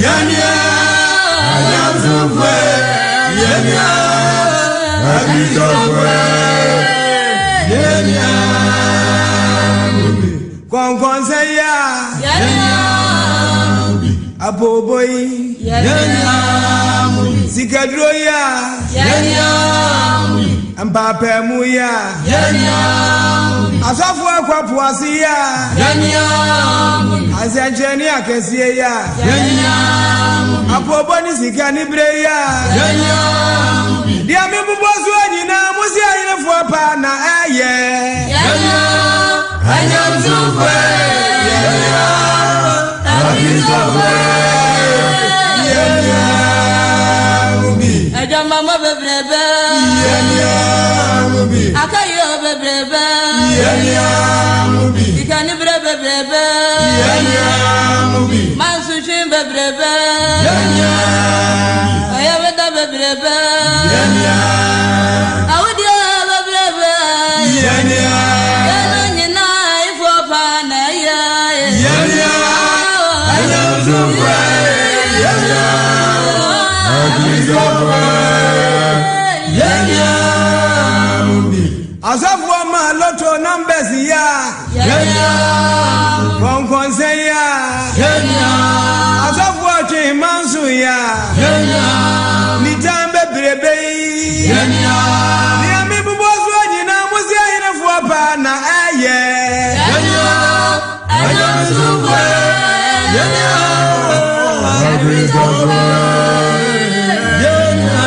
Yɛnua anyamsomfoɔ yɛnua akristofoɔ yɛnua mu bi. Kɔnkɔnsɛ yi a yɛnua mu bi. Apoobo yi yɛnua mu bi. Sikaduro yi a yɛnua mu bi. Mpaapaemu yi a yɛnua mu bi. Asɔfo akɔ po ase yi a yɛnua mu bi. Asɛnkyerɛnne akɛseɛ yi a yɛnua mu bi. Apoobo ne sika ne bere yi a yɛnua mu bi. Deɛ mebobɔ soɔ nyinaa mo se ayerefoɔ paa na ɛyɛ. Yɛnua anyamsomfoɔ yɛnua akristofoɔ yɛnua mu bi. Adwamamɔ bebrebe. Yɛnua mu bi. Akayɔ bebrebe. Yɛnua mu bi. Sikanibere bebrebe. Yɛnua mu bi. Mansotwe bebrebe. Yɛnua mu bi. Ɔyɛweda bebrebe. Yɛnua. Awudie bebrebe. Yɛnua. Yɛn nyinaa ifo pa na ɛyɛ. Yɛnua anyamsomfoɔ yɛnua akristofoɔ yɛnua mu bi. Asɔfoɔ ma lotto numbers yi a yɛnua kɔnkɔnsɛ yi a yɛnua asɔfoɔ twe manso yi a yɛnua nitan bebrebe yi yɛnua nea mebobɔ soɔ nyinaa mo se ayerefoɔ paa na ɛyɛ yɛnua anyamsomfoɔ yɛnua akristofoɔ yɛnua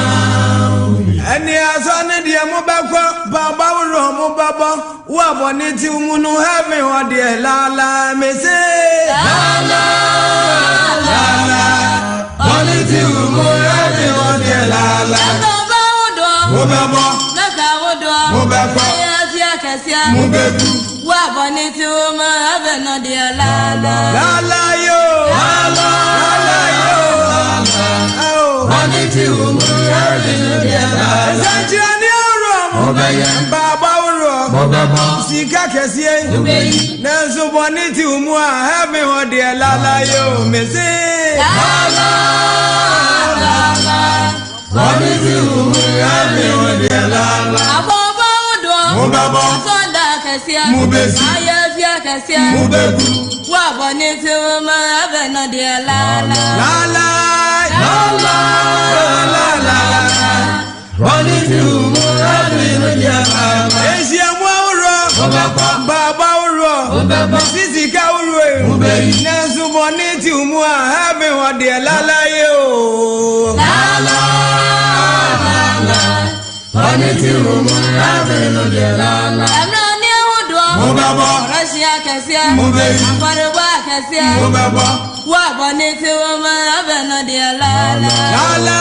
mu bi. Ɛne asɔ ne deɛ mobɛkɔ paaba worɔ mobɛbɔ wo abɔne ti mu no heaven hɔ deɛ laala mese laala laala bɔne ti mu heaven hɔ deɛ laala Ɛkɔba wodoɔ. mobɛbɔ Mɛka wodoɔ. Mobɛkɔ. Ɛyɛ afie akɛseɛ. mobɛdu Wo abɔne ti wo ma abɛ no deɛ laala. laala yo laala yo oh. Bɔne ti wo mu heaven no deɛ laala. Nsɛnkyerɛnne ahoroɔ mo Mobɛyɛ. mpaabɔ ahoroɔ Mobɛbɔ. sika kɛseɛ Mobɛyi. nanso bɔne ti wo mu a heaven hɔ deɛ laala yo mese Laala. Laala. Bɔne ti wo mu heaven hɔ deɛ laala. Akɔba wodoɔ. Mobɛbɔ. Asɔnda akɛseɛ. Mobɛsi. Ayɛ afie akɛseɛ. mobɛgu Wo abɔne ti wo ma abɛ no deɛ laala. laala laala laala Bɔne ti wo mu heaven no deɛ laala. ehyiamu ahoroɔ Mobɛkɔ. mpaabɔ ahoroɔ Mobɛbɔ. sisika ahoroɔ yi Mobɛyi. nanso bɔne ti wo mu a heaven hɔ deɛ laala yo Laala. Laala. Bɔne ti wo mu heaven no deɛ laala. Ɛmmerɛ ne ahodoɔ. mobɛbɔ Rɔhyia akɛseɛ. Mobɛyi. Afɔrebɔ akɛseɛ. mobɛbɔ Wo abɔne ti wo ma abɛ no deɛ laala. laala.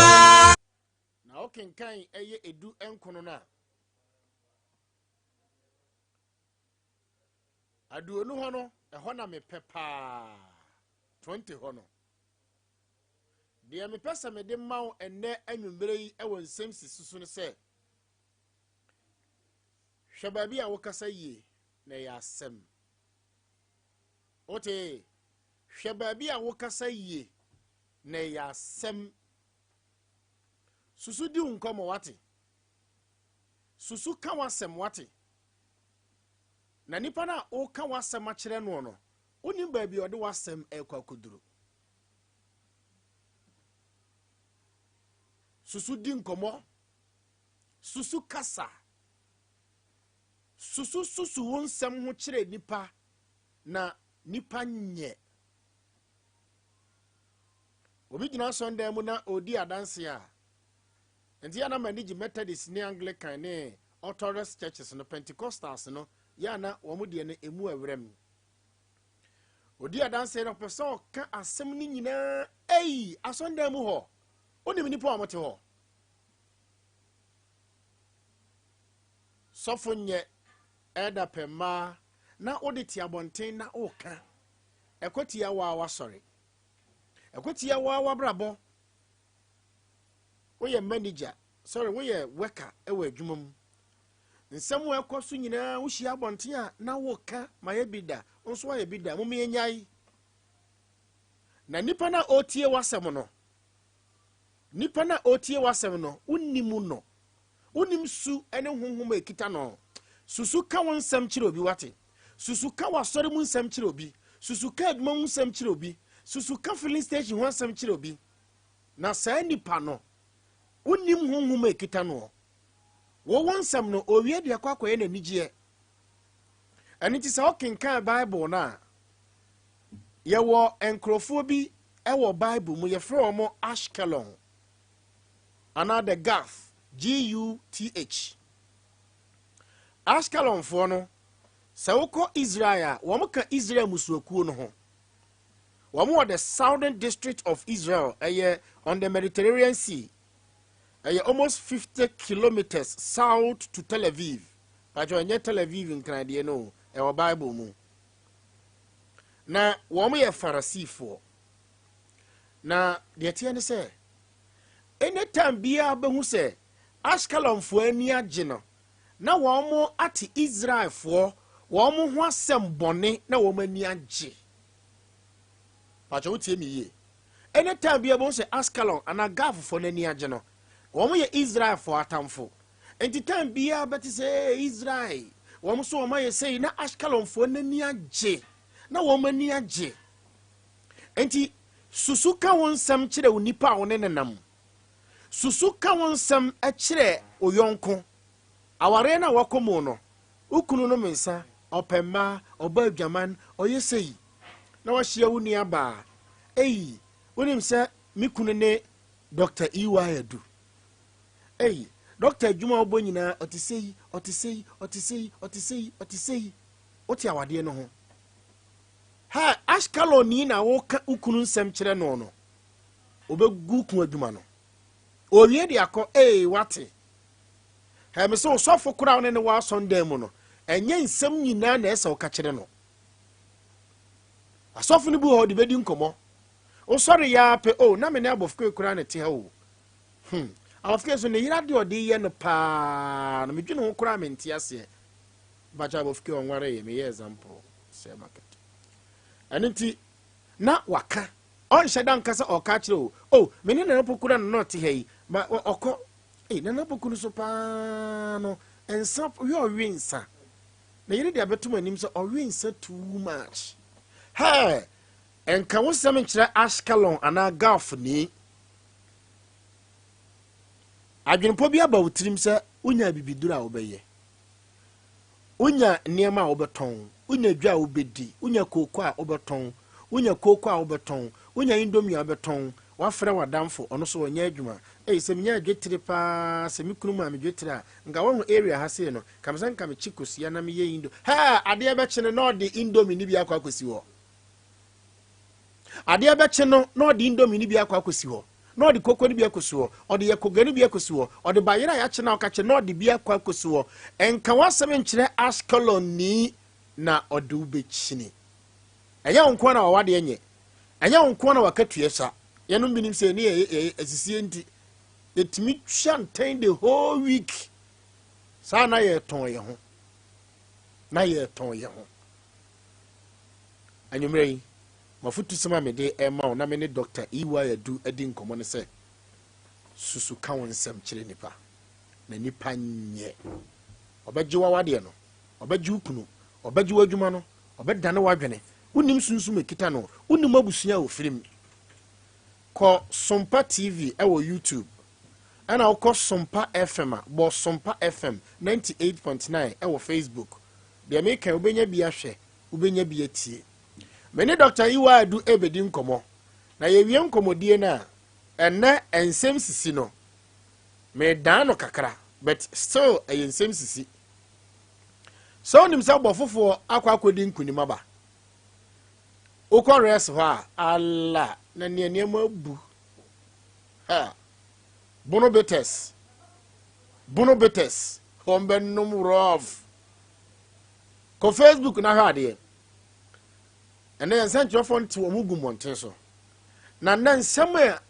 Na wokenkan ɛyɛ edu nkono no a aduonu hɔ no ɛhɔ na mepɛ paa 20 hɔ no deɛ mepɛ sɛ mede ma wo ɛnnɛ anwummerɛ yi ɛwɔ nsɛm sisi so no sɛ hwɛ baabi a wokasa yie na ɛyɛ asɛm wote hwɛ baabi a wokasa yie na ɛyɛ asɛm susu di wo nkɔmmɔ wate susu ka w'asɛm wate na nipa no a woka w'asɛm akyerɛ noɔ no wonim baabi a ɔde w'asɛm ɛrekɔ akɔduro susu di nkɔmmɔ susu kasa susu susu wo nsɛm ho kyerɛ nipa na nipa nyɛ obi gyina asɔndan mu na ɔredi adanse a nti yɛ na m'ani gye Methodist ne Anglican ne Orthodox churches no Pentecostals no yɛ ana wɔn deɛ no emu ɛwerɛ mu odi adanse no ɔpɛ sɛ ɔka asɛm no nyinaa ei asɔndan mu hɔ wonim nipa a wɔte hɔ sɔfo nyɛ ɛda pɛ mmaa na wode te abɔnten na woka ɛkɔ tia waa wasɔre ɛkɔ tia waa wabrabɔ woyɛ manager sorry woyɛ worker ɛwɔ adwuma mu nsɛm a ɛkɔ so nyinaa wohyia abɔnten a na woka ma yɛ bi da nso ayɛ bi da mom yɛnyae. Na nipa no a ɔretie w'asɛm no, nipa no a ɔretie w'asɛm no, wonnim no. Wonnim su ne honhom a ɛkita no. Susu ka wo nsɛm kyerɛ obi wate. Susu ka w'asɔre mu nsɛm kyerɛ obi. Susu ka adwuma mu nsɛm kyerɛ obi. Susu ka filling station ho asɛm kyerɛ obi. Na saa nipa no, wonnim honhom a ɛkita noɔ. Wɔwɔ nsɛm no, owie de akɔ akɔyɛ n'anigyeɛ. Ɛno nti sɛ wokenkan Bible no a, yɛwɔ nkurɔfoɔ bi wɔ Bible mu, yɛfrɛ wɔn Ashkelon anaa the Gath, G-U-T-H. Ashkelonfoɔ no, sɛ wokɔ Israel a, wɔn ka Israel mmusuakuo no ho. Wɔn wɔ the southern district of Israel, ɛyɛ on the Mediterranean Sea. Ɛyɛ almost 50 kilometers south to Tel Aviv. Patro, ɛnyɛ Tel Aviv nkradeɛ no, ɛwɔ Bible mu. Na wɔn yɛ Farisifoɔ. Na deɛ teɛ ne sɛ, anytime biara bɛhu sɛ Ashkelonfoɔ ani agye no, na wɔn ate Israelfoɔ wɔn ho asɛm bɔne na wɔn ani agye. Patro, wotie mi yie. Anytime biara bɛhu sɛ Askelon anaa Gathfoɔ no ani agye no, wɔn yɛ Israelfoɔ atamfo. Nti time biara bɛte sɛ Israel wɔn nso wɔn ayɛ sɛyi na Ashkelonfoɔ n'ani agye na wɔn ani agye. Nti susu ka wo nsɛm kyerɛ wo nipa a wo ne nenam. Susu ka wo nsɛm kyerɛ wo yɔnko. Awareɛ no a wakɔ mu no, wo kunu nom nsa, ɔpɛ mmaa, ɔbɔ adwaman, ɔyɛ sɛyi. Na wahyia wo nua baa. Ei, wonim sɛ me kunu ne Dr. E.Y. Adu. Ei, dɔkta adwuma a wobɔ nyinaa, ɔte sɛyi, ɔte sɛyi, ɔte sɛyi, ɔte sɛyi, ɔte sɛyi. Wote awadeɛ no ho. Ha, Ashkelon ni na woka wo kunu nsɛm kyerɛ no no. Obɛgu ku adwuma no. Owie de akɔ, ee, wate. Ha, me sɛ osɔfo koraa wo ne ne wɔ asɔndan mu no, ɛnyɛ nsɛm nyinaa na ɛsɛ woka kyerɛ no. Asɔfo no bi wɔ hɔ de bɛdi nkɔmmɔ. Wosɔre yɛ pɛ, o, na me ne abɔfo koraa na ɛte ha o. Abɔfo so ne yere adeɛ ɔde yɛ no paa no, medwene ho koraa mente aseɛ. Bakyɛ abɔfo ɔnware yɛ, meyɛ example sɛ market. Ɛno nti, na waka. Ɔnhyɛ da nka sɛ ɔka kyerɛ o. O, me ne Nana Poku na na ɔte ha yi. Ma ɔkɔ. Ei, Nana Poku no so paa no, nsa, ɔyɛ ɔwe nsa. Na yere de abɛto m'anim sɛ ɔwe nsa too much. Hey, nka wo sɛm nkyerɛ Ashkelon anaa Gulf ni. Adwenepɔ bi aba wo tirim sɛ wonya bibiduro a wobɛyɛ. Wonya nneɛma a wobɛtɔn, wonya dwa a wobɛdi, wonya kooko a wobɛtɔn, wonya kooko a wobɛtɔn, wonya indomie a wobɛtɔn, wafrɛ w'adamfo, ɔno so ɔnyɛ adwuma. Ei, sɛ menya dwetire paa, sɛ me kunu maa me dwetire a, nka wahu area ha sei no, ka me sɛ nka mekye kosua na meyɛ indo. Hɛ, adeɛ bɛkye no na ɔde indomie no bi akɔ akɔsi hɔ. Adeɛ bɛkye no na ɔde indomie no bi akɔ akɔsi hɔ. Na ɔde koko no bi akɔsi hɔ. Ɔde yɛ koga no bi akɔsi hɔ. Ɔde bayerɛ a yɛakye na ɔka kyerɛ na ɔde bi akɔ akɔsi hɔ. Nka w'asɛm nkyerɛ Ashkelon ni na ɔde wo bɛkyini. Ɛnyɛ wo nko na wawadeɛ nyɛ. Ɛnyɛ wo nko na wakatua sa. Yɛnom binim sɛ ne yɛ asisie nti yɛtumi twa ntɛn the whole week. Saa na yɛtɔn yɛn ho. Na yɛtɔn yɛn ho. Anwummerɛ yi, mafotusɛm a mede ɛma wo na me ne Dr. E.Y. Adu adi nkɔmmɔ ne sɛ, susu ka wo nsɛm kyerɛ nipa na nipa nyɛ. Ɔbɛgye w'awadeɛ no, ɔbɛgye wo kunu, ɔbɛgye w'adwuma no, ɔbɛdane w'adwene. Wonim sunsum ekita no, wonim abusua a ofiri mu. Kɔ Sompa TV ɛwɔ YouTube, ɛna wokɔ Sompa FM a, bɔ Sompa FM 98.9 ɛwɔ Facebook. Deɛ meka wobɛnya bi ahwɛ, wobɛnya bi atie. Me ne Dr. E.Y. Adu ɛbɛdi nkɔmmɔ. Na yɛwie nkɔmmɔdie no a, ɛnɛ nsɛm sisi no, medan no kakra, but still ɛyɛ nsɛm sisi. Sɛ wonim sɛ bɔ foforɔ akɔ akɔdi nkonim aba, wokɔ rest hɔ a, ala na nea nneɛma abu. Ha, Bono bitters, Bono bitters, wɔn bɛnom rough. Kɔ Facebook na hwɛ adeɛ. Ɛnɛ yɛn nsɛnkyerɛfoɔ nte wɔn gu mmɔnten so. Na nnɛ nsɛm a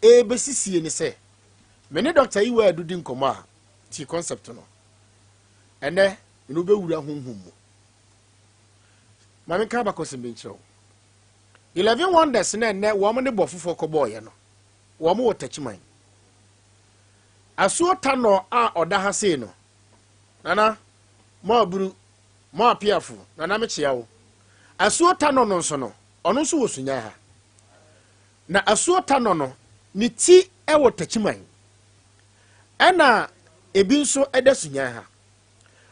ɛrebɛsisie ne sɛ, me ne Dr. E.Y. Adu di nkɔmmɔ a, ti concept no. Ɛnɛ, me ne wobɛwura honhom mu. Ma menka abakɔsɛm bi nkyerɛ wo. 11 Wonders na ɛnɛ wɔn ne bɔ foforɔ kɔbɔɔyɛ no, wɔn wɔ Takyiman. Asuo Tanɔ a ɔda ha sei no, Nana, mo aburu, mo apiafo, Nana mekyea wo. Asuo Tanɔ no nso no, ɔno nso wɔ Sunyani ha. Na Asuo Tanɔ no, ne ti wɔ Takyiman. Ɛna ebi nso da Sunyani ha.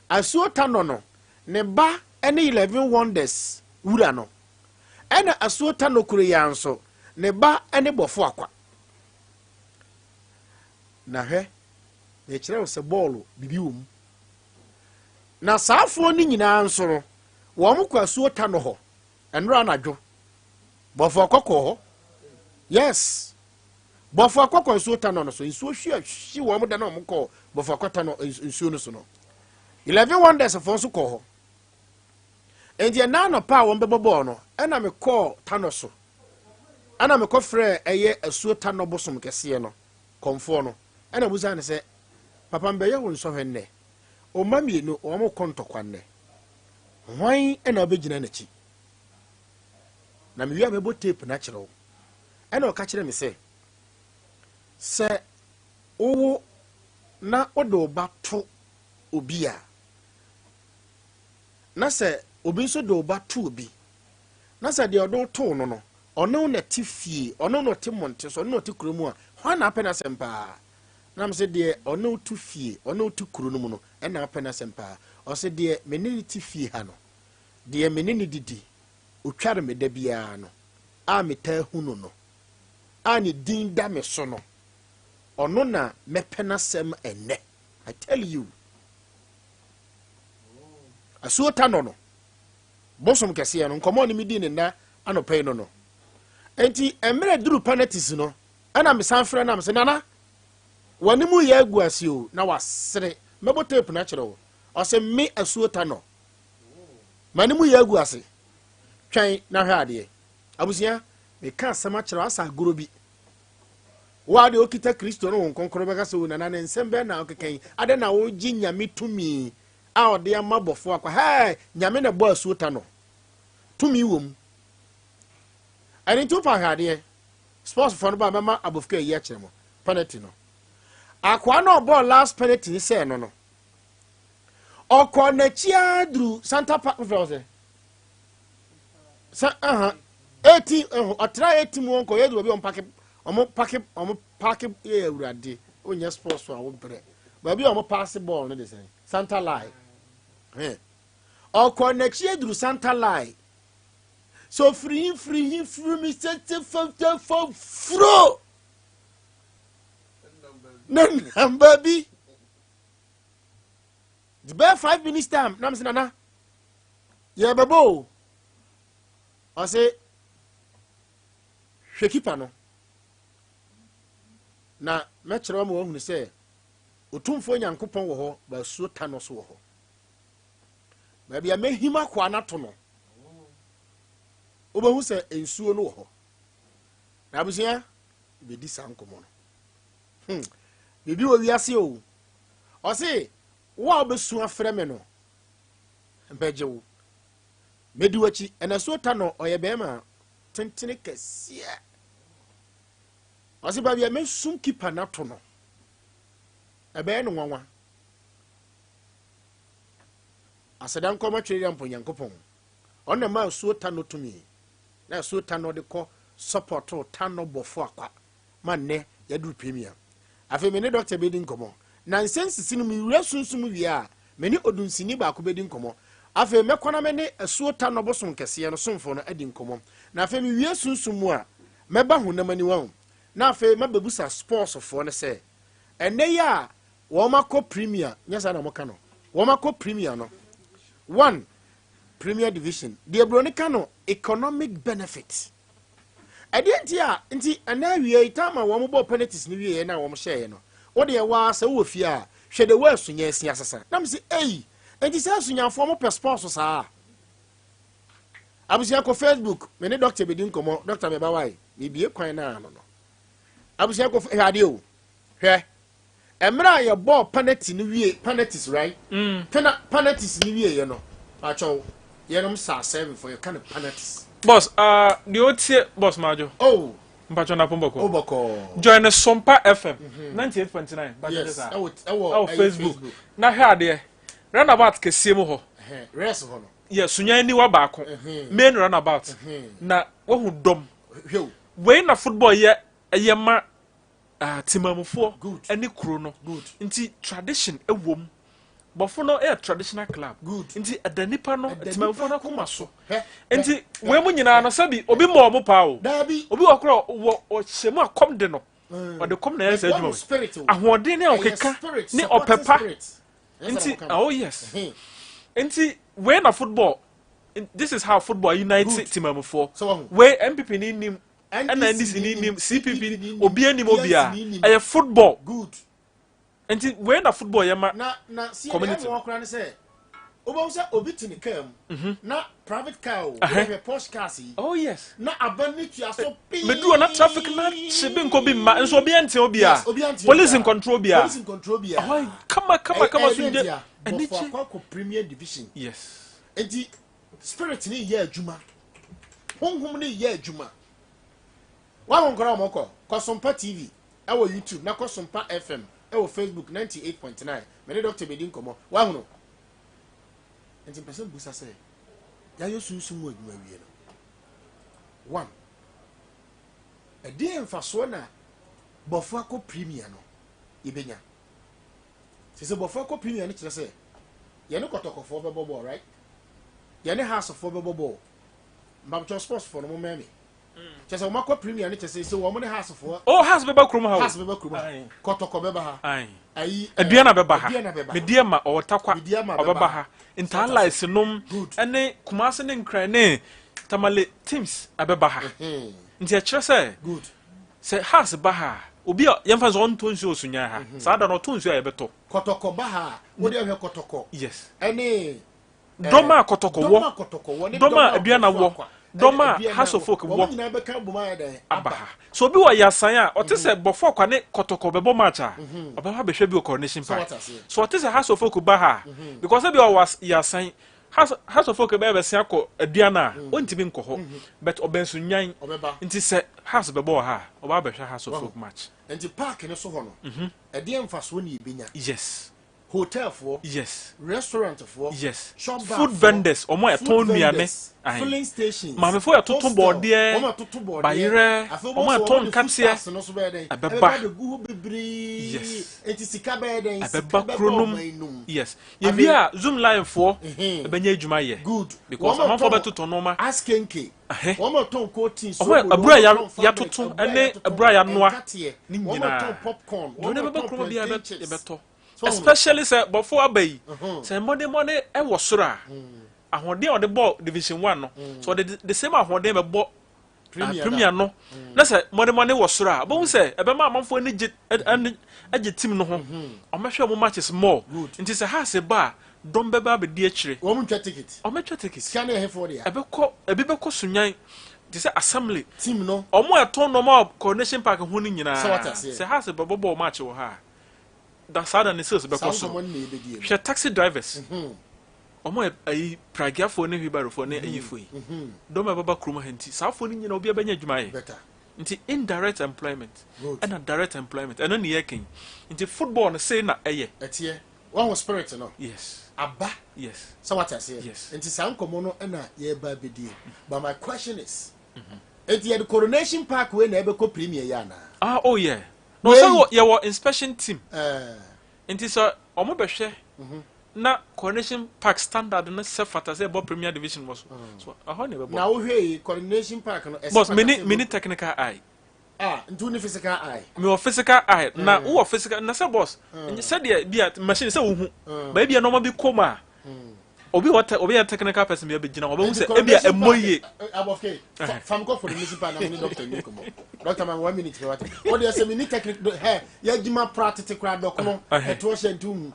Asuo Tanɔ no, ne ba ne 11 Wonders wura no. Ɛna Asuo Tanɔ kuro yi ara nso, ne ba ne Bɔfo Akwa. Na hwɛ, mekyerɛ wo sɛ bɔɔlo biribi wɔ mu. Na saa afoɔ no nyinaa nso no, wɔn kɔ Asuo Tanɔ hɔ, ɛnora anadwo. Bɔfo Akwa kɔɔ hɔ. Yes. Bɔfo Akwa kɔ Asuo Tanɔ no so. Nsuo hwi a hwi wɔn da na wɔn kɔ Bɔfo Akwa Tanɔ nsuo no so no. 11 Wonders foɔ nso kɔɔ hɔ. Enti ɛna anɔpa a wɔn bɛbɔ bɔɔl no, ɛna mekɔɔ Tanɔ so. Ɛna mekɔfrɛɛ ɛyɛ Asuo Tanɔ bosom kɛseɛ no, kɔmfoɔ no. Ɛna musaa no sɛ, Papa mbɛyɛ wo nsɔhwɛ nnɛ. Ɔma mmienu, wɔn kɔ ntɔkwa nnɛ. Hwan ɛna wobɛgyina n'akyi? Na mewie a mɛbɔ tape no akyerɛ wo. Ɛna ɔka kyerɛ me sɛ, sɛ wowo na wode wo ba to obi a, na sɛ obi nso de wo ba to obi, na sɛ deɛ ɔde wo too no no, ɔne wo na te fie, ɔne wo na ɔte mmɔnten so, ɔne na ɔte kuro mu a, hwan na apɛ n'asɛm paa? Na me sɛ deɛ ɔne wo te fie, ɔne wo te kuro no mu no, ɛna apɛ n'asɛm paa. Ɔsɛ deɛ me ne ne te fie ha no, deɛ me ne ne didi, otware me da biara no, a metaa hu no no, a ne din da me so no, ɔno na mɛpɛ n'asɛm ɛnnɛ. I tell you. Asuo Tanɔ no, bosom kɛseɛ no, nkɔmmɔ ne medi ne nna anɔpa yi no no. Enti mmerɛ duru penalties no, ɛna mesan frɛ no a mesɛ, Nana, w'anim yɛ agu ase o, na wasere. Mɛbɔ tape no akyerɛ wo. Ɔsɛ me Asuo Tanɔ. M'anim yɛ agu ase. Twɛn na hwɛ adeɛ. Abusua, meka asɛm akyerɛ wo asa agorɔ bi. Wo a deɛ okita Kristo no wo nkonkron bɛka sɛ o nana ne nsɛm bɛn na ɔkeka yi? Adɛn na wogye Nyame tumi a ɔde ama bɔfoɔ akwa? Hɛɛ, Nyame na ɛbɔ asuo ta no. Tumi wɔ mu. Ɛno nti wopa hwɛ adeɛ. Sports foɔ no ba mɛma abofika ayi akyerɛ mo. Penalty no. Akoa no ɔbɔɔ last penalty no sɛɛ no no. Ɔkɔ n'akyi ara duru Santa Park mfrɛ wɔ sɛ. Sɛ aha eti ɛho ɔtra eti mu ɔnkɔ yɛ duru baabi ɔmo pake ɔmo pake ɔmo pake yɛ awurade onyɛ sports a wɔbrɛ baabi a ɔmo paase bɔɔl no de sɛn Santa line hɛn ɔkɔ n'akyi aduru Santa line so firi hi firi hi firi mi sese fɛfɛ fɛ furo ne nam baabi de bɛyɛ 5 minutes time na mi sɛ nana yɛbɛbɔ o, ɔse hwɛ keeper no na mɛkyerɛ ma wahunu sɛ Otumfoɔ Nyankopɔn wɔ hɔ, baasuo ta no so wɔ hɔ. Baabi a mɛhim akoa no ato no, wobɛhu sɛ nsuo no wɔ hɔ. Na abusua bɛdi saa nkɔmmɔ no. Biribi wɔ wiase o. Ɔse wo a wobɛsu afrɛ me no, mɛgye wo, mɛdi w'akyi. Ɛna suo ta no ɔyɛ bɛrima tentene kɛseɛ. Ɔse baabi a mɛsum keeper no ato no, ɛbɛyɛ no nwanwa. Aseda nkɔma twere mpo Nyankopɔn. Ɔno na ma asuo ta no tumi na asuo ta no de kɔ support ta no bɔfo akwa ma nnɛ yɛduru Premier. Afei me ne doctor bɛdi nkɔmmɔ. Na nsɛnsisi no mewura sunsum wie a, me ne odunsini baako bɛdi nkɔmmɔ. Afei mɛkɔ na me ne asuo ta no bosom kɛseɛ no somfoɔ no adi nkɔmmɔ. Na afei mewie sunsum mu a, mɛba honam aniwa ho. Na afei mabɛbusa sportsfoɔ no sɛ, ɛnnɛ yi a wɔn akɔ Premier, nyɛ saa na wɔka no, wɔn akɔ Premier no, one Premier Division, deɛ buroni ka no economic benefit. Ɛdeɛ nti a nti ɛnna awie yi time a wɔn bɔ penalties no wie na wɔn hyɛɛ no, wɔde ɛwɔ sɛ wɔ fie a hwɛ de wɔ asunya asi asesa. Na mo sɛ eyi nti sɛ asunyafoɔ mo pɛ sports saa. Abusua, kɔ Facebook, me ne doctor bɛdi nkɔmmɔ. Doctor mɛba wae, mebie kwan naa no no. Abusua, kɔ hwɛ adeɛ o, hwɛ mmerɛ a yɛbɔɔ penalty no wie, penalties right, penalties no wie yɛ no, akyɛw. Yɛnom saa seven fo yɛka no penalties. Boss, deɛ otie boss Majo. Oh. Mpatwɔ na pɔn bɔkɔ. O bɔkɔ. Join the Sompa FM 98.9. Yes, ɛwɔ ɛwɔ ɛyɛ Facebook. Na hwɛ adeɛ. Roundabout kɛseɛ mu hɔ. Ɛhɛn, rest hɔ no. Yɛ Sunya aniwa baako. Main roundabout. Na wahu dɔm. Hwɛ o. Wei na football yɛ ɛyɛ ma temamufoɔ Good. ɛne kuro no. Good. Nti tradition ɛwɔ mu. Bɔfo no ɛyɛ traditional club. Good. Nti ɛda nipa no Ɛda temamufoɔ no nipa akoma so. Hwɛ. Nti wei mu nyinaa no, sɛbi, obi mmɔ ɔmo paa o. Daabi. Obi wɔ korɔ wɔ ɔhyɛ mu a kɔm de no. Ɔde kɔm na ɛyɛ sɛ adwuma Wɔn wei. spirit o. Ahoɔden ne Ɛyɛ ahokeka spirit, ne supporting ɔpɛpa. spirit. Ɛsɛ Nti na wɔka no. oh yes. Nti wei na football, this is how football unite Good. temamufoɔ. So wahu. Wei NPP ni nim, ɛna NDC ni nim, CPP ni obi anim obia. Ɛyɛ football. Good. Nti wei na football yɛ ma Na si community. ɛyɛ wɔn koraa ne sɛ wobɛhu sɛ obi te ne kaa mu na private car o, wɔhwɛ posh cars yi Oh yes. na aba ne tua so pii. Medu na traffic na kye bi nkɔ bi mma nso obi ante obi a. Yes, obi ante Police obiara. in control bi a. Police in control bi a. Ɔhɔ kama kama kama so ɛyɛ gye ntia ɛni bɔfo kye. akɔ Premier Division. Nti spirit ne yɛ adwuma, honhom ne yɛ adwuma. Wɔn nkɔla wɔn kɔ Kɔsompa TV ɛwɔ YouTube na Kɔsompa FM ɛwɔ Facebook 98.9. Mɛ ne doctor bɛ di nkɔmɔ wahono. Nti mpɛsɛ mbusa sɛ yɛayɛ sunsun mu adwuma wie no, one, ɛdeɛ mfasoɔ na bɔfo akɔ Premier no yɛbɛnya? Sɛ bɔfo akɔ Premier no kyerɛ sɛ yɛne Kɔtɔkɔfoɔ bɛbɔ bɔɔl, right? Yɛne Haasefoɔ bɛbɔ bɔɔl. Mbabotɔ sportsfoɔ no mo mɛn mi kyerɛ sɛ wɔn akɔ Premier no kyerɛ sɛ wɔn ne Haasefoɔ. Oh, Hearts bɛba kurom ha o. Hearts bɛba kurom ha. Aye. Kɔtɔkɔ bɛba ha. Aye. Ayi Aduana bɛba ha. Aduana bɛba ha. Mediama ɔwɔ Takwa. Mediama ɔbɛba bɛba ha. Ntaa lies nom Good. ɛne Kumase ne Nkran ne Tamale teams ɛbɛba ha. Nti ɛkyerɛ sɛ Good. sɛ Hearts ba ha a, obi a yɛmfa sɛ ɔntɔ nsuo Osunyan ha saa da no ɔtɔ nsuo a yɛbɛtɔ. Kɔtɔkɔ ba ha a, wode ahwɛ Kɔtɔkɔ ɛne Dɔm a Kɔtɔkɔ dɔm wɔ, a Kɔtɔkɔ wɔ ne dɔm a Aduana Bɔfo wɔ, Akwa, dɔm ɛne a Aduana Hearts of wɔ. Oak Wɔn wɔ nyinaa bɛka bom ayɛ dɛn? Aba ha. So obi wɔ Yasan a ɔte sɛ Bɔfo Akwa ne Kɔtɔkɔ bɛbɔ match a, ɔbɛba abɛhwɛ bi wɔ Coronation Sɛ Park. wate aseɛ. So ɔte sɛ Hearts of Oak ba ha a, because ebi ɔwɔ Yasan, Hearts of Oak bɛyɛ bɛsen akɔ Aduana a, ɔntumi nkɔ hɔ, but ɔbɛn so nyan. Ɔbɛba. Nti sɛ Hearts bɛbɔ wɔ ha a, ɔba abɛhwɛ Hearts of Wahu. Oak match. Nti park no so hɔ no, ɛdeɛ mfasoɔ ne yɛbɛnya? Hotelfoɔ, restaurantfoɔ, shop bar Food foɔ, vendors, ɔmo a food ɛtɔn nnuane. vendors, Aye. filling stations, Maamefoɔ a ɛtoto hostel, bɔɔdeɛ, wɔn a ɛtoto bɔɔdeɛ. bayerɛ, Afei wɔn wɔn a nso ɛtɔn wɔn de nkateɛ. foodstuffs no nso bɛyɛ dɛn? Ɛbɛba. Ɛbɛba abɛgu hɔ bebree. Nti sika bɛyɛ dɛn? Sika Ɛbɛba bɛba kuro nom. ɔman no mu. Yes, yɛwie a, Zoomlion foɔ ɛbɛnya adwuma yɛ Good. because Wɔn a amanfoɔ tɔn bɛtotɔ nneɛma. Askenke. Wɔn a tɔn coating, Ɔmo a sobo, aburo a wɔn a tɔn fabric, yɛatoto aburo a ɛne yɛatoto, aburo a yɛanoa nkateɛ, ne wɔn a nyinaa. tɔn popcorn, Deɛ wɔn ɔde a bɛba tɔn kurom biara plantain chips. yɛbɛtɔ. So, Especially sɛ bɔfo aba yi, sɛ mmɔdemmɔde ɛwɔ soro a, ahoɔden a ɔde bɔ Division One no, so ɔde the same ahoɔden bɛbɔ Premier Premier no, na sɛ mmɔdemmɔde wɔ soro a, ɔbɛhu sɛ ɛbɛma amanfoɔ ani gye ani agye team no ho, ɔmɛhwɛ ɔmo matches more. Good. Nti sɛ Hearts ba a, dɔm bɛba abɛdi akyire. Wɔn ntwa ticket. Ɔmɛtwa ticket. Sika ne ɛhɛfoɔ deɛ. Ɛbɛkɔ, ebi bɛkɔ Sunyan te sɛ assembly Team no. ɔmo a ɛtɔn nneɛma wɔ Coronation Park ho no nyinaa. Sɛ wate aseɛ. Sɛ Hearts bɛbɔ bɔɔl match wɔ ha a, da saa da ne sales bɛkɔ Saa soro. nkɔmɔ no na yɛbɛdie no. Hwɛ taxi drivers, ɔmo yɛ ayi pragiafoɔ ne wheelbarrowfoɔ ne ayifoɔ yi, dɔm a ɛbɛba kurom ha, nti saa afoɔ no nyinaa obi abɛnya adwuma ayɛ. Better. Nti indirect employment Good. ɛna direct employment, ɛno ne yɛ kɛn. Nti football no sei na ɛyɛ. Ɛteɛ. Wɔn ho spirit no. Aba. Sɛ wate aseɛ. Yes. Nti saa nkɔmɔ no ɛna yɛreba abɛdie. But my question is, nti yɛde Coronation Park wei na ɛbɛkɔ Premier yɛ anaa? Ah, oh yeah, na Wei- ɔsɛ yɛwɔ inspection team. Nti sɛ ɔmo bɛhwɛ na Coronation Park standard no sɛ fata sɛ ɛbɔ Premier Division wɔ so so, ɛhɔ ne ɛbɛbɔ. Na wohwɛ yi, Coronation Park no ɛsɛ Boss, fata mini sɛ mini technical eye. Ah, nti wo ne physical eye. Mewɔ physical eye na wowɔ physical na sɛ boss, sɛdeɛ bi a machine sɛ wohu baabi a nneɛma bi kɔ mu a, obi wɔ obi yɛ technical person bi abɛgyina hɔ, ɔbɛhu sɛ ebi a ɛmmɔ yie. Abɔfke fam kɔ Coronation Park na mo ne doctor ni nkɔmɔ. Doctor, ma 1 minute fɛ wate. O deɛ sɛ mi ni technical hɛ yɛ adwuma pra tete kora dɔkono ɛtoɔ hyɛ nti hu.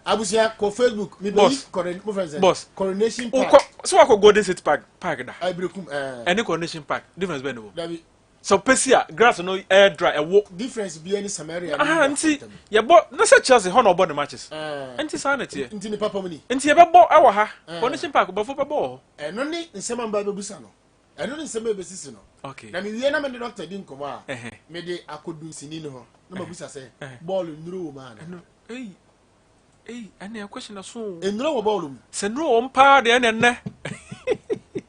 Abusua, kɔ Facebook mi bɛ yi Boss. Coron mo fɛn sɛ Boss. Coronation Park. Wokɔ sɛ wakɔ Golden City Park da? Ayibirekum ɛɛ. Ɛne Coronation Park difference bɛn ne wɔ? Dabi. Sɛ ɔpɛ si a grass no ɛyɛ dry ɛwo. Difference biara ni Samaria ne Aha Yuda nti ntam. yɛbɔ na sɛ Chelsea hɔ na ɔbɔ ne matches. Ɛɛ. Nti saa na ɛteɛ. Nti ne papa mu ni. Nti yɛbɛbɔ ɛwɔ ha. Ɛɛ. Coronation Park bɔfo bɛbɔ wɔ hɔ. Ɛno ne nsɛm a mbaa bɛbusa no. Ɛno ne nsɛm a ɛbɛsisi no. Okay. Na mewie na me ne doctor di nkɔmmɔ a, Ɛhɛ. mede akɔ dunsini no hɔ na mabusa sɛ Ɛhɛ. bɔɔlo nnuro wɔ mu anaa? Ɛno ei Ei ɛnneɛ question ɛso o. Nnuro wɔ bɔɔlo mu. Sɛ nnuro wɔ mu paa deɛ ɛnneɛ nnɛ.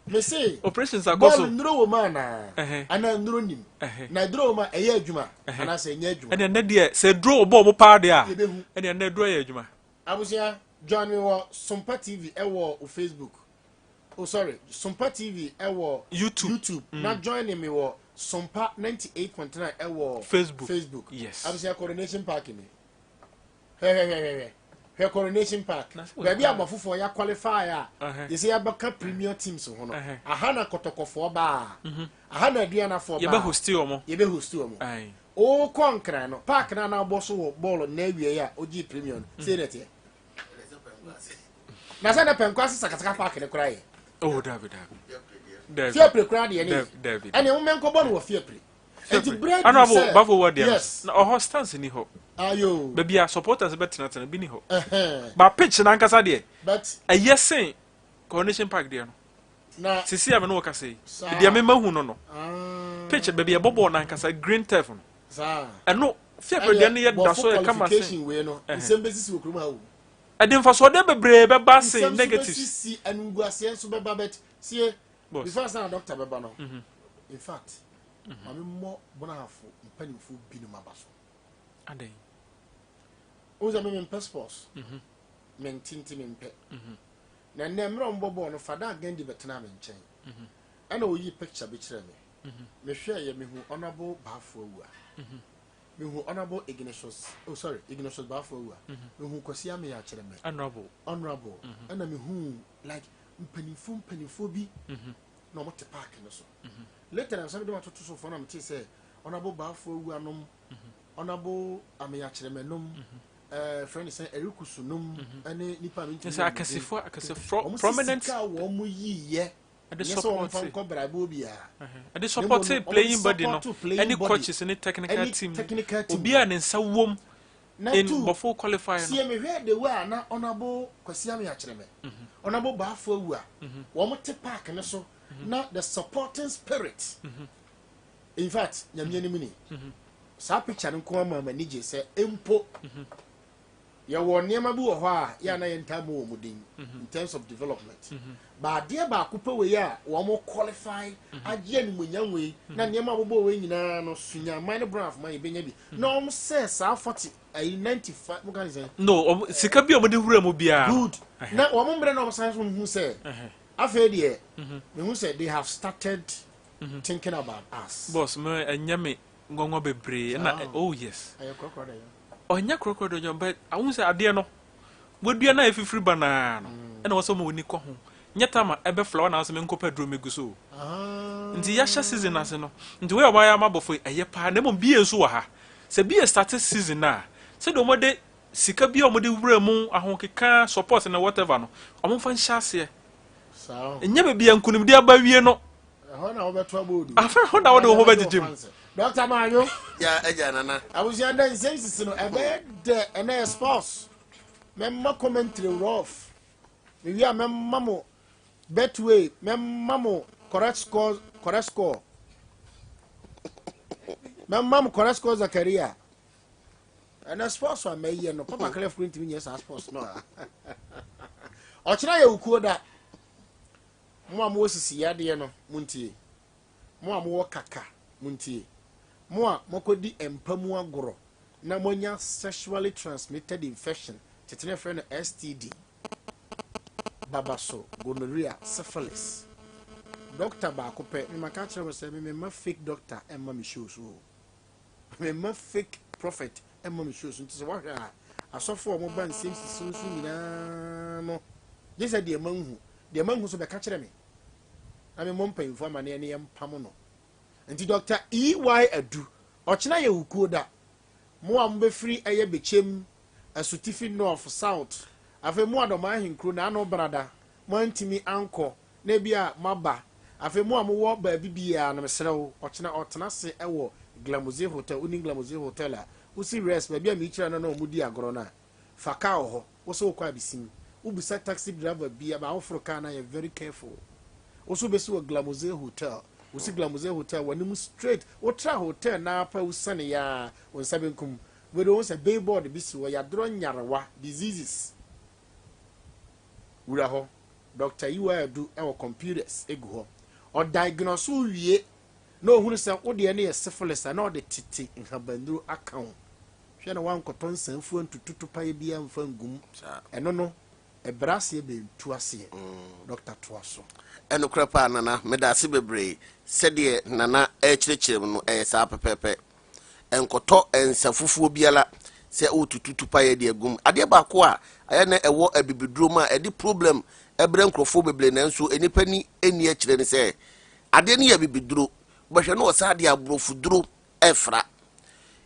Me se. Operations akɔ so. Bɔɔlo nnuro wɔ mu anaa? Anaa nnuro nim? Na aduro wɔ mu a ɛyɛ adwuma anaasɛ ɛnyɛ adwuma? Ɛnneɛ nnɛ deɛ sɛ aduro wɔ bɔɔlo mu paa deɛ a. Yɛbɛhu. Ɛnneɛ nnɛ aduro yɛ adwuma. Abusua join me wɔ Sompa TV ɛwɔ wo Facebook. Oh sorry, Sompa TV ɛwɔ YouTube. YouTube. Na join me wɔ Sompa 98.9 ɛwɔ Facebook. Facebook. Yes. Abusua Coronation Park ni. Hwɛhwɛhwɛhwɛ hwɛ Coronation Park baabi a abɔfofoɔ ya qualify a yɛsɛ yɛbɛka premier teams ho no aha na kɔtɔkɔfoɔ baa mhm. aha na aduanafoɔ baa yɛbɛ hosti wɔn yɛbɛ hosti wɔn wokɔ nkran no park no ana abɔ so wɔ bɔɔl na awie a ogye premier no sei na ɛteɛ na sɛ na pɛnkɔ ase sakasaka park no koraa yɛ oh dabi dabi fiapre koraa deɛ ne ɛne womɛnkɔbɔ no wɔ fiapre Enti berɛ duru Honorable sɛ. Bafo wɔ deɛ no Yes. na ɔhɔ stance ni hɔ. Ayo. Baabi a supporters bɛtenatena bi ni hɔ. Ɛhɛn. Ba pitch n'ankasa deɛ But. ɛyɛ sen Coronation Park deɛ no. Na. Sisi a me ne wo kasa yi. Saa. Deɛ me mahu no no. Ah. Pitch baabi a ɛbɔ bɔɔl n'ankasa green turf no. Saa. Ɛno fiapre deɛ no yɛ da so yɛ kama sen. Qualification wei no Ɛhɛn. nsɛm bɛsisi wɔ kurom ha o. Ɛde mfasoɔdeɛ bebree bɛba sen Nsɛm nso negatives. bɛsisi animguaseɛ nso bɛba but sie Boss. before ansa na doctor bɛba no. In fact. Ma me mmɔ Bonahafo mpanimfoɔ binom aba so. Adɛn? Wohu sɛ me mempɛ sports. Mhm. Mente nti mempɛ. Mhm. Na nnɛ mmerɛ ɔmbɔ bɔɔl no Fada Gandhi bɛtenaa me nkyɛn. Mhm. Ɛna ɔyii picture bi kyerɛɛ me. Mehwɛeɛ mehu Honourable Bafo Awua. Mehu Honourable Ignatius, oh sorry, Ignatius Bafo Awua. Mehu Kwasi Ameya kyerɛ me. Honourable. Honourable. Ɛna mehu like mpanimfoɔ mpanimfoɔ bi na wɔte park no so. Later na mesane de matoto so foɔ na metee sɛ Honourable Bafo Awua nom, Honourable Ameya Kyerɛmɛ nom, ɛɛ frɛ ne sɛ Erikusu nom ɛne nipa a mentumi Sɛ mmɔ wɔn din. akɛsefoɔ akɛsefoɔ Wɔn si prominent sika a wɔn yiiɛ ɛde nyɛ sɛ wɔn fa support nkɔ braibo biara. ɛde Na mmom support no wɔn de playing body no support playing ɛne body coaches ne technical ɛne team technical team obi no. a ne nsa wom Na in tu bɔfo qualify no. sie mehwɛ the way a na Honourable Kwasi Ameya Kyerɛmɛ, Honourable Bafo Awua wɔn te park no so na the supporting spirit in fact nyame anim ni saa picture no nko ama m'ani gye sɛ mpo yɛwɔ nneɛma bi wɔ hɔ a yɛ a na yɛntaa mmɔ wɔn din in terms of development ba adeɛ baako pɛ wei a wɔn qualify agye animuonyam wei na nneɛma a wɔbɔ wei nyinaa no sunyaman ne brown afoma yɛbɛnya bi na wɔn sɛ saa 40 ayi 95 mo ka ne sɛn no wɔn sika bi a wɔde wura mu biara good na wɔn mmerɛ na wɔn san so hu sɛ Afei deɛ mehu sɛ they have started thinking about us. Boss me ɛnyɛ me nwanwa bebree ɛna oh yes. Ɛyɛ korɔkorɔ dɛ yɔ. Ɔnyɛ korɔkorɔ dɛ yɔ but ahun sɛ adeɛ no wadua na efifiri ba naa no ɛna wɔsɛ ɔma w'ani kɔ ho nyɛ time a ɛbɛ flower na wɔsɛ menkɔ pɛ aduro megu so o nti yɛahyɛ season ase no nti wei a wɔayɛ ama abɔfo yi ɛyɛ paa na mmom BA nso wɔ ha sɛ BA start season a sɛdeɛ wɔde Sika bi a wɔde wura mu, ahokeka, support ne whatever no, wɔmfa nhyɛ aseɛ. Nyɛ baabi a nkunimdie aba awie no. Ɛhɔ na wobɛto abɔ odu. Afei hɔ na wode wo ho bɛgyegye mu. Dr. Maanwo. Ya agya nana. Abusua dɛ nsɛm sisi no ɛbɛyɛ dɛ ɛnɛ yɛ sports. Mɛma commentary rough. Mewie a mɛma mo betway mɛma mo correct score correct score. Mɛma mo correct score Zakaria. Ɛnɛ sports a mɛyɛ no papa clef kuro ntumi nyɛ saa sports no a ɔkyerɛ yɛ okuo da mo a mowɔ sisi yadeɛ no montie mo a mowɔ kaka montie mo a mokɔdi mpa mu agorɔ na moanya sexually transmitted infection tete ne frɛ no STD babaso gonorrhea syphilis doctor baako pɛ memaka kyerɛ mo sɛ memema fake doctor ɛmma me show so o Me mma fake prophet mma me show so nti sɛ woahwɛ a asɔfo a wɔba nsɛm sisi so nyinaa no gye sɛ deɛ manhu deɛ manhu so bɛka kyerɛ me na memmɔ mpanyimfo amaneɛ ne yɛmpam no nti Dr. EY Adu ɔkyena yɛ wukuo da mo a mobɛfiri ɛyɛ Bekyem Asutifi North South afei mo adɔma ahenkuro na ano brada moantumi ankɔ na ebi a moaba. Afei mo a mowɔ baabi biara no, mesrɛ wo, ɔkyena ɔtena ase wɔ Glamoze Hotel. Wonim Glamoze Hotel a? Wosi rest baabi a mekyerɛ no na wɔn di agorɔ no a, fa car wɔ hɔ. Wo sɛ wokɔ Abesim. Wobisa taxi driver bi a, woforo car no a, yɛ very careful. Wo so wobɛsi wɔ Glamoze Hotel. Wosi Glamoze Hotel, w'anim straight. Wotra hotel na apɛ wosiane ya wo nsa benkum. Wede wo sɛ billboard bi si hɔ, yɛadorɔ nyarewa, diseases. Wura hɔ. Dr. Yiwa Adu wɔ computers egu hɔ. Ɔdiagnose wo wie na ohunu sɛ wo deɛ no yɛ syphilis a, na ɔde tete nhabannuro aka wo. Hwɛ na wankɔtɔ nsanfuo ntututu paeɛ biara mfa ngum. Ɛno no, ɛbrɛ aseɛ bɛntu aseɛ. Dr. toa so. Ɛnokorɛ paa Nana, meda ase bebree. Sɛdeɛ Nana ɛrekyerɛkyerɛ mu no, ɛyɛ saa pɛpɛɛpɛ. Nkɔtɔ nsa fufuo biara sɛ wotututu paeɛ de agum. Adeɛ baako a ɛyɛ na ɛwɔ abibiduro mu a ɛde problem ɛbrɛ nkurɔfoɔ bebree nanso nnipa ni ɛnni akyire ne sɛ adeɛ no yɛ abibiduro, wobɛhwɛ no ɔsaa de aborɔfoduro ɛfra.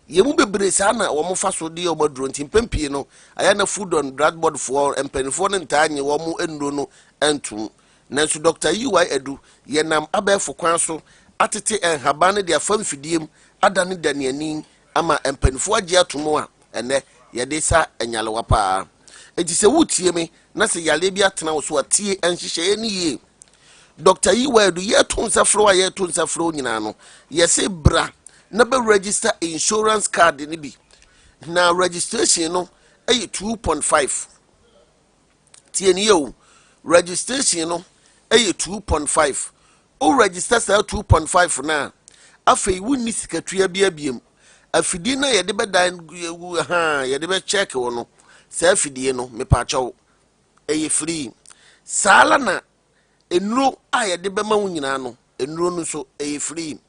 Yɛn mu bebree saa na wɔn fa so de wɔn aduro, nti mpɛn pii no ayɛ na Food and Drug Board foɔ mpanimfoɔ no ntaa nye wɔn nnuro no ntom. Nanso Dr. EY Adu, yɛnam abɛɛfo kwan so atete nhaban no de afa mfidie mu adane daniani ama mpanimfoɔ agye ato mu a ɛnɛ yɛde sa nyalewa paa. Nti sɛ wotie me na sɛ yareɛ bi atena wo so a, tie nhyehyɛeɛ no yie. Dr. EY Adu, yɛto nsa frɛ wo a yɛto nsa frɛ wo nyinaa no, yɛse bra na bɛ register insurance card no bi. Na registration no ɛyɛ 2.5. Tie ne yɛ o, registration no ɛyɛ 2.5. Wo register saa 2.5 no a, afei wonni sikatua bi abiem. Afidie no a yɛde bɛdan ha yɛde bɛkyɛke wo no, saa afidie no mepaakyɛw ɛyɛ free. Saa la na nnuro a yɛde bɛma wo nyinaa no, nnuro no nso ɛyɛ free.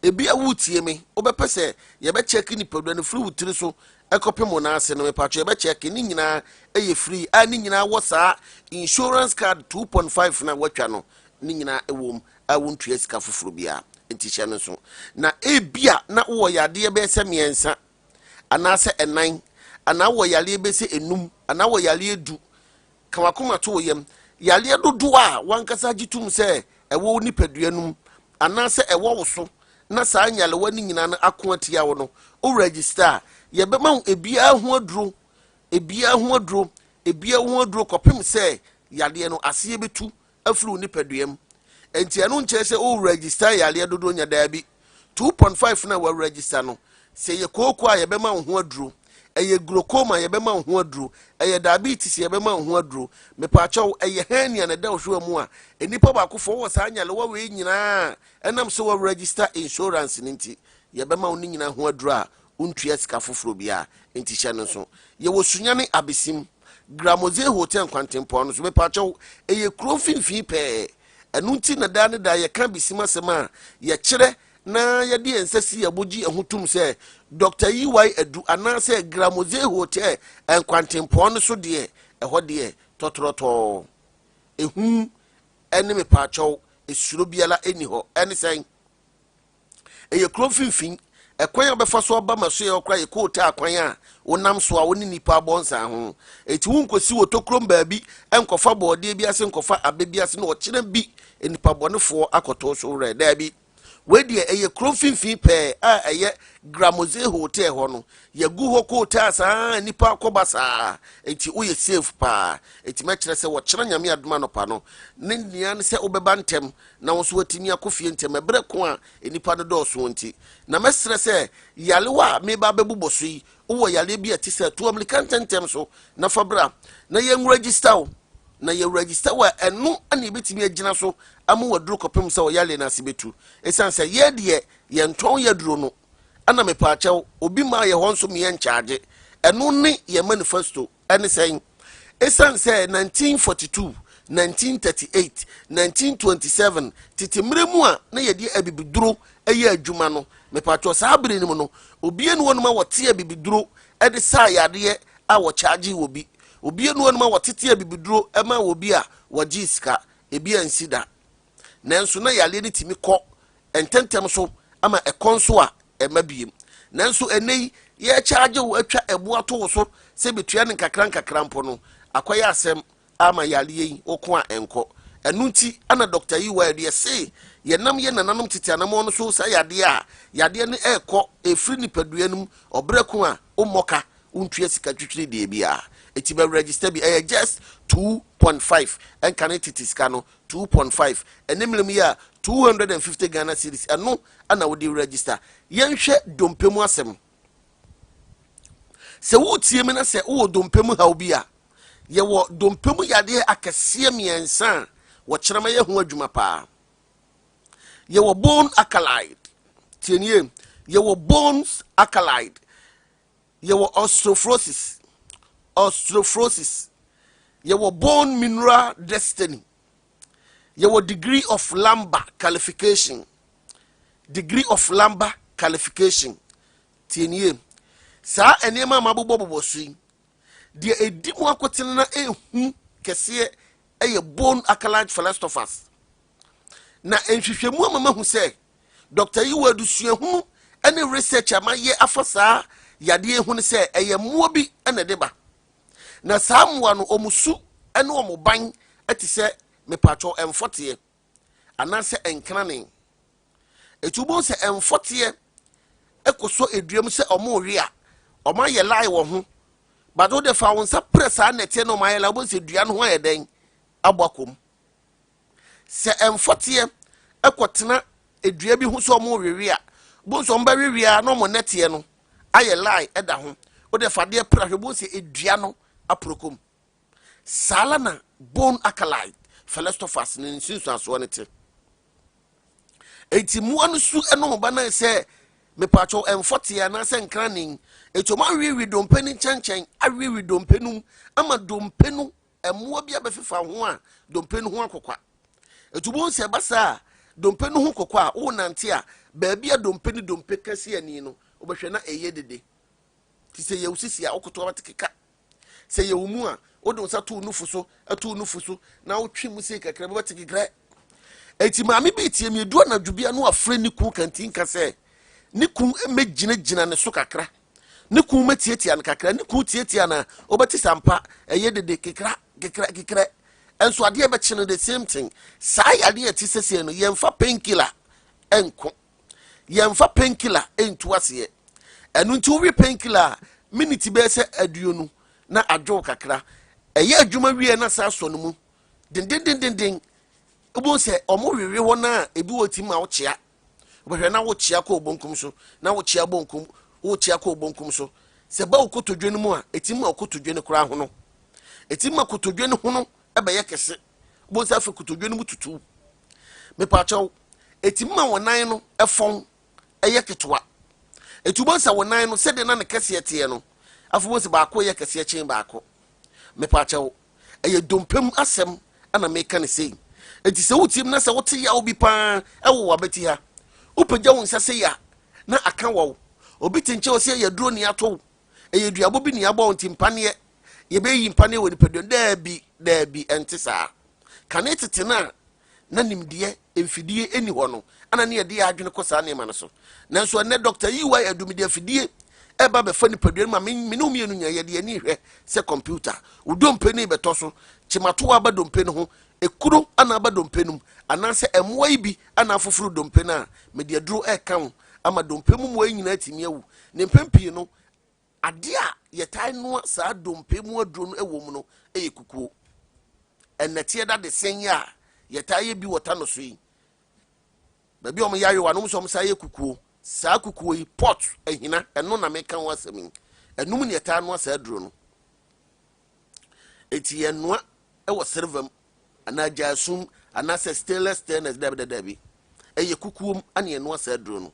Ebi a wotie me, wobɛpɛ sɛ yɛbɛkyɛke nipadua no firi wo tiri so ɛkɔpem wo nan ase no, mepatwo yɛbɛkyɛke ne nyinaa ɛyɛ free a ne nyinaa wɔ saa insurance card 2.5 na watwa no ne nyinaa ɛwɔ mu a wontua sika foforɔ biara. Nti hyɛ no nso na ebia na wowɔ yadeɛ bɛyɛ sɛ 3 anaasɛ 4, anaa wɔ yareɛ bɛyɛ sɛ 5, anaa wɔ yareɛ 10, ka wakoma to wo yam. Yareɛ dodoɔ a wankasa gye tom sɛ ɛwɔ wo nipadua no mu anaasɛ ɛwɔ wo so na saa nyarewa no nyinaa no ako atia wo no, wo register a, yɛbɛma wo ebiara ho aduro, ebiara ho aduro, ebiara ho aduro kɔpem sɛ yareɛ no aseɛ bɛtu afiri wo nipadua mu. Nti ɛno nkyerɛ sɛ wo register yareɛ dodoɔ nya daabi. 2.5 na wa register no, sɛ yɛ kooko a yɛbɛma wo ho aduro, ɛyɛ glaucoma yɛbɛma wo ho aduro, ɛyɛ diabetes yɛbɛma wo ho aduro, mepaakyɛw ɛyɛ hernia na ɛda wo hwewa mu a, nnipa baakofoɔ wɔ saa nyarewa wei nyinaa ɛnam sɛ wa register insurance no nti yɛbɛma wo ne nyinaa ho aduro a wontua sika foforɔ biara. Nti hyɛ no nso, yɛwɔ Sunyane Abesim Gramoze Hotel nkwantempɔn no so. Mepaakyɛw ɛyɛ kuro mfimfini pɛɛ. Ɛno nti na daa ne daa yɛka Abesim asɛm a yɛkyerɛ na yɛde yɛn nsa si yɛn bo gye ɛho tom sɛ Dr. EY Adu anaasɛ Gramoze Hotel nkwantempɔn no so deɛ, ɛhɔ deɛ tɔtrɔtɔɔ ehu ɛne mepaakyɛw esuro biara ɛni hɔ. Ɛne sɛn ɛyɛ kuro mfimfini, ɛkwan a bɛfa so aba ma so yɛ ɔkora yɛ kootaa kwan a wonam so a wo ne nipa abɔ nsa ho. Eti wonkɔsi wɔ tokurom baabi nkɔfa bɔɔdeɛ bi ase, nkɔfa abɛ bi ase na ɔkyerɛ bi nipa bɔnefoɔ akɔto so werɛ. Daabi, wei deɛ ɛyɛ kuro mfimfini pɛɛ a ɛyɛ Gramoze Hotel hɔ no, yɛgu hɔ kootaa saa nipa akɔba saa, eti woyɛ safe paa. Eti mɛkyerɛ sɛ wɔkyerɛ Nyame adom anɔpa no ne nea ne sɛ wobɛba ntɛm na wo nso watumi akɔ fie ntɛm ɛberɛ ko a nipa no dɔɔso nti. Na mɛsrɛ sɛ yarewa a meba bɛbobɔ so yi, wowɔ yareɛ bi a ɛte sɛ to amirika ntɛntɛm so na fa bra na yɛn register wo. Na yɛ register wo a, ɛno na yɛbɛtumi agyina so ama waduro kɔpem sɛ ɔyareɛ no ase bɛtu. Ɛsiane sɛ yɛ deɛ yɛntɔn yɛduro no ɛna mepaakyɛw obi maa yɛ hɔ nso meyɛ nkyagye. Ɛno ne yɛ manifesto. Ɛne sɛn? Ɛsiane sɛ 1942, 1938, 1927 tete mmerɛ mu a na yɛde abibiduro ɛyɛ adwuma no, mepaakyɛw saa bere no mu no, obie ne wɔnom a wɔte abibiduro ɛde saa yadeɛ a wɔkyaagye wɔ bi, obie ne wɔnom a wɔtete abibiduro ɛma wɔ bi a wɔgye sika, ebi ansi da. Nanso na yareɛ no tumi kɔ ntɛntɛm so ama ɛkɔ nso a ɛma biem. Nanso ɛnɛ yi yɛkyagye wo atwa ɛbo ato wo so sɛ betua no nkakra nkakra mpo no, akɔyɛ asɛm ama yareɛ yi woko a ɛnkɔ. Ɛno nti na Dɔkta Yiwa deɛ se yɛnam yɛn nananom tete anamɔn no so saa yadeɛ a yadeɛ no ɛrekɔ ɛfiri nipadua no mu ɔberɛ ko a wommɔ ka wontua sika twitwiri deɛ biara. Ɛti bɛ register bi ɛyɛ just 2.5 ɛnka ne tete sika no 2.5 ɛne mmerɛ mu yi a 250 Ghana cedis ɛno na wode register. Yɛnhwɛ dompe mu asɛm. Sɛ woretie me na sɛ wowɔ dompe mu haw bi a, yɛwɔ dompe mu yadeɛ akɛseɛ mmiɛnsa a wɔkyerɛ ma yɛ ho adwuma paa. Yɛwɔ bone alkaloid, tie nie, yɛwɔ bones alkaloid, yɛwɔ osteoporosis, osteoporosis, yɛwɔ bone mineral destiny, yɛwɔ degree of lumbar qualification, degree of lumbar qualification. Tie nie, saa nneɛma a mabobɔbobɔ so yi, deɛ ɛdi mu akotene na ɛhu kɛseɛ ɛyɛ bone alkaline philosophers. Na nhwehwɛmu ama mahu sɛ Dr. Yiwa adusuahunu ne research a mayɛ afa saa yadeɛ ho no sɛ ɛyɛ mmoa bi na ɛde ba. Na saa mmoa no wɔn su ne wɔn ban te sɛ mepatwɔ mfɔteɛ anaasɛ nkrane. Ɛti wobɛhu sɛ mfɔteɛ kɔsɔ edua mu sɛ ɔmo rewe a, ɔmo ayɛ line wɔ ho. But wode fa wo nsa prɛ saa nɛteɛ na ɔmo ayɛ line, wobɛhu sɛ dua no ho ayɛ dɛn abɔ akɔ mu. Sɛ mfɔteɛ kɔtena edua bi ho sɛ ɔmo rewe a, wobɛhu sɛ ɔmo bɛwewe a na ɔmo nɛteɛ no ayɛ line ɛda ho. Wode fa adeɛ prɛ ahwɛ, wobɛhu sɛ edua no aporɔ mu. Saa la na bone alkaloid philosophers ne nsunsuansoɔ no te. Enti mmoa no su ne ɔmo ba no sɛ mepatwɔ mfɔteɛ anaasɛ nkranen. Enti ɔmo awewe dompe no nkyɛnkyɛn, awewe dompe no mu ama dompe no mmoa bi abɛfefa ho a dompe no ho akokwa. Enti wobɛhu sɛ ɛba saa a dompe no ho kokwa a wonante a baabi a dompe ne dompe kɛse ani no wobɛhwɛ na ɛyɛ dede. Te sɛ yɛwo sisi a wokoto abɛte keka. Sɛ yɛwo mu a wode wo nsa to wo nufu so, to wo nufu so na wotwe mu sei kakra bi wobɛte kekrɛ. Enti maame bi tie mi edu anadwo bi a na wafrɛ ne kun kantinka sɛ ne kun mmɛgyinagyina ne so kakra, ne kun mmɛtiatia no kakra. Ne kun tiatia no a wobɛte sɛ ampa ɛyɛ dede kekra kekra kekrɛ. Ɛnso adeɛ bɛkye no the same thing. Saa yadeɛ a ɛte sɛsɛ no yɛmfa painkiller ɛnko, yɛmfa painkiller ɛntu aseɛ. Ɛno nti wowe painkiller a miniti bɛyɛ sɛ 20 na adwo kakra, ɛyɛ adwuma wie na saa sɔ no mu dendendendenden. Wobɛhu sɛ ɔmo wewe hɔ no a ebi wɔ ti ma wokyea, wobɛhwɛ na wokyea kɔ obonkum so na wokyea bonkum, wokyea kɔ obonkum so. Sɛ ba wo kotodwe no mu a ɛtumi ma wo kotodwe no koraa hono, ɛtumi ma kotodwe no hono ɛbɛyɛ kɛse. Wobɛhu sɛ afei kotodwe no mu tutu. Mepaakyɛw, ɛtumi ma wɔn nan no ɛfɔn ɛyɛ ketewa. Ɛti wobɛhu sɛ wɔn nan no sɛdeɛ na ne kɛseɛ teɛ no, afei wobɛhu sɛ baako yɛ kɛseɛ kyɛn baako. Mepaakyɛw, ɛyɛ dompe mu asɛm ɛna meka ne sei. Enti sɛ wotie mu na sɛ wote yaw bi paa ɛwɔ w'abati ha, wopagya wo nsa sei a na aka wɔw, obi te nkyɛn ɔsɛ ɛyɛ aduro ni ato wo, ɛyɛ duabɔ bi ni abɔ wo, nti mpaneɛ yɛbɛyi mpaneɛ wɔ nipadua. Daabi daabi, ɛnte saa. Kane tete no a na nimdeɛ mfidie ɛni hɔ no ana ne yɛde yɛ adwene kɔ saa nneɛma no so. Nanso ɛnɛ Dr. Yiwa Adumide afidie ɛba bɛfa nipadua no ma me ne mmienu nyinaa yɛde ani hwɛ sɛ kɔmputa. Wo dompe no bɛtɔ so, kyematoa aba dompe no ho, ekuro ana aba dompe no mu, anaasɛ ɛmmoa yi bi ana afoforo dompe no a mede aduro ɛka ho ama dompe mu mmoa yi nyinaa atumi awu. Ne mpɛn pii no adeɛ a yɛtae noa saa dompe mu aduro no ɛwɔ mu no ɛyɛ kukuo. Ɛnɛteɛ da de sɛn a yɛtae yɛ bi wɔ ta no so yi, baabi a wɔn yɛ ayewa no nso wɔn sa yɛ kukuo. Saa kukuo yi pot ahina ɛno na meka ho asɛm yi, ɛnum ne yɛtae noa saa aduro no. Eti yɛnoa ɛwɔ silver mu anaa gyaasum anaasɛ stainless stainless, dɛbi dɛbi, ɛyɛ kukuo mu ana yɛnoa saa aduro no.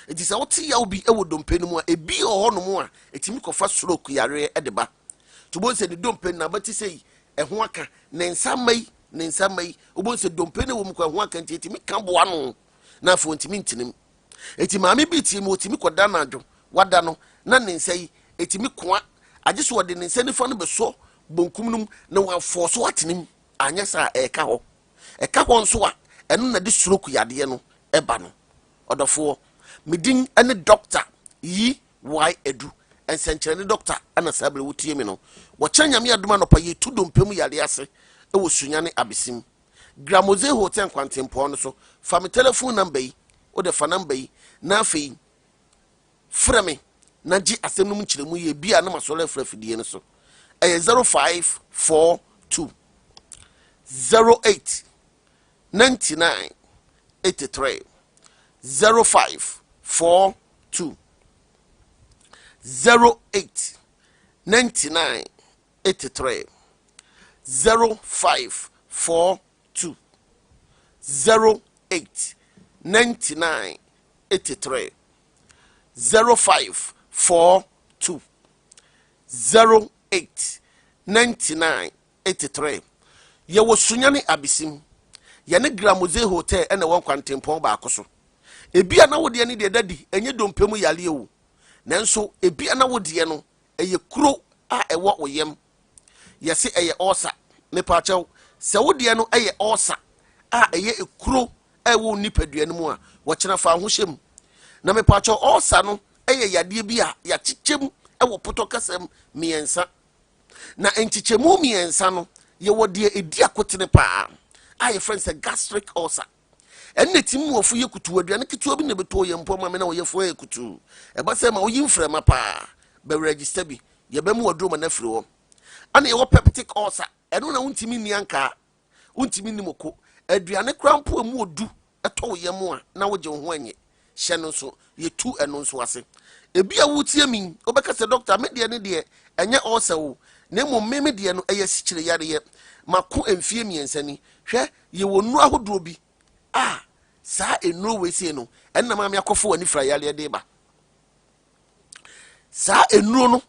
Eti sɛ wote yaw bi ɛwɔ dompe no mu a, ebi wɔ hɔnom a etimi kɔfa stroke yareɛ ɛde ba. Tubo sɛ ne dompe no abɛte sɛ yi ɛho aka ne nsa mma yi, ne nsa mma yi, wobɛhu sɛ dompe no wɔ mu kɔ ɛho aka nti etimi ka boa no na afei ntumi ntenem. Eti maame bi tie mu, otimi kɔda n'adwo wada no na ne nsa yi etimi koa, agye so wɔde ne nsa nifa no bɛsɔ bonkum no mu na wafɔ so atenem, anyɛ saa ɛka hɔ. Ɛka hɔ nso a ɛno na de stroke yadeɛ no ɛba no. Ɔdɔfoɔ, me din ne Dr. Yi Y Edu, nsɛnkyerɛnne dɔkta, ɛna saa bere wotie mi no wɔkyerɛ Nyame adom anɔpa yɛtu dompe mu yadeɛ ase ɛwɔ Sunyane Abesim. Gramose Hotel nkwantempɔn no so. Fa me telephone number yi, wode fa number yi na afei frɛ me na gye asɛm no mu nkyerɛmu yie bi a na masɔre afiri afidie no so. Ɛyɛ 0542 08 99 83, 0542 08 99 83, 0542 08 99 83, 0542 08 99 83. Yɛwɔ Sunyane Abesim, yɛne Gramose Hotel ɛna ɛwɔ nkwantempɔn baako so. Ebi a na wodeɛ ne deɛ, daddy, ɛnyɛ dompe mu yareɛ o, nanso ebi a na wodeɛ no ɛyɛ kuro a ɛwɔ wo yam, yɛse ɛyɛ ulcer. Mepaakyɛw, sɛ wodeɛ no ɛyɛ ulcer a ɛyɛ ekuro a ɛwɔ wo nipadua no mu a, wɔkyena fa ho hyɛ mu. Na mepaakyɛw, ulcer no ɛyɛ yadeɛ bi a yɛakyekyɛ mu ɛwɔ potɔ kasɛm mmiɛnsa, na nkyekyɛmu mmiɛnsa no, yɛwɔ deɛ ɛdi akotene paa a yɛfrɛ no sɛ gastric ulcer. Ɛnna timi mu wɔfo yɛ kutu, aduane ketewa bi na ɛbɛtɔ yɛ mpo ma me na wɔyɛfo yɛ kutu. Ɛba sɛ ma woyi mframa paa, bɛ register bi, yɛbɛmu waduro ma no afiri hɔ. Ana yɛwɔ peptic ulcer, ɛno na wontumi nni ankaa, wontumi nni moko, aduane kora mpo emu odu ɛtɔ wo yam a na wogye wo ho anyɛ hyɛ no nso, yɛtu ɛno nso ase. Ebi a wotie mi, wobɛka sɛ, "Doctor, me deɛ ne deɛ ɛnyɛ ulcer o, na mmom me deɛ no ɛyɛ sikyire yareɛ, mako mfie 3 ni." Hwɛ, yɛwɔ nnuro ahodoɔ bi a saa nnuro wei sei no ɛnna maame akɔfo wɔ anifira yareɛ de ba. Saa nnuro no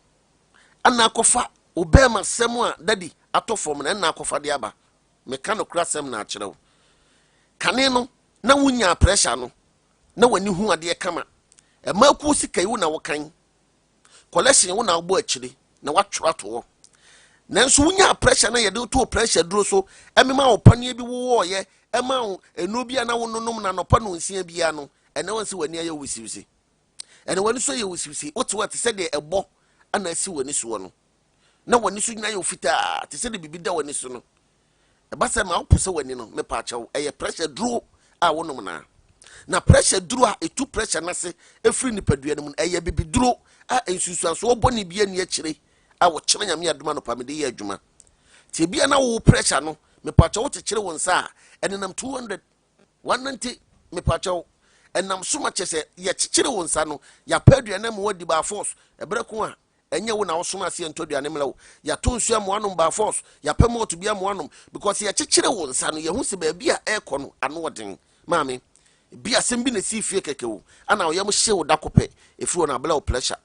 ɛna akɔfa obɛɛma sɛm a, daddy, atɔ fam no, ɛna akɔfa de aba. Meka no kora sɛm na akyerɛ wo. Kane no na wonya pressure no na w'ani hu adeɛ kama, ɛma kuo sika yi wo na wokan collection, wo na wobɔ akyire na woatwerɛ ato hɔ. Nanso wonya pressure na yɛde too pressure duro so, ɛmema wo paneɛ bi wowɔɔyɛ, ɛma wo nnuro bi a na wononom na anɔpa no nsia biara no, ɛnɛ wɔn sɛ w'ani ayɛ wisiwisi, ɛnɛ w'ani so yɛ wisiwisi. Wote hɔ te sɛ deɛ ɛbɔ ana asi w'ani soɔ no, na w'ani so nyinaa yɛ fitaa te sɛ deɛ biribi da w'ani so no. Ɛba sɛ ma wopo sɛ w'ani no, mepa akyɛw, ɛyɛ pressure duro a wonom na pressure duro a ɛtu pressure n'ase ɛfiri nipadua no mu no, ɛyɛ bibi duro a nsunsuansoɔ bɔne bi ani akyire a wɔkyerɛ. Nyame adom, anɔpa mede yɛ adwuma nti ebia na wo pressure no, mepakyɛw, wokyekyere wo nsa a ɛnenam 200 190. Mepakyɛw, ɛnam so ma kyɛ sɛ yɛkyekyere wo nsa no, yɛapɛ aduane ma wadi by force. Ɛberɛ ko a ɛnyɛ wo na wosom aseɛ ntɔ aduane mmerɛ wo, yɛato nsuo ama wanom by force, yɛapɛ malt bi ama wanom, because yɛkyekyere wo nsa no, yɛhu sɛ baabi a ɛrekɔ no ano ɔden. Maame bi, asɛm bi na ɛsii fie kɛkɛ o, ana ɔyam hye wo da ko pɛ, ɛfiri hɔ no abrɛ wo pressure.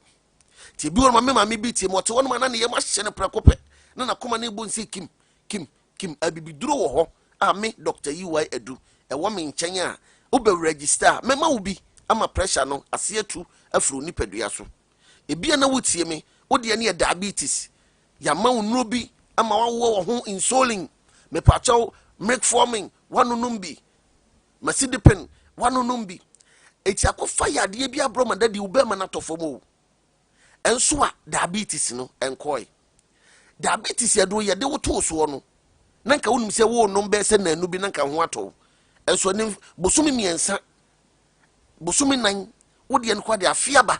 Nti ebi wɔ no ma me maame bi tie mu, ɔte hɔ nom a na ne yam ahyɛ no prɛko pɛ na nakoma no ɛbɔ nse kim kim kim. Abibiduro wɔ hɔ a me Dr. Ey Adu ɛwɔ me nkyɛn a wobɛ register a mɛma wo bi ama pressure no ase atu afiri wo nipadua so. Ebi a na wotie me, wodeɛ no yɛ diabetes, yɛama wo nnuro bi ama wawowɔ wɔ ho insulin, mepakyɛw, metformin wanonom bi, masidipin wanonom bi, eti akɔfa yadeɛ bi aborɔ ma, daddy, wo bɛrima no atɔ fam o. Ɛnso a diabetes no ɛnkɔe. Diabetes yɛde yɛde wo too soɔ no, na nka wonim sɛ wonom bɛɛ sɛ nanu bi na nka ho atɔ wo. Ɛnso ɛne bosome 3, bosome 4, wodeɛ no kɔ de afe aba.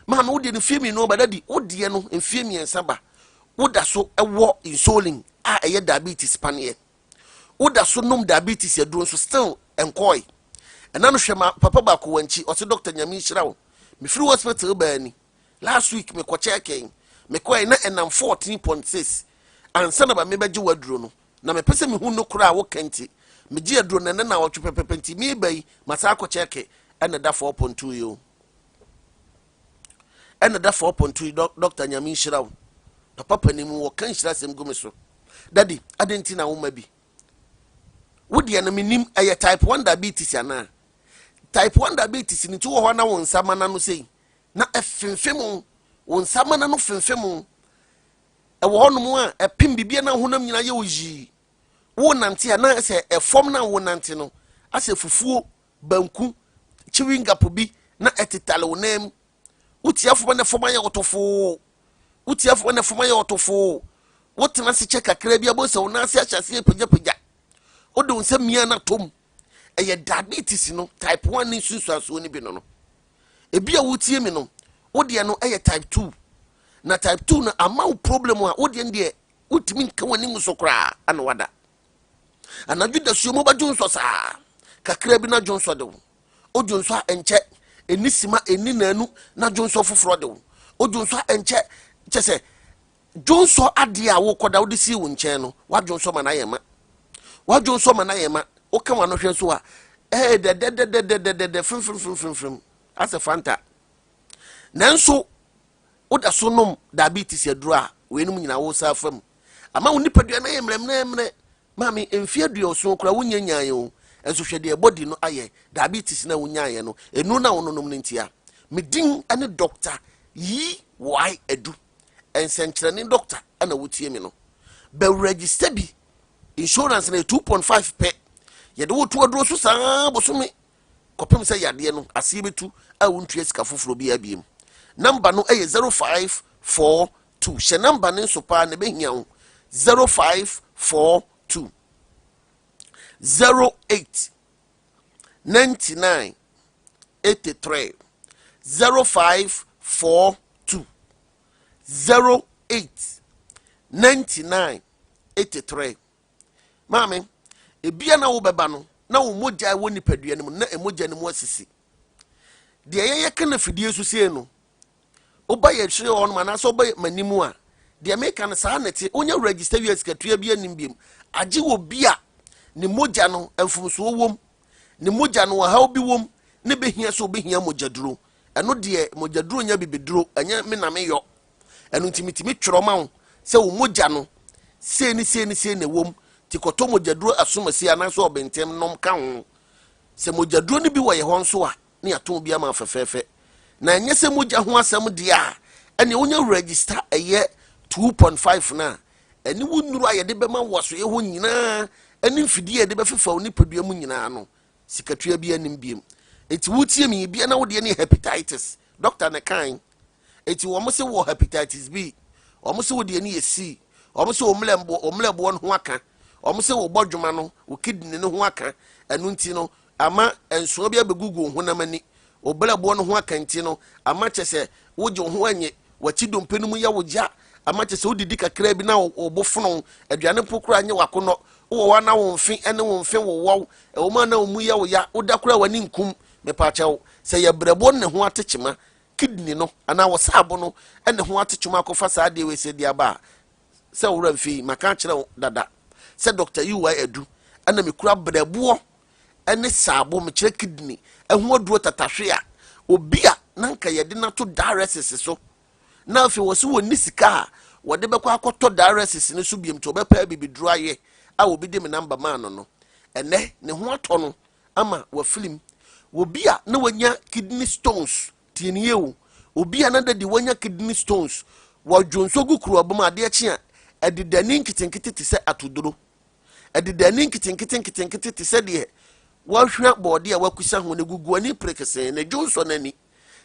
Maame, wodeɛ no mfie 2 aba. Daddy, wodeɛ no mfie 3 ba, woda so ɛwɔ insulin a ɛyɛ diabetes paneɛ, woda so nom diabetes aduro nso still ɛnkɔe. Ɛna no hwɛ, ma papa baako wɔ nkyi, ɔsɛ, "Doctor, Nyame nhyira wo, mefiri hospital baa ni last week, mekɔ kyɛɛkɛn, mekɔɛ na ɛnam 14.6 ansa na ba mebɛgye w'aduro no, na mepɛ sɛ mehu no koraa a woka nti megye aduro no ɛnɛ na wɔtwe pɛpɛpɛ. Nti meba yi masa akɔ kyɛɛke, ɛna da 4.2 yi o, ɛna da 4.2 yi. Doctor, Nyame nhyira wo." Papa panin mu wɔka nhyira asɛm gu me so. Daddy, ade nti na woma bi wodeɛ no, menim ɛyɛ type 1 diabetes anaa type 1 diabetes no. Nti wɔ hɔ na wo nsa mana no sei na ɛfemfem wo nsa mana no femfem wo. Ɛwɔ hɔnom a ɛpem bibia na honam nyinaa yɛ wo yii. Wo nante a na sɛ ɛfam na wo nante no asɛ fufuo, banku, chewing gum bi na ɛtetale wo nan mu. Wotia fam na fam ayɛ wɔtɔfoo, wotia fam na fam ayɛ wɔtɔfoo. Wotena ase kyɛ kakra bi abɔ sɛ wo nan ase ahyɛ aseɛ pagyapagya. Wode wo nsa mia no atom. Ɛyɛ diabetes no type 1 ne nsunsuansoɔ no bi no no. Ebi a wotie mi no, wodeɛ no ɛyɛ type 2. Na type 2 no ama wo problem a wodeɛ no deɛ wotumi nka w'anim so koraa ana wada. Anadwo dasuo mu wobɛdwo nsɔ saa kakra bi na dwo nsɔ de wo. Wodwo nsɔ a ɛnkyɛ, ɛni sima ɛni nanu na dwo nsɔ foforɔ de wo. Wodwo nsɔ a ɛnkyɛ, kyɛ sɛ dwo nsɔ adeɛ a wokɔda wode sii wo nkyɛn no, wadwo nsɔ ma no ayɛ ma. Wadwo nsɔ ma no ayɛ ma. Woka w'ano hwɛ nso a, ɛyɛ dɛdɛdɛdɛdɛdɛdɛ fimfimfimfimfim asɛ Fanta. Nanso woda so nom diabetes aduro a, weinom nyinaa wo sa fam ama wo nipadua no ayɛ mmerɛmmerɛmmerɛ. Maame, mfe 70 koraa wonyɛ nyaeɛ o, nso hwɛ deɛ body no ayɛ. Diabetes no a wonyaeɛ no, ɛnu no a wononom no ntia. Me din ne Dr. Yi Y Adu, nsɛnkyerɛnne doctor, ɛna wotie me no. Bɛ register bi. Insurance no yɛ 2.5 pɛ. Yɛde wo to aduro so saa bosome kɔpem sɛ yadeɛ no aseɛ bɛtu a wontua sika foforɔ bi abiem. Number no ɛyɛ 0542. Hyɛ number no nso paa na ɛbɛhia wo. 0542 08 99 83. 0542 08 99 83. Maame, ebia na wobɛba no na wo mogya a ɛwɔ nipadua no mu na mogya no mu asisi. Deɛ yɛyɛ ka no afidie so sei no, woba yɛ hyerɛ hɔ nom anaasɛ woba m'anim a, deɛ meka no saa na ɛte. Wonya register wie a, sikatua bi anim biom, agye wɔ bi a ne mogya no mfomsoɔ wom, ne mogya no ɔhaw bi wom ne bɛhia sɛ wobɛhia mogyaduro. Ɛno deɛ, mogyaduro nya bibiduro, ɛnyɛ me na meyɔ ɛno. Nti metumi twerɛ ma wo sɛ wo mogya no sei ne sei ne sei na ɛwom, nti kɔtɔ mogyaduro asomasi anaasɛ ɔbɛntɛm nom ka ho. Sɛ mogyaduro no bi wɔ yɛ hɔ nso a, ne yɛatɔn bi ama fɛfɛɛfɛ. Na ɛnyɛ sɛ mogya ho asɛm deɛ a, ɛnea wonya register ɛyɛ 2.5 no a, ɛne wo nnuro a yɛde bɛma wo asoeɛ hɔ nyinaa ɛne mfidie a yɛde bɛfefa wo nipadua mu nyinaa no, sikatua bi anim biem. Eti wotie mi bia na wodeɛ ne hepatitis, doctor ne kan. Eti wɔn sɛ wɔ hepatitis B, wɔn sɛ wodeɛ ne yɛ C, wɔn sɛ wɔn mmerɛboɔ no ho aka, wɔn sɛ wɔbɔ dwuma no, wɔ kidney no ho aka. Ɛno nti no ama nsoa bi abɛgugu wo honam ani. Wo brɛboɔ no ho aka nti no ama kyɛ sɛ wogye wo ho anye, w'akyi dompe no mu yɛ wo gya, ama kyɛ sɛ wodidi kakra bi na wo bo fono, aduane mpo koraa nyɛ w'akɔnnɔ. Wowɔ hɔ a na wo mfe ne wo mfe wowɔw, ɛwɔ mu a na wo mu yɛ wo ya, woda koraa w'ani nkum. Mepaakyɛw, sɛ yɛ brɛboɔ no ne ho atekyema, kidney no anaa wɔsaabo no ne ho atekyema akɔfa saa adeɛ wei sɛ de aba a, sɛ wowura mfe yi, maka akyerɛ wo dada sɛ Dr. Uy Adu ɛna mekura brɛboɔ ne saabo, mekyerɛ kidney ɛho aduro tatahwe a obi a na nka yɛde no ato dialysis so na afei wɔ sɛ wɔnni sika a wɔde bɛkɔ akɔtɔ dialysis no so biom, nti wɔbɛpɛ bibiduro ayɛ a obi de me number maa no no, ɛnɛ ne ho atɔ no ama wafilim. Obi a na wanya kidney stones, tie ne yie o, obi a na dadi wanya kidney stones, wɔdwo nso gu kuruwa mu, adeɛ kye a ɛdedani nketenkete te sɛ atoduro, ɛdedani nketenkete nketenkete te sɛ deɛ wɔahwia bɔɔde a wakusa ho no gugu ani perekesee ne dwonsɔ n'ani.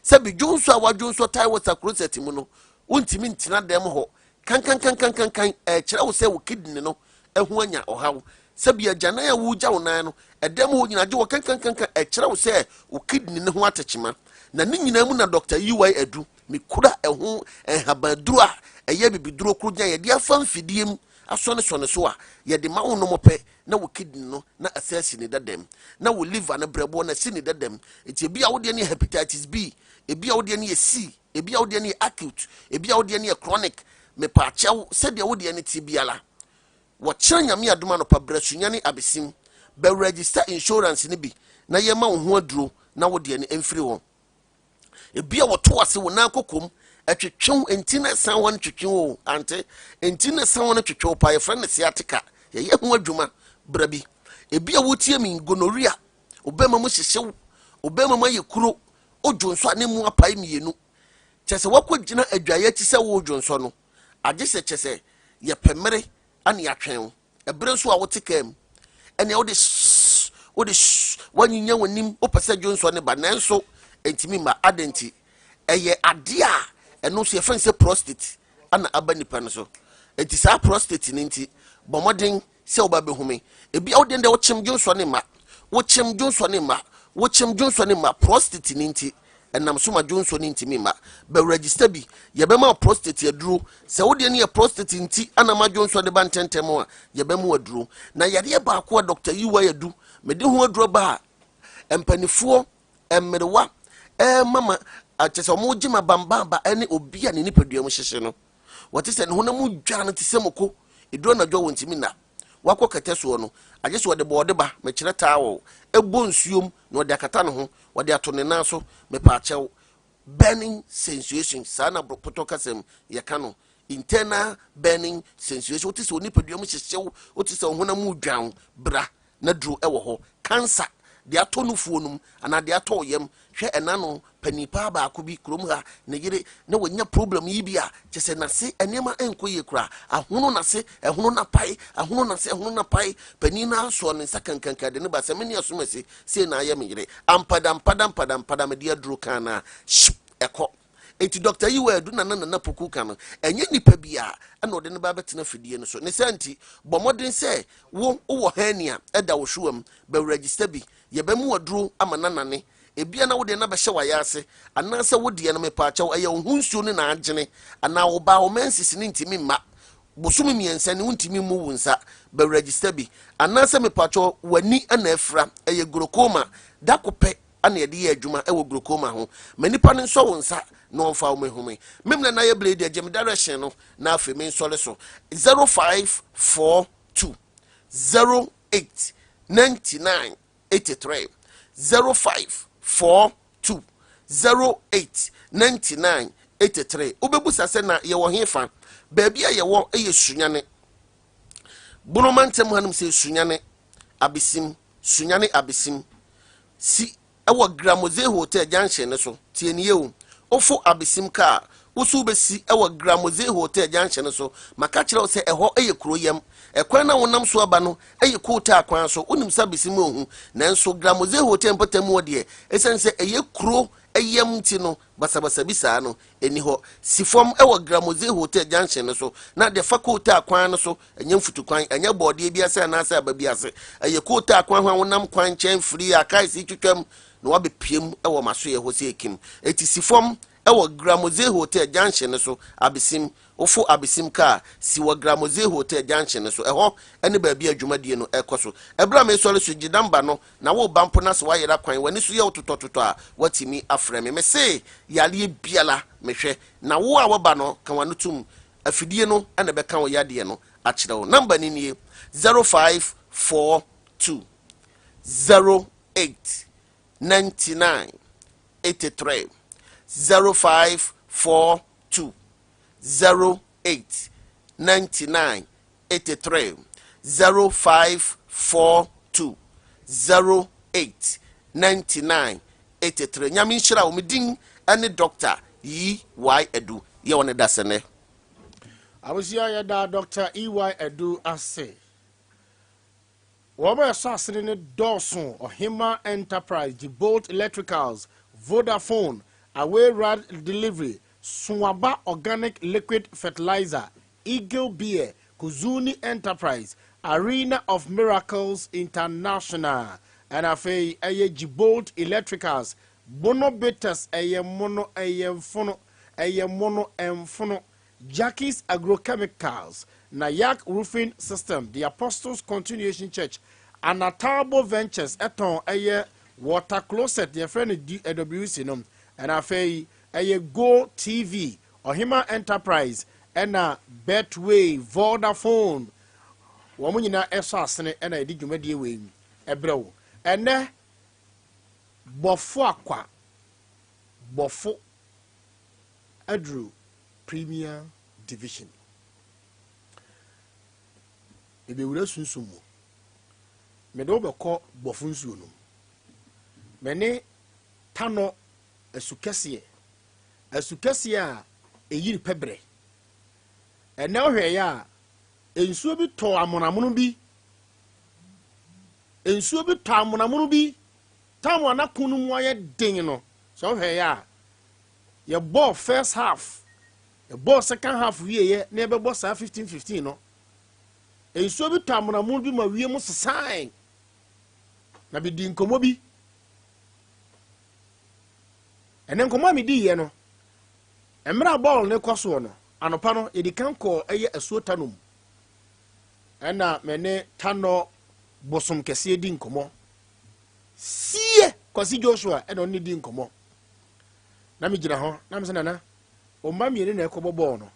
Sɛbi, dwonsɔ a wadwonsɔ tae wɔ sakrosɛt mu no, wontumi ntena dɛm hɔ kankankankankankan. Ɛkyerɛ wo sɛ wo kidney no ɛho anya ɔhaw. Sɛbi, agyanan a wogya wo nan no, ɛdɛm hɔ nyinaa gye wɔ kankankankan. Ɛkyerɛ wo sɛ wo kidney no ho atekyema. Na ne nyinaa mu na Dr. Uy Adu mekura ɛho nhabanduro a ɛyɛ bibiduro koro gyina yɛde afa mfidie mu asɔnesɔne so a yɛde ma wo nom pɛ na wo kidney no na ɛsɛ asi ne dadam, na wo liver no, brɛboɔ no asi ne dadam. Nti ebi a wodeɛ no yɛ hepatitis B, ebi a wodeɛ no yɛ C, ebi a wodeɛ no yɛ acute, ebi a wodeɛ no yɛ chronic, mepaakyɛw, sɛdeɛ wodeɛ no te biara, wɔkyerɛ Nyame adom anɔpa brɛ Sunyane abesim bɛ register insurance no bi na yɛma wo ho aduro na wodeɛ no mfiri hɔ. Ebi a wɔto ase wo nan kokom ɛtwetwew nti na ɛsan wɔn twetwe o ante nti na ɛsan wɔn twetwe pa, yɛfrɛ no sciatica, yɛyɛ ho adwuma bra bi. Ebi a wotie mi, gonorrhea, obɛma mu hyehyew, obɛma mu ayɛ kuro, odwo nso a ne mu apae mmienu, kyɛ sɛ wakɔ gyina adwaeɛ akyi sɛ wɔredwo nsɔ no, agye sɛ kyɛ sɛ yɛpɛ mmere ane atwɛn wo. Ɛberɛ nso a wote kaa mu ɛnea wode shh wode shh wanyinya w'anim, wopɛ sɛ dwo nsɔ ne ba nanso ntumi mma adɛn nti? Ɛyɛ adeɛ a ɛno nso yɛfrɛ no sɛ prostate ana aba nipa no so. Nti saa prostate no nti, bɔ mmɔden. sɛ woba bɛhu me. Ebia wo deɛ deɛ wokyem dwonsɔ ne mma, wokyem dwonsɔ ne mma, wokyem dwonsɔ ne mma, prostate no nti, ɛnam so ma dwonsɔ no ntumi mma. Bɛ register bi, yɛbɛma wo prostate aduro. Sɛ wo deɛ no yɛ prostate nti ana ma dwonsɔ de ba ntɛntɛm a, yɛbɛma wo aduro. Na yareɛ baako a Dr. Yiwa Adu, mede ho aduro ba a, mpanifoɔ, mmerewa, ɛma ma, kyɛ sɛ wɔn gye ma bambaaba ɛne obi a ne nipadua mu hyehye no. Wɔte sɛ ne honam mu dwa no te sɛ moko, ɛduru anadwo a wɔntumi nna. Wakɔ kɛtɛ soɔ no, agye sɛ wɔde bɔɔde ba, mekyerɛ towel, ɛbɔ nsuom na wɔde akata ne ho, wɔde ato ne nan so. Mepaakyɛw, burning sensation, saa na potɔ kasɛm yɛka no, internal burning sensation. Wote sɛ onipadua mu hyehyew, wote sɛ wo honam mu dwan, bra na duro ɛwɔ hɔ. Cancer deɛ atɔ no fuo nom anaa deɛ atɔ wo yam, hwɛ ɛna no panin paa baako bi kurom ha, ne yere na wanya problem yi bi a kyɛ sɛ n'ase nneɛma nkɔ yie koraa, ahono n'ase, ɛhono n'apae, ahono n'ase, ɛhono n'apae. Panin no asɔ ne nsa kankankan de ne ba sɛ mene asom ase sei na ayɛ me yere ampada mpada mpada mpada, mede aduro kan na hyip ɛkɔ. Eti Dr. Yiwa Adu Nana Nana Poku ka no, ɛnyɛ nipa bi a ɛna ɔde ne ba bɛtena fidie no so. Ne sɛ nti bɔ mmɔden sɛ wo wowɔ hernia ɛda wo hwewa mu, bɛ register bi, yɛbɛmu aduro ama nanane. Ebia na wodeɛ na bɛhyɛ wayɛ ase, anaasɛ wodeɛ no mepaakyɛw ɛyɛ wo ho nsuo no na agyene, anaa wo ba wo menses ne ntumi mma bosome 3 ne wontumi mmu wo nsa, bɛ register bi. Anaasɛ mepaakyɛw w'ani na afira, ɛyɛ glaucoma, dako pɛ ana yɛde yɛ adwuma ɛwɔ glaucoma ho, ma nipa no nsɔ wo nsa na ɔmfa wo mehome memna na yɛ blade agye me direction no na afei me nsɔre so. 0542 08 99 83, 0542 08 99 83. Wobɛbusa sɛ na yɛwɔ he fa? Baabi a yɛwɔ yɛ Sunyane, Bonoma ntɛm hanom sɛ Sunyane Abesim, Sunyane Abesim si ɛwɔ Gramoze Hotel junction no so. Tie nie o, wofo Abesim kaa woso wobɛsi ɛwɔ Gramoze Hotel junction no so. Maka kyerɛ wo sɛ ɛhɔ ɛyɛ kuro yam. Ɛkwan na wonam so aba no ɛyɛ kootaa kwan so. Wonim sɛ Abesim ohu, nanso Gramoze Hotel mpɔtam wɔ deɛ, ɛsiane sɛ ɛyɛ kuro ɛyam nti no, basabasa bi saa no ɛni hɔ. Si fam ɛwɔ Gramoze Hotel junction no so na deɛ fa kootaa kwan no so, ɛnyɛ mfutukwan, ɛnyɛ bɔɔdeɛ bi ase anaasɛ aba bi ase, ɛyɛ kootaa kwan ho a wonam kwan nkyɛn firi akaesi twitwam na wabɛpiem ɛwɔ masoyɛ hɔ sɛ ekim. Eti si fam ɛwɔ Gramoze Hotel junction no so, Abesim. Wofo Abesim kaa, si wɔ Gramoze Hotel junction no so. Ɛhɔ ɛne baabi a dwumadie no ɛkɔ so. Ɛberɛ a mesɔre so gye namba no na woba mpo na sɛ woayera kwan, w'ani so yɛ wo totɔtotɔ a, woatumi afrɛ me. Mese yareɛ biara mehwɛ, na wo a wɔba no ka w'ano tom, afidie no ɛna ɛbɛka wo yadeɛ no akyerɛ wo. Namba no nie: 0542 08 99 83, 0542 08 99 83, 0542 08 99 83. Nyame nhyira wo. Me din ne Dr. Yi Y Adu. Yɛ wɔ ne da sɛ nɛ. Abusua, yɛda Dr. Ey Adu ase. Wɔn a ɛsɔ asene ne dɔɔso: Ɔhema Enterprise, Gibolt Electricals, Vodafone, Away Rad Delivery, Suwaba Organic Liquid Fertilizer, Eagle Beer, Kuzuni Enterprise, Arena of Miracles International, ɛna afei ɛyɛ Gibolt Electricals, Bono Bitters, ɛyɛ mono, ɛyɛ mfono, ɛyɛ mono ɛmfono, Jackie's Agrochemicals, Nayak Roofing System, The Apostles Continuation Church, Anatabo Ventures, ɛtɔn ɛyɛ water closet, yɛfrɛ no DWC no, ɛna afei ɛyɛ Go TV, Ɔhema Enterprise, ɛna Betway, Vodafone. Wɔn nyinaa ɛsɔ asene ɛna yɛde dwumadie wei ɛbrɛ wo. Ɛnɛ bɔfo akwa bɔfo aduru Premier Division, ebewura sunsun mu, mede wo bɛkɔ bɔfo nsuo no mu, mene tanɔ asu kɛseɛ, asu kɛseɛ a ɛyiri pɛbrɛ. Ɛnɛ wohwɛ yɛ a, nsuo bi tɔ amonamono bi, nsuo bi tɔ amonamono bi tam a n'ako no mu ayɛ den no. Sɛ wohwɛ yɛ a, yɛbɔɔ first half, yɛbɔɔ second half wieɛ na yɛbɛbɔ saa 15 15 no. Nsuo bi tɔ amonamono bi ma wiem sesae. Na medii nkɔmmɔ bi. Ɛnɛ nkɔmmɔ a mediiɛ no, mmerɛ a bɔɔl no kɔ soɔ no, anɔpa no yɛdi kan kɔɔ ɛyɛ asuo Tano mu. Ɛna me ne Tanɔ bosom kɛseɛ di nkɔmmɔ. Sie Kwasi Joshua ɛna ɔne ne di nkɔmmɔ. Na megyina hɔ na mesɛ nana, wo mma mmienu na ɛkɔbɔ bɔɔl no.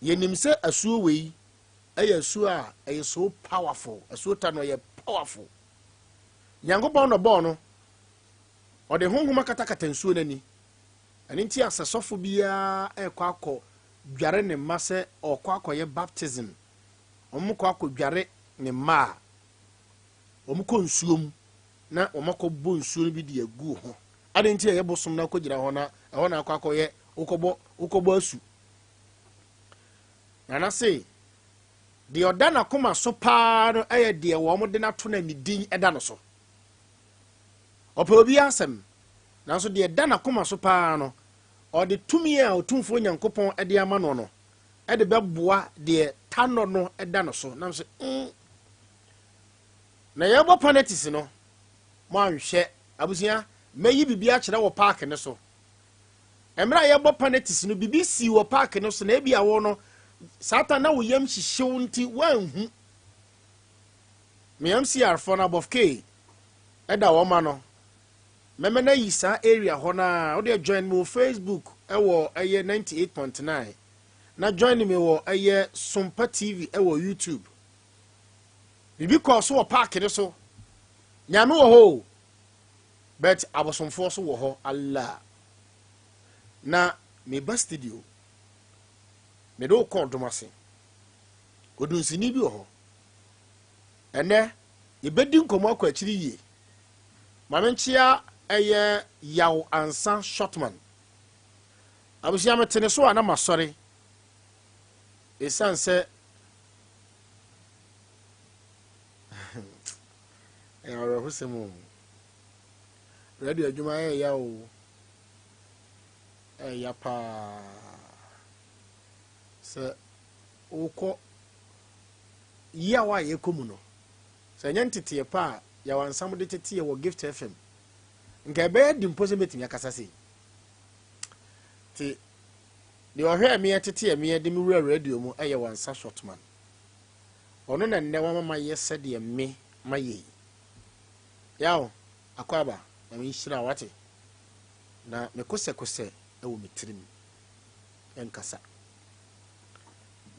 Yɛnim sɛ asuo wei ɛyɛ asuo a ɛyɛ so powerful. Asuo Tanɔ yɛ powerful. Nyankopɔn na ɔbɔɔ no. Ɔde honhom akatakata nsuo no ani. Ɛno nti a sɛ sɔfo biara ɛrekɔ akɔ dware ne mma sɛ ɔrekɔ akɔyɛ baptism, wɔn kɔ akɔ dware ne mma a, wɔn kɔ nsuo mu na wɔn akɔ bɔ nsuo no bi de agu ho. Adɛn nti a ɛyɛ bosom na akɔgyina hɔ na ɛhɔ na akɔ akɔyɛ wokɔbɔ wokɔbɔ asu. Nana se deɛ ɔda n'akoma so paa no yɛ deɛ wɔn de no ato na ne din da no so. Ɔpɛ obi asɛm, nanso deɛ ɛda n'akoma so paa no, ɔde tumi a Otumfoɔ Nyankopɔn de ama no no de bɛboa deɛ tanɔ no da no so. Nam sɛ, mm. Na yɛbɔ panɛtis no, moanhwɛ. Abusua, mɛyi biribi akyerɛ wɔ paake no so. Mmerɛ a yɛbɔ panɛtis no, biribi sii wɔ paake no so na ebi a wo no, saa ta na wo yam hyehyew nti woanhu. Me MCR foɔ no above K ɛda wɔn ano. Mɛmɛ no ayi saa area hɔ no ara. Wodeɛ join me wɔ Facebook ɛwɔ ɛyɛ 98.9 na join me wɔ ɛyɛ Sompa TV ɛwɔ YouTube. Biribi kɔɔ so wɔ park no so. Nyame wɔ hɔ o, but abosomfoɔ so wɔ hɔ Allah. Na meba studio, mede wo kɔ ɔdom ase. Odunsini bi wɔ hɔ. Ɛnɛ yɛbɛdi nkɔmmɔ akɔ akyiri yie. Ma menkyea ɛyɛ Yaw Ansa Shortman. Abusua mete ne so a na masɔre. Ɛsiane sɛ ɛyɛ awerɛhosɛm o. Radio adwuma ɛyɛ ya o. Ɛyɛ ya paa. Sɛ wokɔ yaw a yɛkɔ mu no, sɛ ɛnyɛ nteteɛ pa a Yaw Ansam de teteɛ wɔ Gift FM, nka ɛbɛyɛ den mpo sɛ mɛtumi akasa sei. Nti, deɛ ɔhwɛɛ meɛ teteɛ meɛ de me wura radio mu ɛyɛ Wansa Shortman. Ɔno na nnɛ wama mayɛ sɛdeɛ me mayɛ yi. Yaw, Akwaaba, Nyame nhyira wo, wate? Na me kosɛkosɛ wɔ me tirim. Ɛnkasa.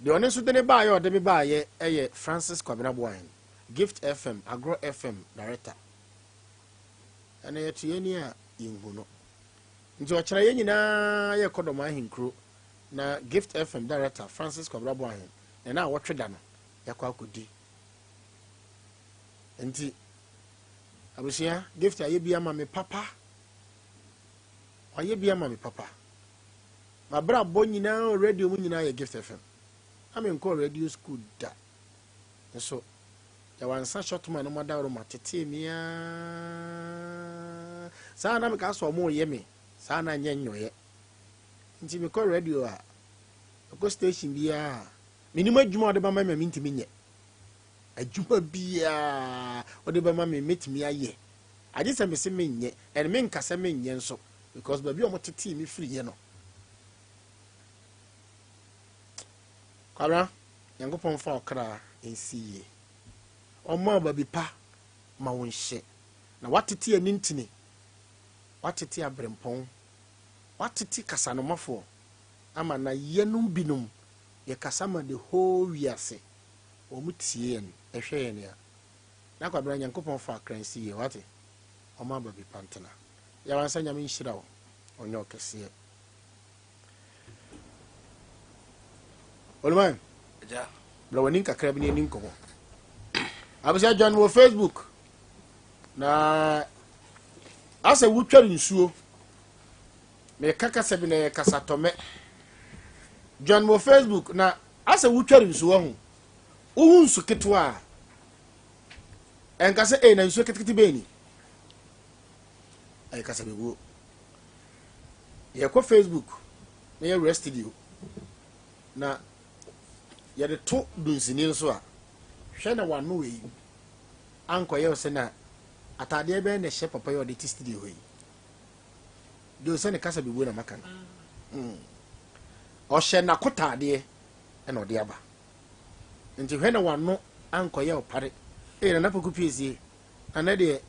Deɛ ɔno nso de ne baayɛ a ɔde me baayɛ yɛ Francis Kwabena Boahen, Gift FM, Agorɔ FM director. Ɛnna yɛto yɛn ani a yɛnhu no. Nti ɔkyena yɛn nyinaa yɛrekɔ Dɔm Ahenkuro na Gift FM director Francis Kwabena Boahen ne na awɔtwe da no yɛakɔ akɔdi. Nti abusua Gift ayɛ bi ama me papa. Wayɛ bi ama me papa. M'abrabɔ nyinaa wɔ radio mu nyinaa yɛ Gift FM. Na menkɔɔ radio school da. Nso Yawansa Shortman no madaworoma tetee me ara. Saa na meka sɛ ɔmo yɛ me saa na nyɛ nnwɔyɛ. Nti mekɔ radio a, mekɔ station biara a, menim adwuma a ɔde bɛma me a mentumi nyɛ. Adwuma biara ɔde bɛma me mɛtumi ayɛ. Agye sɛ mese menyɛ, and menka sɛ menyɛ nso because baabi a wɔtetee me firiiɛ no. Kwabena, Nyankopɔn mfa wo kra nsi yie. Ɔmma wo baabi pa ma wo nhyɛ. Na woatete anintini, woatete aberempɔn, woatete kasanomafoɔ ama na yɛnom binom yɛkasa ma the whole wiase wɔn tie yɛn, ɛhwɛ yɛn a. Na Kwabena, Nyankopɔn fa kra nsi yie, wate? Ɔmma wo baabi pa ntena. Yawansa Nyame nhyira wo, ɔnyɛ wo kɛseɛ. Oluman, bra w'ani nkakra bi ne ani nkɔmmɔ. Abusua join wɔ Facebook na asɛ wotware nsuo meka kasa bi na ɛyɛ kasatɔmɛ. Join wɔ Facebook na asɛ wotware nsuo ahu wohu nsu ketewa a ɛnka sɛ ee na nsuo ketekete bɛn ni ɛyɛ kasabebuo. Yɛkɔ Facebook na yɛwura studio na Yɛde to dunsini nso a, hwɛ na w'ano wei ankɔyɛ wo sɛ na ataadeɛ bɛn na ɛhyɛ papa yi a ɔde te studio hɔ yi. Deɛ sɛ ne kasa bebuo na maka no. Ɔhyɛ n'akotaadeɛ ɛna ɔde aba. Nti hwɛ na w'ano ankɔyɛ wo pare. Ee Nana Poku Piesie, na nɛ deɛ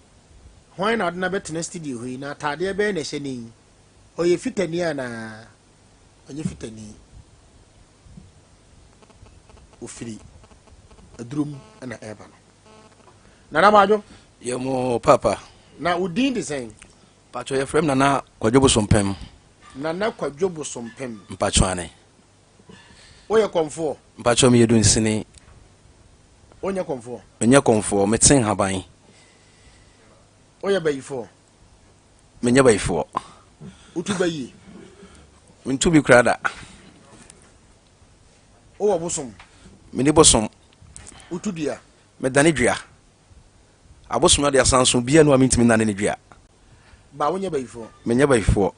hwan na ɔde no abɛtena studio hɔ yi na ataadeɛ bɛn na ɛhyɛ ne yi? Ɔyɛ fitani anaa? Ɔnyɛ fitani. Ɔfiri aduro mu na ɛreba no. Nana Baadwo. Yɛ mo papa. Na wo din de sɛn? Mpatsɔ yɛfrɛ me Nana Kwadwo Bosompem. Nana Kwadwo Bosompem. Mpatsɔ ane. Woyɛ kɔmfoɔ? Mpatsɔ meyɛ dunsini. Wonyɛ kɔmfoɔ? Menyɛ kɔmfoɔ, mete nhaban. Woyɛ bayifoɔ? Menyɛ bayifoɔ. Wotu bayie? Mentu bi koraa da. Wowɔ bosom? Menni bosom. Wotu dua? Medane dua. Abosom aduasa nso, biara nni hɔ a mentumi nnane ne dua. Ba, wonyɛ bayifoɔ? Menyɛ bayifoɔ.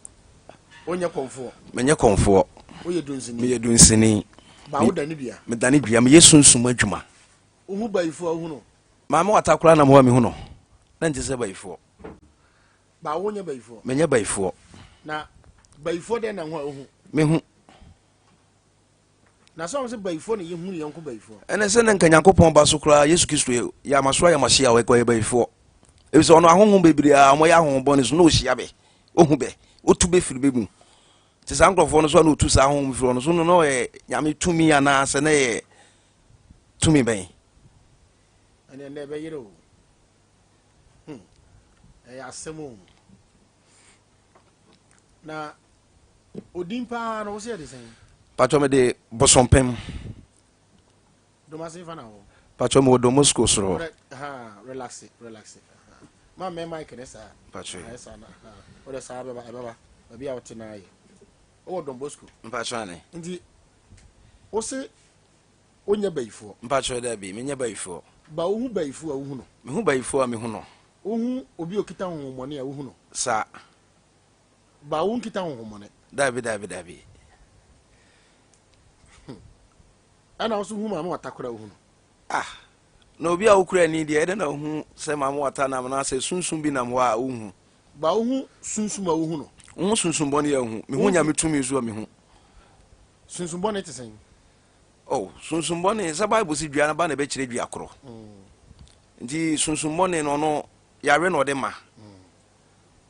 Wonyɛ kɔmfoɔ? Menyɛ kɔmfoɔ. Woyɛ dunsini? Meyɛ dunsini. Ba, wodane dua? Medane dua. Meyɛ sunsum adwuma. Wohu bayifoɔ a, wohu no? Maame wata koraa nam hɔ a mehu no. Na nte sɛ bayifoɔ. Ba, wonyɛ bayifoɔ? Menyɛ bayifoɔ. Na bayifoɔ dɛn na ho a wohu? Mehu. Na sɛ wɔn sɛ bayifoɔ na yɛhu ne yɔnko bayifoɔ. Ɛnɛ sɛ ne nka Nyankopɔn ba so koraa Yesu Kristo yɛ yɛ amaso ayɛ a ɔyɛ bayifoɔ. Efisɛ ɔno ahonhom bebree a wɔyɛ ahonhom bɔne so na ɔhyia bɛ, ɔhu bɛ, ɔtu bɛ firi bɛ mu. Nti saa nkurɔfoɔ no so a na ɔtu saa ahonhom firi hɔ no so no na ɔyɛ Nyame tumi anaasɛ na ɛyɛ tumi bɛn? Ɛnɛ ɛnɛ ɛbɛyere o. Ɛyɛ asɛm o. Na odin paa no wo sɛ yɛde sɛn? Patwɔ me de Bosompem. Domase fa na wɔ. Patwɔ me wɔ Domo school soro hɔ. Ha relax relax. Ma mɛ mic ne saa. Patwɔ. Ayɛ saa na ha. Wode saa bɛba ɛbɛba. Baabi a wote na ayɛ. Wowɔ Don Bosco. Mpatwɔ ane. Nti wo se wonyɛ bayifoɔ? Mpatwɔ dabi, menyɛ bayifoɔ. Ba wohu bayifoɔ a wohu no? Mehu bayifoɔ a mehu no. Wohu obi a okita honhommɔne a wohu no? Saa. Ba wonkita honhommɔne? Dabi dabi dabi. Ɛna wo so hu maame wata koraa wohu no? Ah, na obi a wokura ani deɛ ɛdɛ na wohu sɛ maame wata nam anaasɛ sunsum bi nam hɔ a wohu. Ba wohu sunsum a wohu no? Wohu sunsum bɔne a wohu. Mehu nyame tumi nso a mehu. Sunsum bɔne te sɛn? Oh, sunsum bɔne sɛ Bible si dua no ba na ɛbɛkyerɛ dua korɔ. Nti sunsum bɔne no ɔno yare na ɔde ma.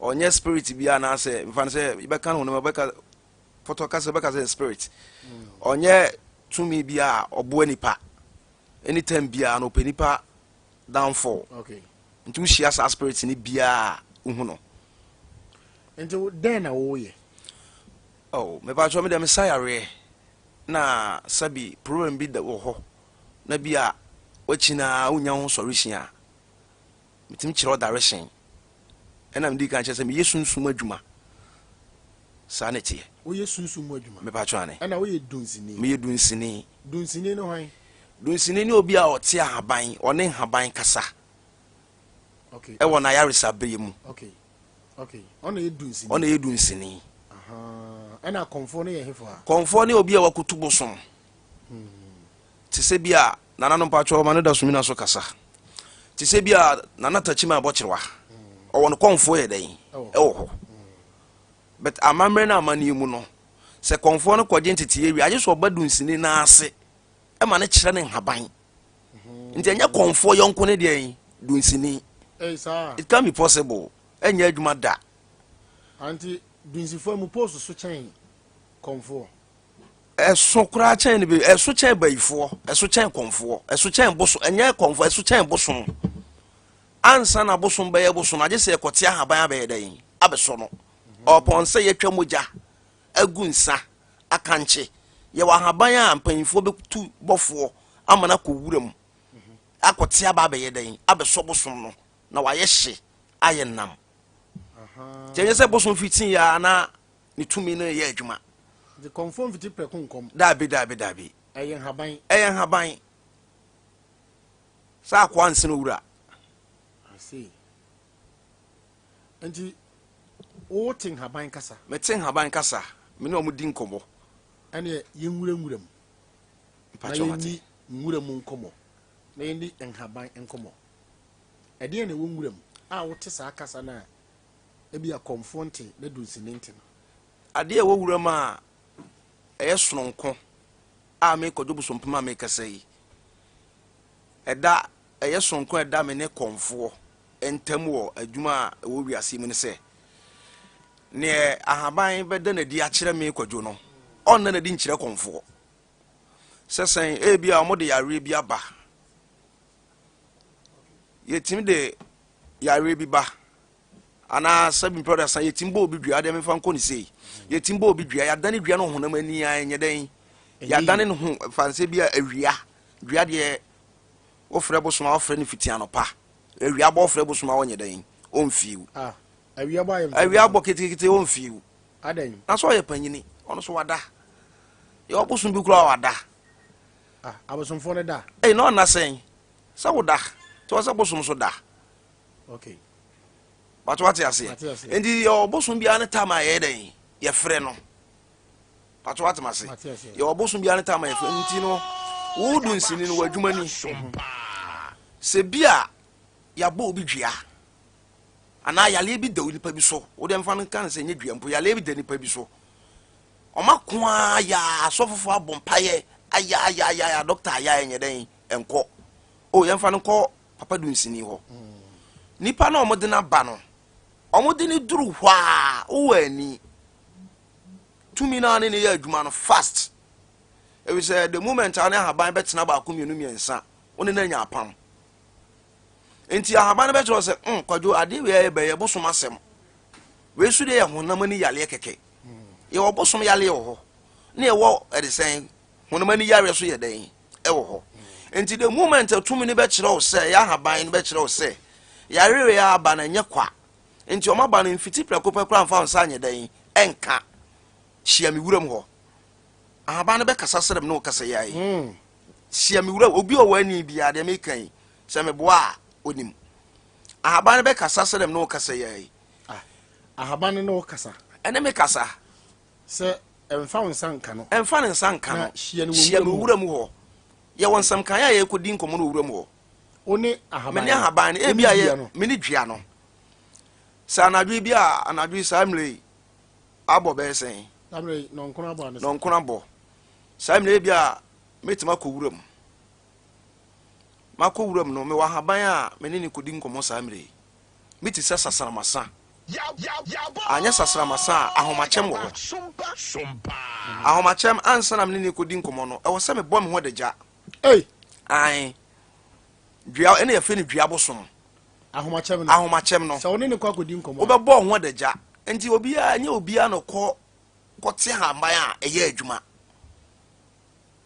Ɔnyɛ spirit bi anaasɛ mfa no sɛ yɛbɛka no honam bɛka pɔtɔ kasa bɛka sɛ spirit. Ɔnyɛ tumi bi a ɔboa nipa. Anytime biara no ɔpɛ nipa downfall. Okay. Nti wohyia saa spirit no biara wohu no. Nti dɛn na woyɛ? Oh, mepa kyɛw me deɛ mesa yareɛ na sɛbi problem bi wɔ hɔ na bi a wakyi na wonya ho solution a metumi kyerɛ wo direction. Ɛna medi kan kyerɛ sɛ meyɛ sunsum adwuma. Saa na ɛteɛ. Woyɛ sunsum mu adwuma? Mepa kyɛw ane. Ɛna woyɛ dunsini? Meyɛ dunsini. Dunsini ne hwan? Dunsini ne obi a ɔte ahaban, ɔne nhaban kasa. Okay. Ɛwɔ n'ayaresa bere mu. Okay. Okay. Ɔna yɛ dunsini. Ɔna yɛ dunsini. Ɛna kɔnfoɔ no yɛ hefo a? Kɔnfoɔ ne obi a wakoto bosom. Te sɛ bi a nananom mpakyɛw ma no da sumina so kasa. Te sɛ bi a nana takyima abɔkyerewa. Ɔwɔ no kɔnfoɔ yɛ dɛn? Ɛwɔ hɔ. But amammerɛ no amanneɛ mu no, sɛ kɔnfoɔ no kɔgye nteteeɛ wie, agye sɛ ɔba dunsini no ase ɛma no kyerɛ ne nhaban. Nti ɛnyɛ kɔnfoɔ yɔnko ne deɛ dunsini. It can be possible. Ɛnyɛ adwuma da. Anti dunsifoɔ mu post so kyɛn kɔnfoɔ. Ɛso koraa kyɛn ne bi, ɛso kyɛn bayifoɔ, ɛso kyɛn kɔnfoɔ, ɛso kyɛn bosom, ɛnyɛ kɔnfoɔ, ɛso kyɛn bosom. Ansa na bosom bɛyɛ bosom, agye sɛ yɛkɔte ahaban abɛyɛ dɛn abɛsɔ no. Ɔpɔn sɛ yɛtwa mogya agu nsa akankye. Yɛwɔ ahaban a mpanyinfoɔ bɛtu bɔfoɔ ama no akɔ wura mu akɔte aba abɛyɛ dɛn abɛsɔ bosom no na wayɛ hye ayɛ nam. Kyɛ nyɛ sɛ bosom fiti yɛ a na ne tumi no yɛ adwuma. Nti kɔnfoɔ mfiti prɛko nkɔm. Daabi daabi daabi. Ɛyɛ nhaban. Ɛyɛ nhaban. Sɛ akoa nsene owura. I see. Nti wote nhaban kasa? Mete nhaban kasa. Me ne ɔmo di nkɔmmɔ. Ɛneɛ yɛnwura nwura mu. Na yɛnni nwura mu nkɔmmɔ. Na yɛnni nhaban nkɔmmɔ. Ɛdeɛn na ɛwɔ nwura mu a wote saa kasa no a ebia kɔmfoɔ nte na dunsini nte no? Adeɛ a ɛwɔ wuram a ɛyɛ sononko a me Kwadwo Bosompem a mekasa yi, ɛda ɛyɛ sononko a ɛda me ne kɔmfoɔ ntam wɔ adwuma a ɛwɔ wiase mu ne sɛ, neɛ ahaban bɛda no adi akyerɛ me Kwadwo no, ɔnna no adi nkyerɛ kɔmfoɔ. Sɛ sɛn, ebi a wɔde yareɛ bi aba, yɛtumi de yareɛ bi ba anaa sɛbi mpɛ ɔda san yɛtumi bɔ obi dua adeɛ mefa nkɔ ne sei yɛtumi bɔ obi dua yɛadane dua no honam ani a ɛnyɛ dɛn yɛadane ne ho fa nsɛ bi a awia dua deɛ wofrɛ bosom a wofrɛ no fiti anɔpa awia bɔ wofrɛ bosom a wɔnyɛ dɛn ɔmfiw ah, awia bɔ ayɛ awia bɔ ketekete ɔmfiw adɛn na sɛ ɔyɛ panyini ɔno so wada yɛ ɔbosom bi koraa wada ah, abosomfoɔ no da ɛyi na ɔna sɛn sɛ woda nti wɔ sɛ bosom so da okay bato wate aseɛ nti yɛ ɔbosom biara ne tam a yɛyɛ dɛn yɛfrɛ no bato wate ma se yɛ ɔbosom biara ne tam a yɛfrɛ no nti no wodu nsini no w'adwuma ni sɛ bi a yɛabɔ obi dua anaa yaleɛ bi da nipa bi so wode mfa no nka no sɛ nyɛ dua mpo yaleɛ bi da nipa bi so ɔma ko a yɛ asɔfofoɔ abɔ mpayɛ ayayayaya dɔkta ayɛ ɛnyɛ dɛn ɛnkɔ o yɛmfa no nkɔ papa dunsini hɔ nipa na wɔde no aba no wɔde no duru hɔ a wowɔ ani tumi no ne ne yɛ adwuma no fast efisɛ the moment a ne ahaban bɛtena baako mmienu mmiɛnsa wo ne no anya apam nti ahaban no bɛkyerɛ sɛ kwadwo adeɛ wei ayɛ bɛyɛ bosom asɛm wei so deɛ yɛ honam ani yareɛ kɛkɛ yɛwɔ bosom yareɛ wɔ hɔ ne yɛwɔ ɛde sɛn honam ani yareɛ so yɛ dɛn ɛwɔ hɔ nti the moment tumi no bɛkyerɛ wo sɛ yɛ ahaban no bɛkyerɛ wo sɛ yareɛ yɛ aba no ɛnyɛ kwa nti ɔma ba no mfiti prɛko pɛ koraa mfa wo nsa anyɛ dɛn ɛnka hyia me wuram hɔ ahaban no bɛkasa srɛ me ne wo kasa yi ayi hmm. hyia me wuram obi ɔwɔ ani biara deɛ meka yi sɛ meboa a onim ahaban no bɛkasa srɛ me ne wo kasa yi ayi ah, ahaban no ne wo kasa ɛne me kasa Sɛ ɛmfa wo nsa nka no. Ɛmfa ne nsa nka no. Na hyia no Hyia wɔ me wuram hɔ. wuram hɔ. Yɛwɔ nsɛm kan a yɛrekɔdi nkɔmmɔ no wɔ wuram hɔ. Wo ne ahaban Me ne no. ahaban no. Wo ne Ebi a dua yɛ no. me ne dua no. Sɛ anadwo yi bi a anadwo yi saa mmerɛ yi abɔ bɛyɛ sɛn? Saa mmerɛ yi nɔnkono abɔ ansa. Nɔnkono abɔ. Saa mmerɛ yi bi a mɛtumi akɔ wuram. Makɔ wuram no mewɔ ahaban a me ne no kɔdi nkɔmmɔ saa mmerɛ yi. Me te sɛ sasramasa. Anyɛ sasramasa a, ahomakyɛm wɔ hɔ. Ahomakyɛm, ansa na me ne no rekɔdi nkɔmmɔ no, ɛwɔ sɛ mebɔ me ho adagya. Ei! Ae. Dua, ɛna yɛfrɛ no dua bosom. Ahomakyɛm no. Ahomakyɛm no. Sɛ wo ne no kɔ akɔdi nkɔmmɔ a. Wobɛbɔ wo ho adagya. Nti obiara, ɛnyɛ obiara na ɔkɔ kɔte ahaban a ɛyɛ adwuma.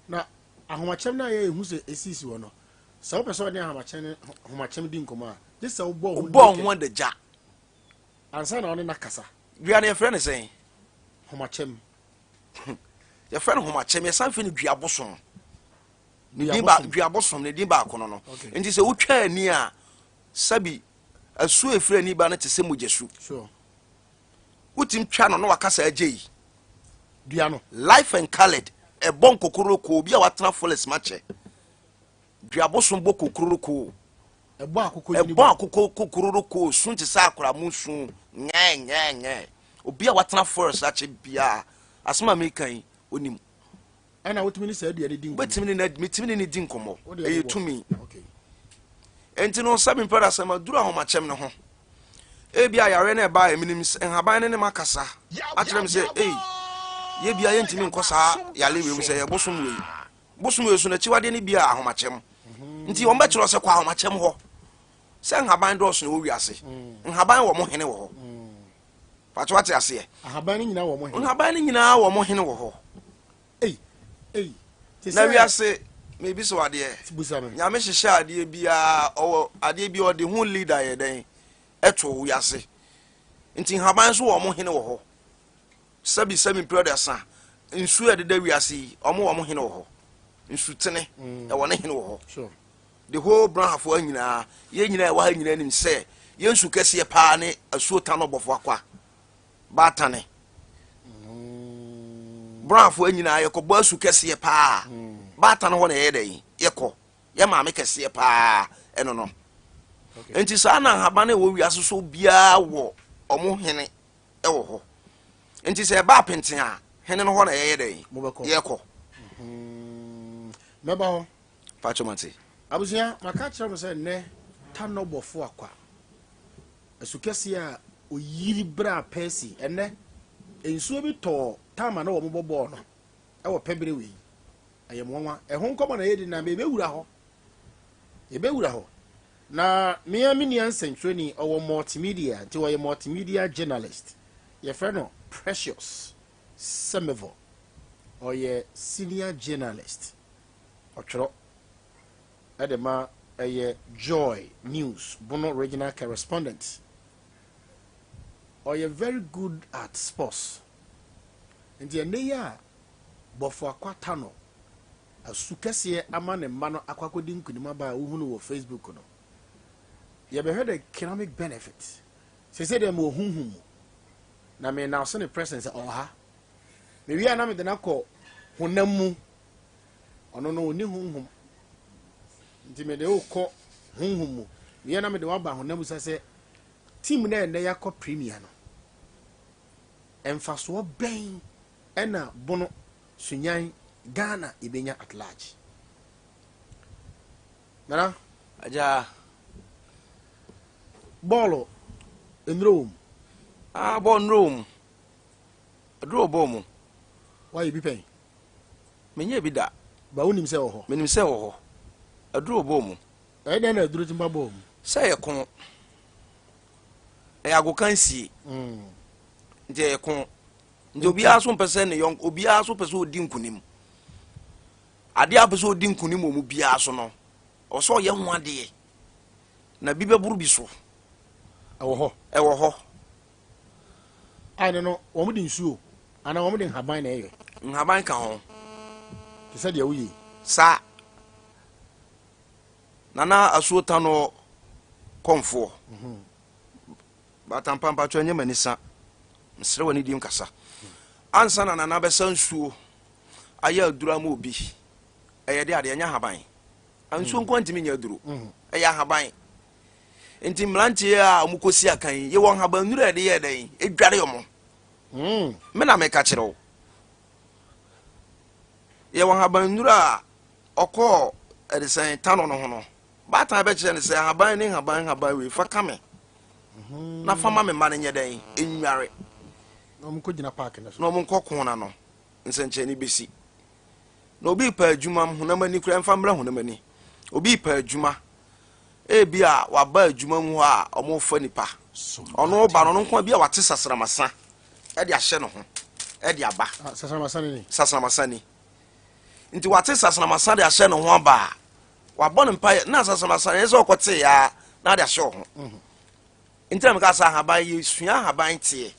Na ahomakyɛm no a yɛhu sɛ esisi hɔ no, Sɛ wopɛ sɛ ɔne ahomakyɛm ne ahomakyɛm di nkɔmmɔ a, gye sɛ wobɔ wo ho Wobɔ wo ho adagya. Ansa na ɔne no akasa. Dua no yɛfrɛ no sɛn? Homakyɛm. Yɛfrɛ no homakyɛm, yɛsan frɛ no dua bosom. Ne din ba dua bosom ne din baako no no. Nti sɛ wotwa ani a sɛbi asuo efiri ani ba no te sɛ mogyasu. Sure. Wotumi twa no na wakasa agye yi. Dua no. Life and colored ɛbɔ nkokoroko obi a watena forest makyɛ. Dua bosom bɔ kokrorokoo. Ɛbɔ akokɔ nyini Ɛbɔ akokɔ kokrorokoo su te sɛ akora mu su nyɛɛ nyɛɛ nyɛɛ. Obi a watena forest akyɛ biara asɛm a meka yi onim. Ɛna wotumi ne saa dua no di nkɔmmɔ. Wobɛtumi ne no metumi ne no di nkɔmmɔ. Ɛyɛ tumi. Okay. Enti no sɛ mempɛ da sɛ maduru ahomakyɛm no ho. Ebi a yareɛ no ɛbaa menim nhaban no ne makasa akyerɛ me sɛ ei yɛ bia yɛntumi nkɔ saa yare wei mu sɛ yɛ bosom wei. Bosom wei so n'akyiwadeɛ no bi a ahomakyɛm nti wɔn bɛkyerɛ sɛ kɔ ahomakyɛm hɔ sɛ nhaban dɔɔso na ɛwɔ wiase nhaban wɔ mo hene wɔ hɔ pàtó wate aseɛ nhaban no nyinaa wɔ mo hene nhaban no nyinaa wɔ mo hene wɔ hɔ ei ei na wiase mebi sɛ adeɛ nyame hyehyɛ adeɛ biara ɔwɔ adeɛ bi ɔde ho leader yɛ dɛn ɛto wiase nti nhaban nso wɔ mo hene wɔ hɔ Sɛbi sɛbi mpere aduasa, nsuo a ɛdeda wiase yi, wɔn wɔ wɔn hene wɔ hɔ. Nsutene, mm. ɛwɔ ne hene wɔ hɔ. The whole Brahafoɔ nyinaa, yɛn nyinaa ɛwɔ ha nyinaa nim sɛ yɛn nsu kɛseɛ paa ne asuo tan ɔbɔfo akwa, baatane. Borɔafoɔ nyinaa yɛkɔbɔ asu kɛseɛ paa. Baatan hɔ na yɛyɛ dɛn? Yɛkɔ. Yɛ maame kɛseɛ paa ɛno no. Nti saa na nhaban a ɛwɔ wiase so biara wɔ ɔmo hene ɛwɔ hɔ. Nti sɛ ɛba apenten a, hene no hɔ na yɛyɛ dɛn? Yɛkɔ. Mɛba hɔ. Pacho mate. Abusua, maka akyerɛ mo sɛ nnɛ Tanɔbɔfo Akwa, asu kɛseɛ a oyiri braa Percy, ɛnnɛ nsuo bi tɔɔ time a na wɔn bɔ bɔɔl no ɛwɔ pɛbere wei. Ɛyɛ mo nwanwa. Ɛho nkɔmɔ na yɛdi na yɛbɛwura hɔ. Yɛbɛwura hɔ. Na me ara me nua nsɛntwerɛni, ɔwɔ multimedia, nti ɔyɛ multimedia journalist. Yɛfrɛ no Precious Semevor. Ɔyɛ senior journalist. Ɔtwerɛ de ma ɛyɛ Joy News Bono Regional Correspondent. Ɔyɛ very good at sports. Nti ɛnnɛ yi a Bofoakwa Tano asu kɛseɛ ama ne mma no akɔ akɔdi nkunim aba a wohunu wɔ Facebook no, yɛbɛhwɛ the economic benefit. Seesei deɛ mewɔ honhom mu na me announce ne presence sɛ ɔwɔ ha. Mewie a na mede no akɔ honam mu. Ɔno no ɔnni honhom. Nti mede wokɔ honhom mu. Mewie a na mede waba honam mu sɛ sɛ team no a ɛnnɛ yɛakɔ premier no, mfasoɔ bɛn ɛna Bono, Sunyani, Ghana yɛbɛnya at large? Nana. Agya. Bɔɔlo nnuro wɔ mu? Ah, bɔɔlo nnuro wɔ mu. Aduro wɔ bɔɔlo mu. Woayɛ bi pɛn? Menyɛɛ bi da. Ba wonim sɛ ɛwɔ hɔ? Menim sɛ ɛwɔ hɔ. Aduro wɔ bɔɔlo mu. Ɛyɛ dɛn na aduro tumi ba bɔɔlo mu? Sɛ ɛyɛ ko. Ɛyɛ agokansie. Nti ɛyɛ ko. Nti obiara so mpɛ sɛ ne yɔnko, obiara so pɛ sɛ ɔdi nkunim. Adeɛ a ɔpɛ sɛ ɔdi nkunim wɔ mu biara so no, ɔwɔ sɛ ɔyɛ ho adeɛ. Na bi bɛboro bi so. Ɛwɔ hɔ. Ɛwɔ hɔ. A ɛno no, wɔn de nsuo anaa wɔn de nhaban na ɛyɛ. Nhaban ka ho. Te sɛ deɛ woyɛ yi. Saa. Nana Asuo Tanɔ kɔmfoɔ. Batampa mpakyɛ ɛnyɛ m'ani sa. Mesrɛ w'ani di nkasa. Ansa na Nana bɛsa nsuo ayɛ aduro ama obi, ɛyɛ de adeɛ, ɛnyɛ ahaban. Nsuo nko ntumi nyɛ aduro, ɛyɛ ahaban. Nti mmeranteɛ a wɔkɔsi akan yi, yɛwɔ nhaban nnuro a yɛde yɛ dɛn, ɛdware wɔn. Me na meka kyerɛ wo. Yɛwɔ nhaban nnuro a ɔkɔɔ ɛde sɛn tano no ho no, baatan bɛkyerɛ no sɛ nhaban ne nhaban nhaban wei fa ka me na fa ma me mma no nyɛ dɛn nnware. Na wɔn nkɔ gyina paaki no so. Na wɔn nkɔ ko na no nsɛnkyerɛnne bɛsi. Na obi repɛ adwuma honam ani koraa mfa mmra honam ani. Obi repɛ adwuma ebi a waba adwuma mu hɔ a wɔrefa nipa. Ɔno ba no ɔno nko bi a wate sasramasa ɛde ahyɛ ne ho ɛde aba. Ah, sasramasa ni. Sasramasa ni. Nti wate sasramasa de ahyɛ ne ho aba a wabɔ ne mpaeɛ na sasramasa yɛ sɛ ɔkɔte ya na ade ahyɛ ho. Nti na meka sɛ ahaban yɛsua ahaban teɛ.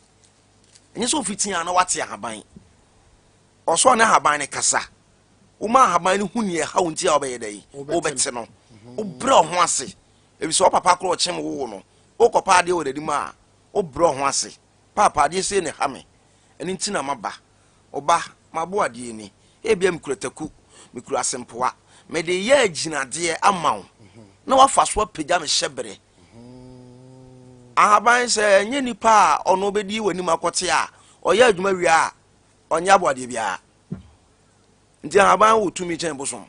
Ɛnyɛ sɛ ofiti a na wate ahaban. Ɔsɔ ne ahaban ne kasa. Woma ahaban no hu nea ɛha wo nti a wobɛyɛ dɛ wobɛte no. Wobrɛ wo ho ase. Efisɛ wo papa korɔ ɔkyem wo no, wokɔpa adeɛ wɔ n'anim a, wobrɛ wo ho ase. Paapa, adeɛ sei na ɛha me. Ɛno nti na maba. Ɔba, mabo adeɛ ni. Ebia mekura taku, mekura asempoa. Mede reyɛ agyinadeɛ ama wo na woafa so apagya me hyɛberɛ. Ahaban, sɛ ɛnyɛ nipa a ɔno bɛdi w'anim akɔte a, ɔyɛ adwuma wie a, ɔnyɛ aboadeɛ biara. Nti ahaban wɔ tumi kyɛn bosom.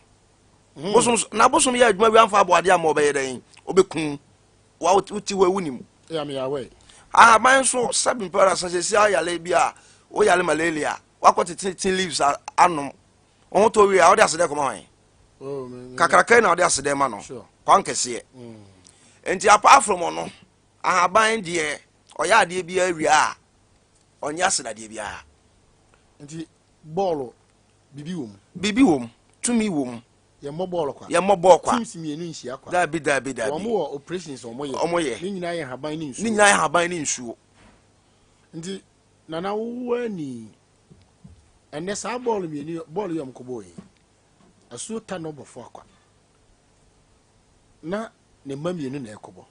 Bosom na bosom yɛ adwuma wie amfa aboadeɛ ama ɔbɛyɛ dɛn? Ɔbɛkum. Wa wote hɔ wonim. Ahaban nso sɛbi mpɛrɛ asa sɛ si ayale bi a woyale malaria wakɔ tete tin leaves anom wɔn ho tɔ wie a wɔde asedɛ kɔma wɔn. Oh, Kakraka na wɔde asedɛ ma no kwan kɛseɛ. Nti apart from ɔno ahaban deɛ ɔyɛ adeɛ bi awie a ɔnyɛ asedadeɛ biara. Nti bɔɔlo bibi wɔ mu. Bibi wɔ mu, tumi wɔ mu. Yɛmmɔ bɔɔlo kwa. Yɛmmɔ bɔɔl kwa. Teams mmienu nhyia kwa. Daabi daabi daabi. Wɔn wɔ operations wɔn yɛ. Wɔn yɛ. Ne nyinaa yɛ nhaban ne nsuo. Ne nyinaa yɛ nhaban ne nsuo. Nti nana wo ani ɛnɛ saa bɔɔlo mmienu bɔɔlo yi a wɔn kɔ bɔɔl yi asuo ta na ɔbɔfo akwa na ne mma mmienu na ɛkɔbɔ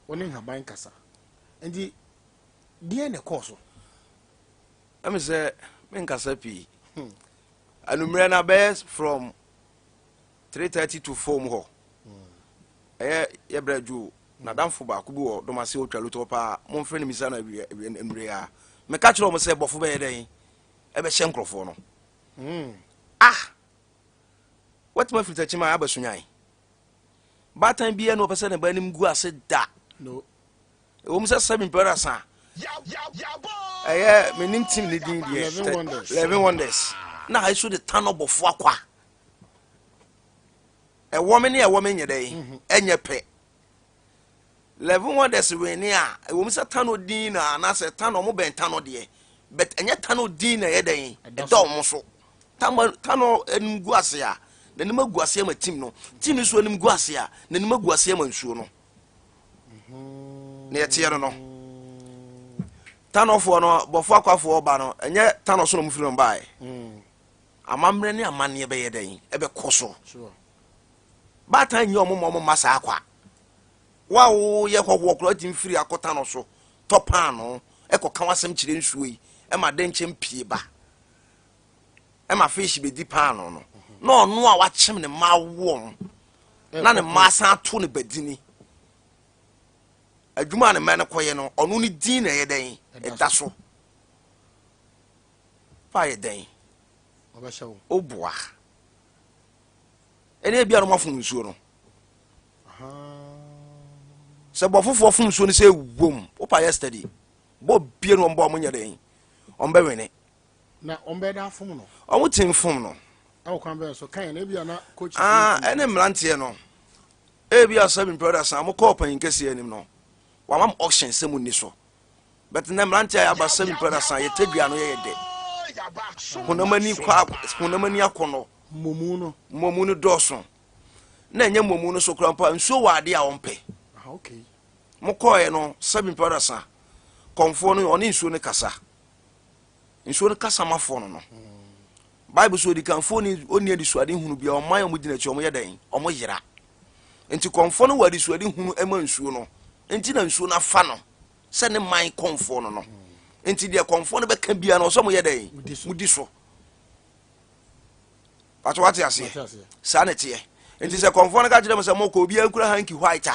wɔne nhaban kasa nti deɛ na ɛkɔɔ so. Ɛmi sɛ Menkasa pii. Anummerɛ no abɛyɛ from 3:30 to 4 mu hɔ. Ɛyɛ yɛbrɛ adwo nadamfo baako bi wɔ Domase ɔtwa lotɔ paa. Momfrɛ no misa no anummerɛ a. Meka kyerɛ wɔn sɛ bɔfo bɛyɛ dɛn ɛbɛhyɛ nkurɔfoɔ no. Ah! Watumi afiri Takyima aba Sunyan. Baatan biara na ɔpɛ sɛ ne ba anim gu ase da. No. Ɛwom sɛ Seven Brothers a ɛyɛ menim team ne din deɛ Eleven Wonders. Eleven Wonders na ha so de tan ɔbɔfo akwa. Ɛwɔ me ne ɛwɔ me nyɛ dɛn ɛnyɛ pɛ. Eleven Wonders wene a ɛwom sɛ tano din na anaasɛ tano ɔmo bɛn tano deɛ but ɛnyɛ tano din na ɛyɛ dɛn ɛda ɔmo so. Tano anim gu ase a n'anim agu ase ama team no, team no so anim gu ase a n'anim agu ase ama nsuo no. Na yɛteɛ no no tanɔfoɔ no bɔfo akwafoɔ ba no ɛnyɛ tanɔ so na ɔmo firi no baeɛ. Amammerɛ ne amanneɛ bɛyɛ dɛn ɛbɛkɔ so. Baatan nyɛ ɔmo ma ɔmo mma saa kwa. Wo a woyɛ hɔhoɔ koraa wotumi firi akɔ tanɔ so tɔ paano ɛkɔka w'asɛm kyerɛ nsuo yi ɛma dɛnkyɛm pie ba ɛma fish bɛdi paano no na ɔno a wakyem ne mma awoɔ na ne mma asan ato ne badini adwuma a ne mma no kɔyɛ no ɔno ne din na ɛyɛ dɛn ɛda so fa yɛ dɛn woboa ɛne ebia no mafom nsuo no sɛ bɔ fofoɔ fom nsuo no sɛ wom wopa yɛ steady bɔ bie no ɔmbɔ ɔmo nyɛ dɛn ɔmbɛwene na ɔmbɛda afom no ɔmo te fom no ɛwɔ kwan bɛyɛ so kan na ebia na coach ah ɛne mmeranteɛ no ebia seven brothers a mokɔɔ panyin kɛseɛ anim no wama mo auction sɛ mo ni so but na mmeranteɛ a yɛaba seven brothers a yɛtɛ dua no yɛyɛ dɛ honam ani kɔ honam ani akɔnɔ mmomu no mmomu no dɔɔso na ɛnyɛ mmomu no so koraa mpo a nsuo wɔ adeɛ a ɔmpɛ. Ah, okay. Mokɔɔɛ no seven brothers a kɔnfoɔ no ɔne nsuo no kasa nsuo no kasa mafoɔ no no Bible so odikanfoɔ ni ɔnni adisuade hunu bia ɔman a wɔn gyina akyi wɔn yɛ dɛn wɔn yera nti kɔnfoɔ no wɔ adisuade hunu ɛma nsuo no nti na nsuo no afa no sɛ ne man kɔnfoɔ no no nti deɛ kɔnfoɔ no bɛka bia no ɔsɛ mo yɛ dɛn mo di so pato wate aseɛ saa na ɛteɛ nti sɛ kɔnfoɔ no ka kyerɛ mo sɛ mokɔ obiara nkura hanky white a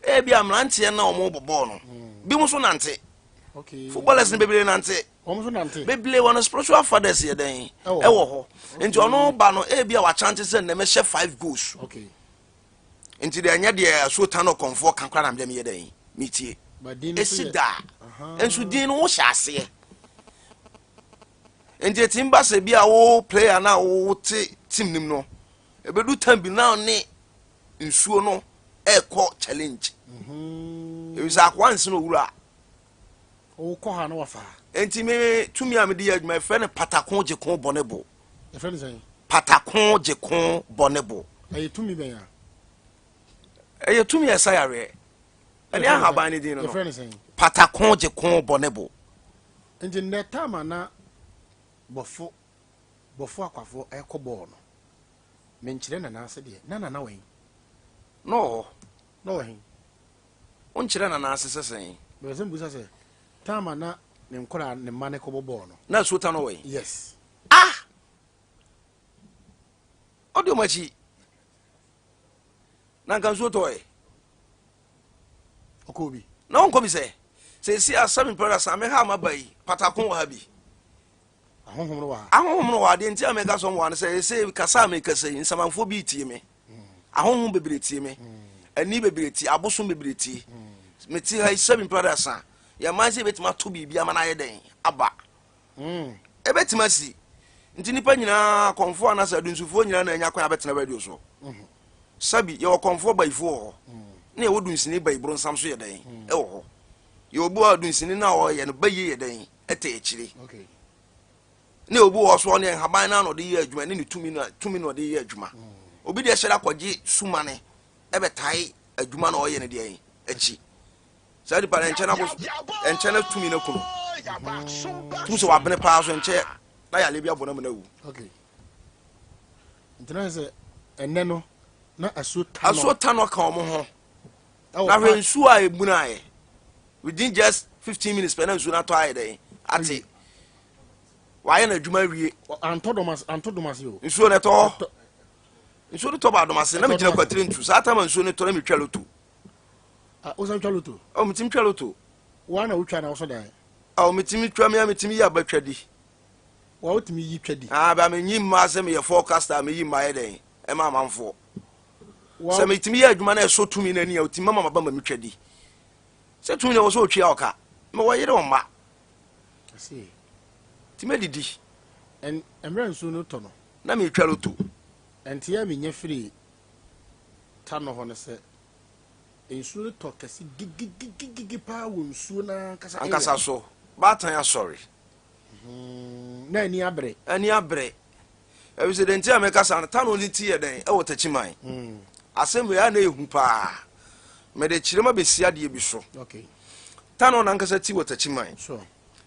ebi a mmeranteɛ na wɔn bɔ bɔɔl no bi mo so nante footballers no bebree nante bebree wɔn spiritual fathers yɛ dɛn ɛwɔ hɔ nti ɔno ba no ebi a wakyante sɛ nnɛmɛ hyɛ five goals nti deɛ ɛnyɛ deɛ asuo tan no kɔnfoɔ ka koraa na mede meyɛ dɛn metie esi daa nso din no wohyɛ aseɛ nti etim ba sɛ bi a wo player na wote team nim no ebedu time bi na ne nsuo no ɛkɔ challenge ebisa akoa nsi no owura wokɔ ha na wafa ha nti me tumi a mede yɛ adwuma yɛfrɛ no patako gye ko bɔ ne bo yɛfrɛ no sɛn patako gye ko bɔ ne bo ɛyɛ tumi bɛn a ɛyɛ tumi a ɛsa yareɛ ɛne ahaban ne din no no yɛfrɛ no sɛn patako gye ko bɔ ne bo nti nnɛ time a na bɔfo bɔfo akwafoɔ ɛkɔ bɔɔl no menkyerɛ nana ase deɛ na nana wɔ he na ɔwɔ hɔ na ɔwɔ he wonkyerɛ nana ase sɛ sɛn bɛbɛ sɛ mbusa sɛ time a na ne nkɔla ne mma ne kɔbɔ bɔɔl no na asuo ta no wɔ he yes ah ɔde ɔmo akyi na nka nsuo tɔɛ ɔkɔɔ bi na wonkɔ bi sɛ sɛsi asɛm mpɛrɛ sa me ha maba yi patako wɔ ha bi ahohom no wɔ ha ahohom no wɔ adeɛ nti a meka sɛ wɔ ha no sɛ ɛsɛ kasa a mekasa yi nsamanfoɔ bi tie me ahohom bebree tie me ani bebree tie abosom bebree tie mete ha yi sɛbi mpɛrɛ sa yɛman sɛ yɛbɛtumi ato biribi ama no ayɛ dɛn aba ɛbɛtumi asi nti nipa nyinaa kɔnfoɔ anaasɛ adunsufoɔ nyinaa na anya kwan abɛtena radio so sɛbi yɛwɔ kɔnfoɔ bayifoɔ wɔ hɔ na yɛwɔ dunsini bayi boronsam so yɛ dɛn ɛwɔ hɔ yɛwɔ bi wɔ dunsini no a ɔyɛ no bayie yɛ dɛn ɛtɛ akyire okay ne obi wɔ so ɔne nhaban no na ɔde yɛ adwuma ne ne tumi no tumi na ɔde yɛ adwuma obi deɛ hyɛ da kɔgye sumane ɛbɛtae adwuma na ɔyɛ no deɛ akyi saa nipa no ɛnkyɛ na ɛnkyɛ na tumi no kuno tum sɛ wabene paa so ɛnkyɛ na yale bi abɔ na mu na awu okay nti na sɛ ɛnɛ no na asuo ta no asuo ta no ka wɔn ho ɛwɔ na hwɛ park. nsuo a ebunu ayɛ within just 15 minutes pɛ na nsuo no atɔ ayɛ dɛn ate. Wayɛ n'adwuma awie. Antɔ dɔm ase, antɔ dɔm ase o. Nsuo no ɛtɔ hɔ. Nsuo no tɔ ba dɔm ase. Na megyina kwatire ntu. Saa tam a nsuo no tɔ na metwa loto. Ah, wosan twa loto? Oh, metumi twa loto. Woa na wotwa na wosɔ dan? Oh, metumi twa me a metumi yi aba twa di. Wa wotumi yi twa di? Ah, ba menyi mmaa sɛ meyɛ forecaster a meyi mmaa yɛ dɛn ɛma amanfoɔ. Sɛ metumi yɛ adwuma na ɛsɔ tumi no ani a, otumi mama maba ma metwa di. Sɛ tumi na ɛwɔ sɛ otwia ɔka. Mewɔ yere wɔ mma. Nti mɛdidi. Mmerɛ nsuo no tɔ no. Na metwa loto. Nteɛ a menya firii Tanɔ hɔ ne sɛ, nsuo no tɔ kɛse gigigigigi paa wɔ nsuo no ankasa area. Ankasa so. Baatan asɔre. Na ani abere. Ani abere. Efisɛ deɛ nti a meka saa no, Tanɔ ne ti yɛ dɛn wɔ Takyiman. Asɛm wei a na ɛhu paa. Mede kyerɛ ma bɛsi adeɛ bi so. Okay. Tanɔ n'ankasa ti wɔ Takyiman. Sure.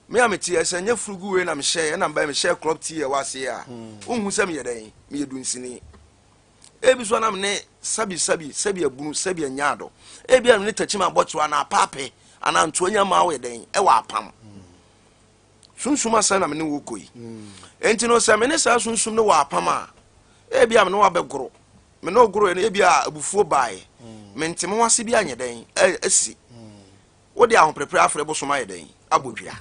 Me a mete sɛ nyɛ furugu wei na mehyɛ ɛna mbɛn mehyɛ crop tea ɛwɔ aseɛ a, wonhu sɛ meyɛ dɛn, meyɛ dunsini. Ebi so anam ne sabi sabi sɛbi abunu sɛbi anyaado. Ebi a ne Takyiman bɔkyerɛ anaa apaape anaa ntoa nya maa woyɛ dɛn ɛwɔ apam. Sunsum asɛm na me ne wo kɔ yi. Enti no sɛ me ne saa sunsum no wɔ apam a, ebi a me ne wo abɛgoro. Me ne wo goro no ebi a abufuo baeɛ. Mente me ho ase bi anyɛ dɛn asi. Wode ahoprepre afrɛ bosom ayɛ dɛn abɔ dua.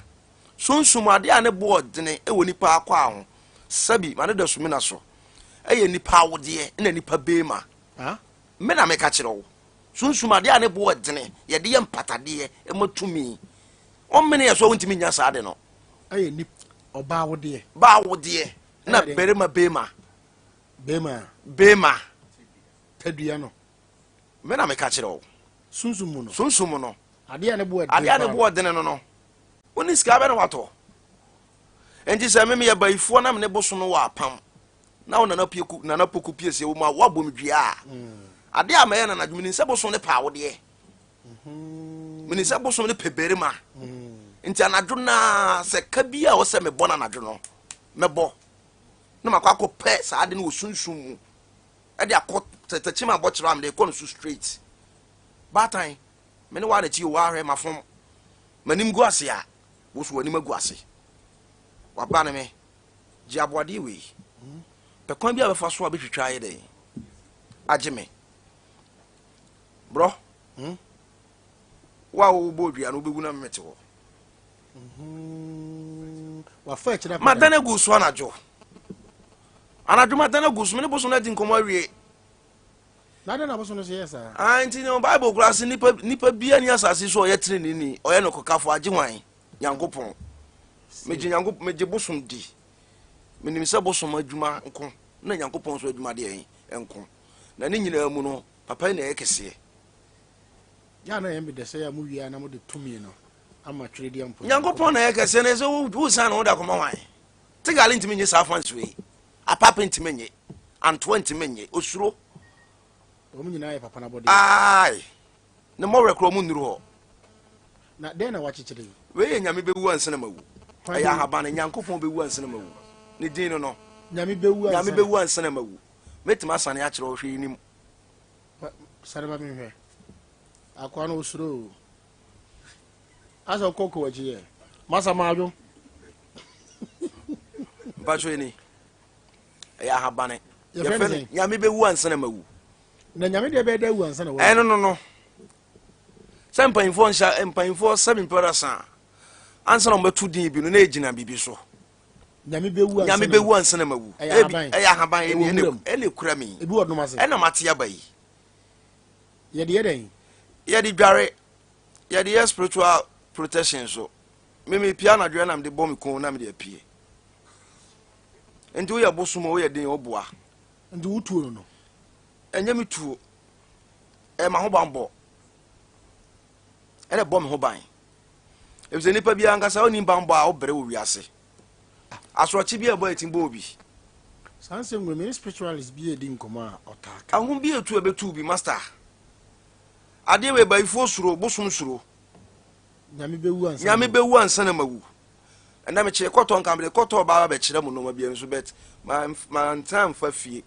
Sunsum adeɛ a ne bo ɔdene wɔ nipa akwaa ho. Sɛbi ma ne da sumina so. Ɛyɛ nipa awodeɛ na nipa beema. Me na meka kyerɛ wo. Sunsum adeɛ a ne bo ɔdene yɛde yɛ mpatadeɛ ma tumi. Ɔmmene yɛ so a wontumi nnya saa ade no. Ɛyɛ nip ɔbaa wodeɛ. Baa wodeɛ na barima beema. Beema. Beema. Tadua no. Me na meka kyerɛ wo. Sunsum mu no. Sunsum mu no. Adeɛ a ne bo ɛdene. Adeɛ a ne bo ɔdene no no. Wonni sika bɛ na watɔ. Nti sɛ me meyɛ bayifoɔ na me ne bosom no wɔ apam na wo nana pie nana poku pie sɛ wo mu a woabɔ me dua a. Adeɛ a mɛyɛ na anadwo menim sɛ bosom no pɛ awodeɛ. Menim sɛ bosom no pɛ barima. Nti anadwo naa sɛ ka bi a ɔsɛ mebɔ no anadwo no mɛbɔ na makɔ akɔpɛ saa ade no wɔ sunsum mu ɛde akɔ tɛtɛkyim abɔkyerɛ a mede kɔ no so straight. Baatan me ne waa n'akyi o waahwɛ mafom m'anim gu ase a wo so w'anim agu ase. Waba ne me gye aboadeɛ wei pɛ kwan bi a bɛfa so a bɛtwitwa ayɛ dɛn agye me. Brɔ, hmm? Wo a wobɔ odua no wobɛwu na mete hɔ. Wafa akyire akɔda. Madan agu so anadwo. Anadwo madan agu so, me ne bosom no adi nkɔmmɔ awie. Na adɛn na bosom no so yɛ saa? Ah, nti no Bible koraa se nipa nipa bia ni asase so ɔyɛ treneni, ɔyɛ no kɔkafo agye hwan? Nyankopɔn. Megye Nyankopɔn, megye bosom di. Menim sɛ bosom adwuma nko na Nyankopɔn so adwuma deɛ nko. Na ne nyinaa mu no, papa yi na ɛyɛ kɛseɛ. Yɛ a na ɛyɛ me dɛ sɛ yɛ a mowie a na mode tumi no ama Tweredeɛ mpo. Nyankopɔn na ɛyɛ kɛseɛ na ɛsɛ wosan ne ho de akɔma hwan? Tegale ntumi nye saa fans wei. Apape ntumi nye. Antoa ntumi nye. Osuro. Wɔn nyinaa yɛ papa no abɔdeɛ. Ae. Ne mmɔwerɛ koraa wɔn nnuru hɔ. Na dɛn na wakyekyere yi? Wei yɛ Nyame bɛwu ansa na mawu. Ɛyɛ ahaban no. Nyankopɔn bɛwu ansa na mawu. Ne din no no. Nyame bɛwu ansa. Nyame bɛwu ansa na mawu. Mɛtumi asane akyerɛ wo hwee nim. Sane ma menhwɛ. Akoa no osuro o. Asɛ ɔkɔ kɔ akyi yɛ. Masa maadwo. Mpatwo ni. Ɛyɛ ahabane. Yɛfrɛ no Nyame bɛwu ansa na mawu. Na Nyame deɛ bɛyɛ dɛ awu ansa na wawu. Ɛno no no. Sɛ mpanyinfoɔ nhyɛ mpanyinfoɔ sɛbi mpɛrɛ san ansa na wɔbɛto din bi no na egyina biribi so. Nyame bɛwu ansa Nyame bɛwu ansa na mawu. Ɛyɛ ahaban. Ɛyɛ ahaban Ɛwɔ nwuram. ɛna ekura mi. Ebi wɔ dom ase. Ɛna mate aba yi. Yɛde yɛ dɛn? Yɛde dware. Yɛde yɛ spiritual protection so. Me me pia anadwo ɛna mede bɔ me kɔn na mede apue. Nti woyɛ bosom o woyɛ den o boa. Nti wo tuo no no? Ɛnyɛ me tuo. Ɛyɛ m'ahobanbɔ. Ɛna ɛbɔ me ho ban. Efisɛ nipa biara ankasa ɔnni banbɔ a ɔbrɛ wɔ wiase. Asorɔkye bi a ɛbɔ ɛtim bɔ obi. Saa nsɛm wei me ne spiritualist bi redi nkɔmmɔ a ɔtaa ka. Ahum bi etu a ɛbɛtu bi master. Adeɛ wei bayifoɔ suro, bosom suro. Nyame bɛwu ansa na Nyame bɛwu ansa na mawu. Ɛnɛ mekyee kɔtɔ nka mede kɔtɔ baa bɛkyerɛ mo nneɛma bi nso but mantena mfa fie.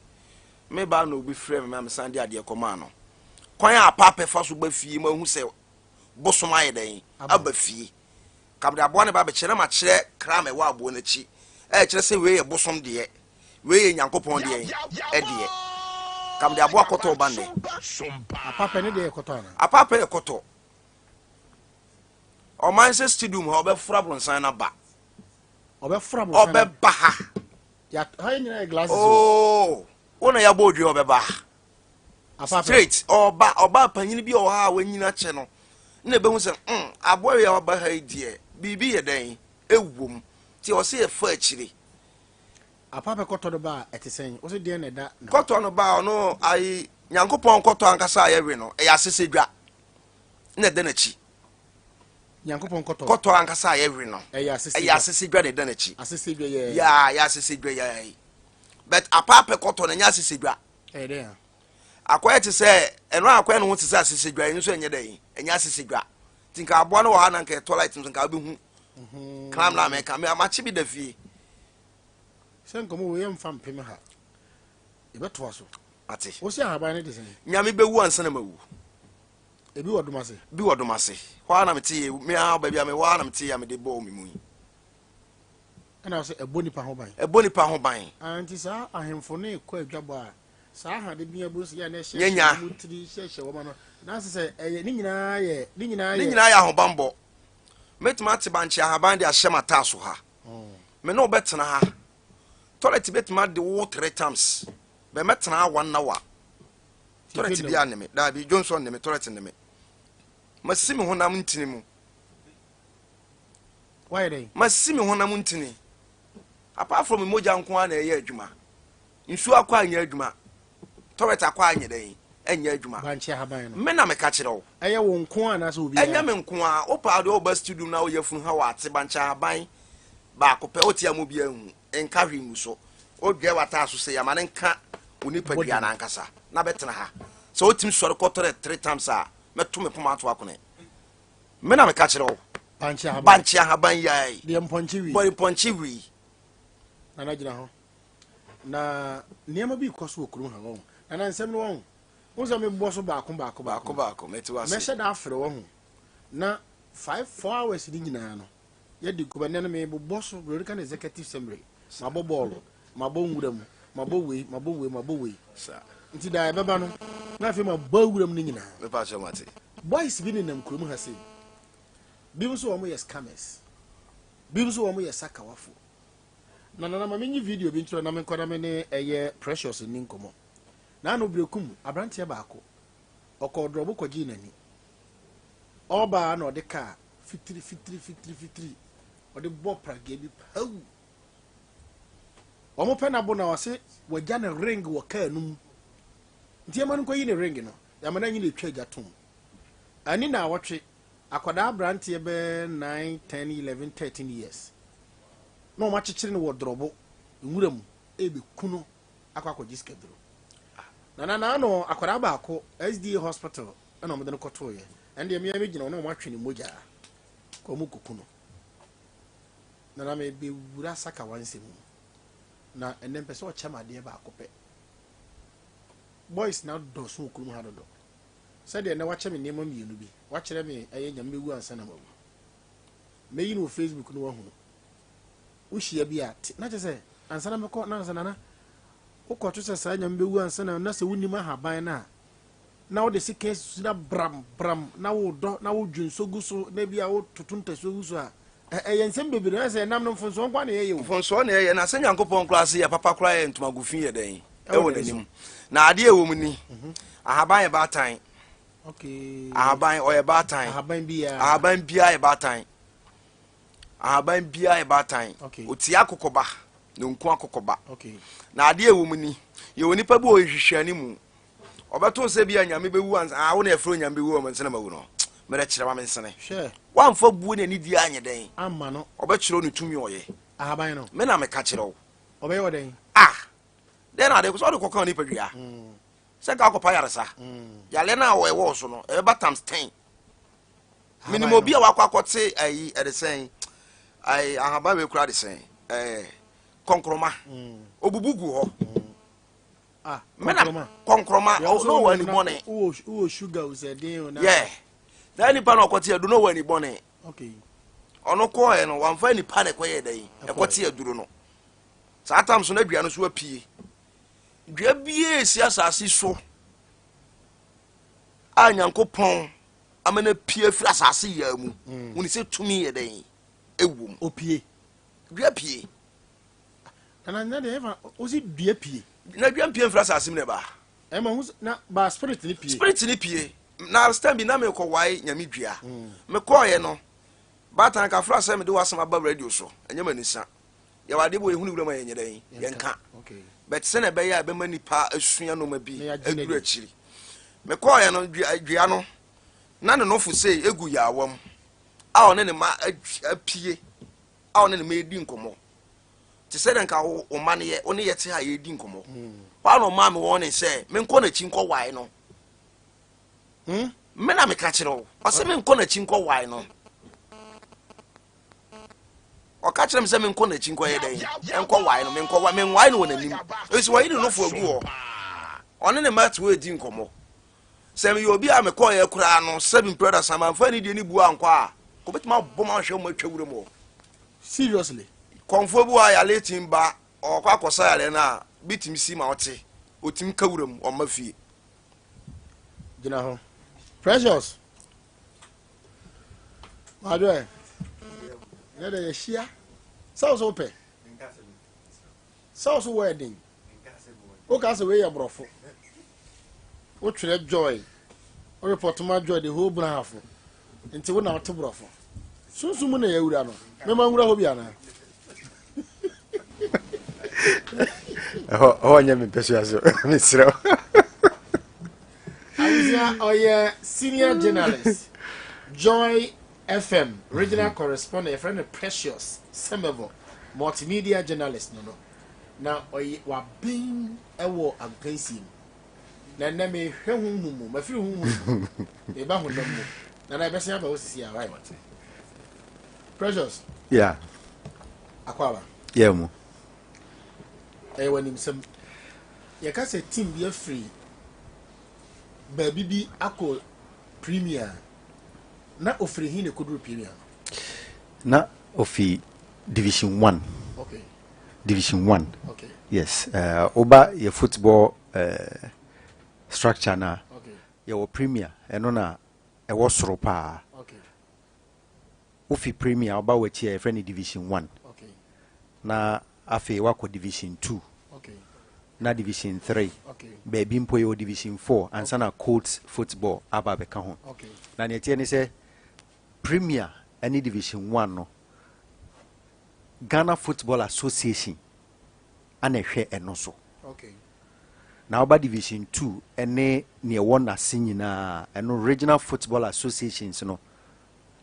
Me baa na obi frɛ me ma mesan de adeɛ kɔmaa no. Kwan a apaapɛ fa so ba fie ma ahu sɛ bosom ayɛ dɛn aba fie. Ka mede aboa no ba bɛkyerɛ na makyerɛ kra ma ɛwɔ aboa no akyi. Ɛkyerɛ sɛ wei yɛ bosom deɛ, wei yɛ Nyankopɔn deɛ ɛdeɛ. Kam de aboa kɔtɔ ba nnɛ. Apapɛ ne deɛ yɛ kɔtɔ anaa? Apapɛ yɛ kɔtɔ. Ɔman sɛ stadium ha ɔbɛforo abronsan no aba. Ɔbɛforo abronsan no. Ɔbɛba ha. Ya ha yɛ nyinaa yɛ glasses o. Oh, wo na yɛabɔ odua ɔbɛba ha. Apapɛ. Straight ɔba ɔba panyin bi a ɔwɔ ha a wanyini akyɛ no na ebehu sɛ mm aboa yi a waba ha yi deɛ biribi yɛ dɛn ewom nti ɔsɛ yɛfa akyire. Apapɛ kɔtɔ no ba a ɛte sɛn? Wose deɛn na ɛda ne ho? Kɔtɔ no ba a ɔno ayi Nyankopɔn kɔtɔ ankasa a yɛwe no ɛyɛ asɛsɛdwa na ɛda n'akyi. Nyankopɔn kɔtɔ. Kɔtɔ ankasa a yɛwe no. Ɛyɛ asese Ɛyɛ asese dwa na ɛda n'akyi. Asese dwa yɛ. Yaa ɛyɛ asese dwa yɛ yi. But apaapɛ kɔtɔ no ɛnyɛ asese dwa. Ɛyɛ dɛ a. Akɔyɛ te sɛ ɛno a akɔyɛ ne ho te sɛ asese dwa ɛno nso ɛnyɛ dɛ yi ɛnyɛ asese dwa. Nti nka aboa no wɔ ha na nka ɛtɔ light nso nka wobɛhu. Mhm. Clam na mɛka me amakye bi da fie. Sɛ nkɔmɔ wɔ yɛ mfa mpem ha. Yɛbɛtoa so. Ate. Wosi ahaban no de sɛn? Nyame bɛwu ansa na mawu. Ebi wɔ dom ase. Bi wɔ dom ase. Hɔ ara na mete yɛ, me ara baabi a mewɔ ara na mete yɛ a mede bɔɔ me mu yi. Ɛna ɔsɛ ɛbɔ nipa ho ban. Ɛbɔ nipa ho ban. Ah, nti saa ahemfo no rekɔ adwabɔ a, saa ahade bi abu sɛ yɛ na ɛhyɛ hyɛ wɔn tiri hyɛ hyɛ wɔn ano. Na asɛ sɛ ɛyɛ ne nyinaa yɛ ne nyinaa yɛ. Ne nyinaa yɛ ahobanbɔ. Mɛtumi ate bankye ahaban de ahyɛ m'ataaso ha. Me ne wo bɛtena ha. Toilet bɛtumi ade wo three times. Bɛ mɛtena ha one hour. Toilet bi a ne me. Daabi, Johnson ne me, toilet ne me. Masi me honam ntini mu. Wayɛ dɛn? Masi me honam ntini. Apart from mogya nko ara na ɛyɛ adwuma. Nsuo akɔ anyɛ adwuma. Toilet akɔ anyɛ dɛn? Ɛnyɛ adwuma. Bankye ahaban no. Me na meka kyerɛ wo. Ɛyɛ wo nko ara anaasɛ obiara? Ɛnyɛ me nko ara. Wo paa deɛ ɔba studio na woyɛ funu ha wɔ ate bankye ahaban baako pɛ wote ama obiara nhu. Nka hwee ngu so. Wodwɛ w'ataaso sei a, ma no nka wo nipadua no ankasa na bɛtena ha. Sɛ wotumi sɔre kɔ toilet 3 times a, mɛto me poma ato akone. Me na meka kyerɛ wo. Bankye ahaban. Bankye ahaban yi ara yi. Deɛ mpɔnkye wi. Bɔ mpɔnkye wi. Nana gyina hɔ. Na nneɛma bi kɔ so wɔ kurom ha wɔn. Nana nsɛm no wɔn. Wɔn sɛ mebɔ so baako baako baako. Baako baako mete wase. Mɛhyɛ da afrɛ wɔn ho. Na 5 4 hours ni nyinaa no. Yɛdi nkɔmɔ ɛnɛ no mebobɔ so Veronica ne executive summary. Mabɔ bɔɔlo, mabɔ nwura mu, mabɔ wei, mabɔ wei, mabɔ wei. Nti da ɛbɛba no, na afei mabɔ awura mu no nyinaa. Mepa kyerɛ mate. Boys bi nenam kurom ha sei. Bi nso wɔn yɛ scammers. Bi nso wɔn yɛ sakawafo. Na nana ma menyi video bi nkyerɛ na menkɔ na me ne ɛyɛ Precious ni nkɔmɔ. Na ano berekum aberanteɛ baako. Ɔkɔɔ drɔbo kɔgyee n'ani. Ɔbaa na ɔde kaa fitiri fitiri fitiri fitiri ɔde bɔ prageɛ bi pawu. Wɔn pɛ n'abo na ɔse wagya ne ring wɔ kaa no mu. Nti ɛma no nkɔyi ne ring no. Yɛama no anyi na etwa agya tom. Ani na awɔtwe akwadaa aberanteɛ bɛɛ 9 10 11 13 years. Na wɔn akyekyere no wɔ drɔbo nwura mu ebeku no akɔ akɔgye sikaduro. Na na naano akwadaa baako SDA hospital ɛna wɔde no kɔtooyɛ. Ɛno deɛ mmea mi gyina hɔ na wɔn atwe ne mogya kɔ wɔn kuku no. Na na mebɛwura sakawa nsɛm mu. Na ɛnɛ mpɛ sɛ ɔkyɛ me adeɛ baako pɛ. Boys na dɔso wɔ kurom ha dodo. Sɛdeɛ ɛnɛ wakyɛ me nneɛma mmienu bi. Wakyerɛ me ɛyɛ Nyame bɛwu ansa na mawu. Mɛyi no wɔ Facebook no wahunu. Wohyia bi a te na kyerɛ sɛ ansa na mɛkɔ na ansa nana wokɔto sɛ saa Nyame bɛwu ansa na na sɛ wonim ahaban no a na wode sika asusu na bram bram na wodɔ na wodwo nso gu so na bi a wototo ntasuo gu so a ɛyɛ nsɛm bebree na sɛ ɛnam no mfonsoɔ nko na ɛyɛ o. Mfonsoɔ na ɛyɛ na sɛ Nyankopɔn koraa se yɛ papa koraa yɛ ntomago fi yɛ dɛn ɛwɔ n'anim na adeɛ ɛwɔ mu ni ahaban yɛ baatan. Okay. Ahaban ɔyɛ baatan. Ahaban biara. Ahaban biara yɛ baatan. Ahaban biara yɛ baatan. Okay. Otia akokɔba na onku akokɔba. Okay. Na adeɛ ɛwɔ mu ni yɛwɔ nipa bi wɔ nhwehwɛne mu ɔbɛto sɛ bi a Nyame bɛwu ansa ah wo na yɛfrɛ Nyame bɛwu ansa na mawu no mɛrɛ kyerɛ ma me nsene. Hwɛ. Wamfa buo ne anidie anyɛ dɛn Ama no. Ɔbɛkyerɛ ne tumi ɔyɛ. Ahaban no. Me na meka kyerɛ wo. Ɔbɛyɛ wɔ dɛn? Ah dɛn na ade sɛ ɔde kɔka nipadua sɛ nka akɔpa yaresa yale no a ɛwɔ so no ɛbɛba times 10. Menim obi a wakɔ akɔte ayi ɛde sɛn ayi ahaban wei kura de sɛn ɛɛ kɔnkrɔma obubu gu hɔ. Ah, mena kɔnkrɔma na ɔwɔ ani bɔne. Wowɔ sugar o sɛ den o na. Yɛ saa nipa na ɔkɔte adu na ɔwɔ ani bɔne. Okay. Ɔno kɔɛ no wamfa nipa na ɛkɔyɛ dɛn ɛkɔte aduro no. Saa tam so na dua no so apue. Dua biara esi asase so a Nyankopɔn ama no apue afiri asase yaa mu. Woni sɛ tumi yɛ dɛn ɛwɔ mu. Opue. Dua pue. Nana nna deɛ ɛfa wosi dua pue. Na dua mpue mfiri asase mu na ɛba. Ɛma ho na ba spirit ne pue. Spirit ne pue. Na time bi na mekɔ wae nyame dua. Mekɔɔyɛ no baatan kafra sɛ mede w'asɛm aba radio so. Ɛnyɛ m'anisa. Yɛwɔ adeɛ bi wɔ yɛhunu wuram a yɛnyɛ dɛn yɛnka. But sɛnea ɛbɛyɛ a ɛbɛma nipa asua nneɛma bi aduru akyiri. Mekɔɔyɛ no dua no na ne nofo sei egu yaawa mu a ɔne ne ma apue a ɔne ne ma edi nkɔmmɔ. Te sɛ dɛ nka wo wo mma no yɛ wo ne yɛ te ha yɛredi nkɔmmɔ. Hɔ a na ɔmaa me warning sɛ menkɔ n'akyi nkɔ wae no. Me na meka kyerɛ wo. Ɔsɛ menkɔ n'akyi nkɔ wae no. Ɔka kyerɛ me sɛ menkɔ n'akyi nkɔyɛ dɛn? Nkɔ wae no, menkɔ wae, menwae no wɔ n'anim. Ɛsɛ wayi ne nofo agu hɔ. Ɔne ne mma te hɔ redi nkɔmmɔ. Sɛ meyɛ obi a mekɔeɛ koraa no, sɛbi mprɛ da sa mamfa anidie ne buo ankɔ a, kɔbɛtumi abɔ ma ahwɛ mu atwa wuram hɔ. Seriously? Kɔmfoɔ bi wɔ a yare tumi ba, ɔkɔ akɔsa yareɛ no a, bi tumi si ma ɔte, ɔtumi ka wuram, ɔmma fie. Gyina hɔ. Precious. Madwe. Yɛ dɛ yɛhyia. Sɛ wo so wopɛ. Sɛ wo so wɔ ɛden. Woka sɛ wei yɛ borɔfo. Wotwerɛ joy. Wo report ma joy the whole Brahafo. Nti wo na wote borɔfo. Sunsum mu na yɛawura no. Mema nwura hɔ bi anaa? Ɛhɔ ɛhɔ nyɛ me mpɛsua so. Mesrɛ wo. Abusua ɔyɛ senior journalist Joy FM regional correspondent yɛfrɛ no Precious Semevo multimedia journalist no no. Na ɔyɛ waben wɔ agokansie mu. Na ɛnnɛ mehwɛ honhom mu, mafiri honhom mu, meba honam mu. Na na ɛbɛsen aba hɔ sisi a, right? Precious. Yeah. Akwaaba. Yeah, mu. Ɛyɛ w'animsɛm. Yɛka sɛ team bi afiri baabi bi akɔ premier na ofiri he na ɛkɔduru premier no? Na ofi division one. Okay. Division one. Okay. Yes. Woba yɛ football structure na okay. Yɛwɔ premier ɛno na ɛwɔ soro paa. Okay. Wofi premier woba w'akyi a yɛfrɛ no division one. Okay. Na afei wakɔ division 2. Okay. Na division 3. Okay. Baabi mpo yɛwɔ division 4 ansa na colts football aba abɛka ho. Okay. Na nea ɛteɛ ne sɛ premier ne division 1 no Ghana Football Association ana ɛhwɛ ɛno so. Okay. Na woba division 2 ne nea ɛwɔ n'ase nyinaa ɛno regional football associations no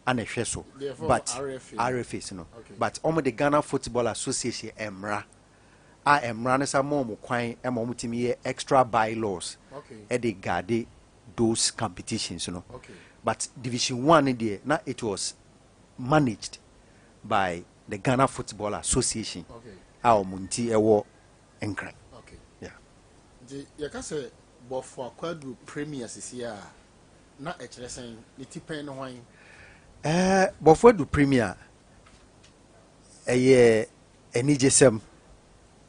ana ɛhwɛ so. But RFAs no. Okay. But wɔn de Ghana Football Association mmra a mmra no sa ma wɔn kwan ma wɔn tumi yɛ extra bylaws ɛde guard those competitions no. Okay. But division 1 no deɛ na it was managed by the Ghana Football Association a wɔn nti ɛwɔ Nkran. Okay. Yeah. Nti yɛka sɛ Bɔfo Akwaduro Premier sisi a na ɛkyerɛ sɛn ne ti pɛn no hwan? Bɔfo Adu Premier ɛyɛ anigyesɛm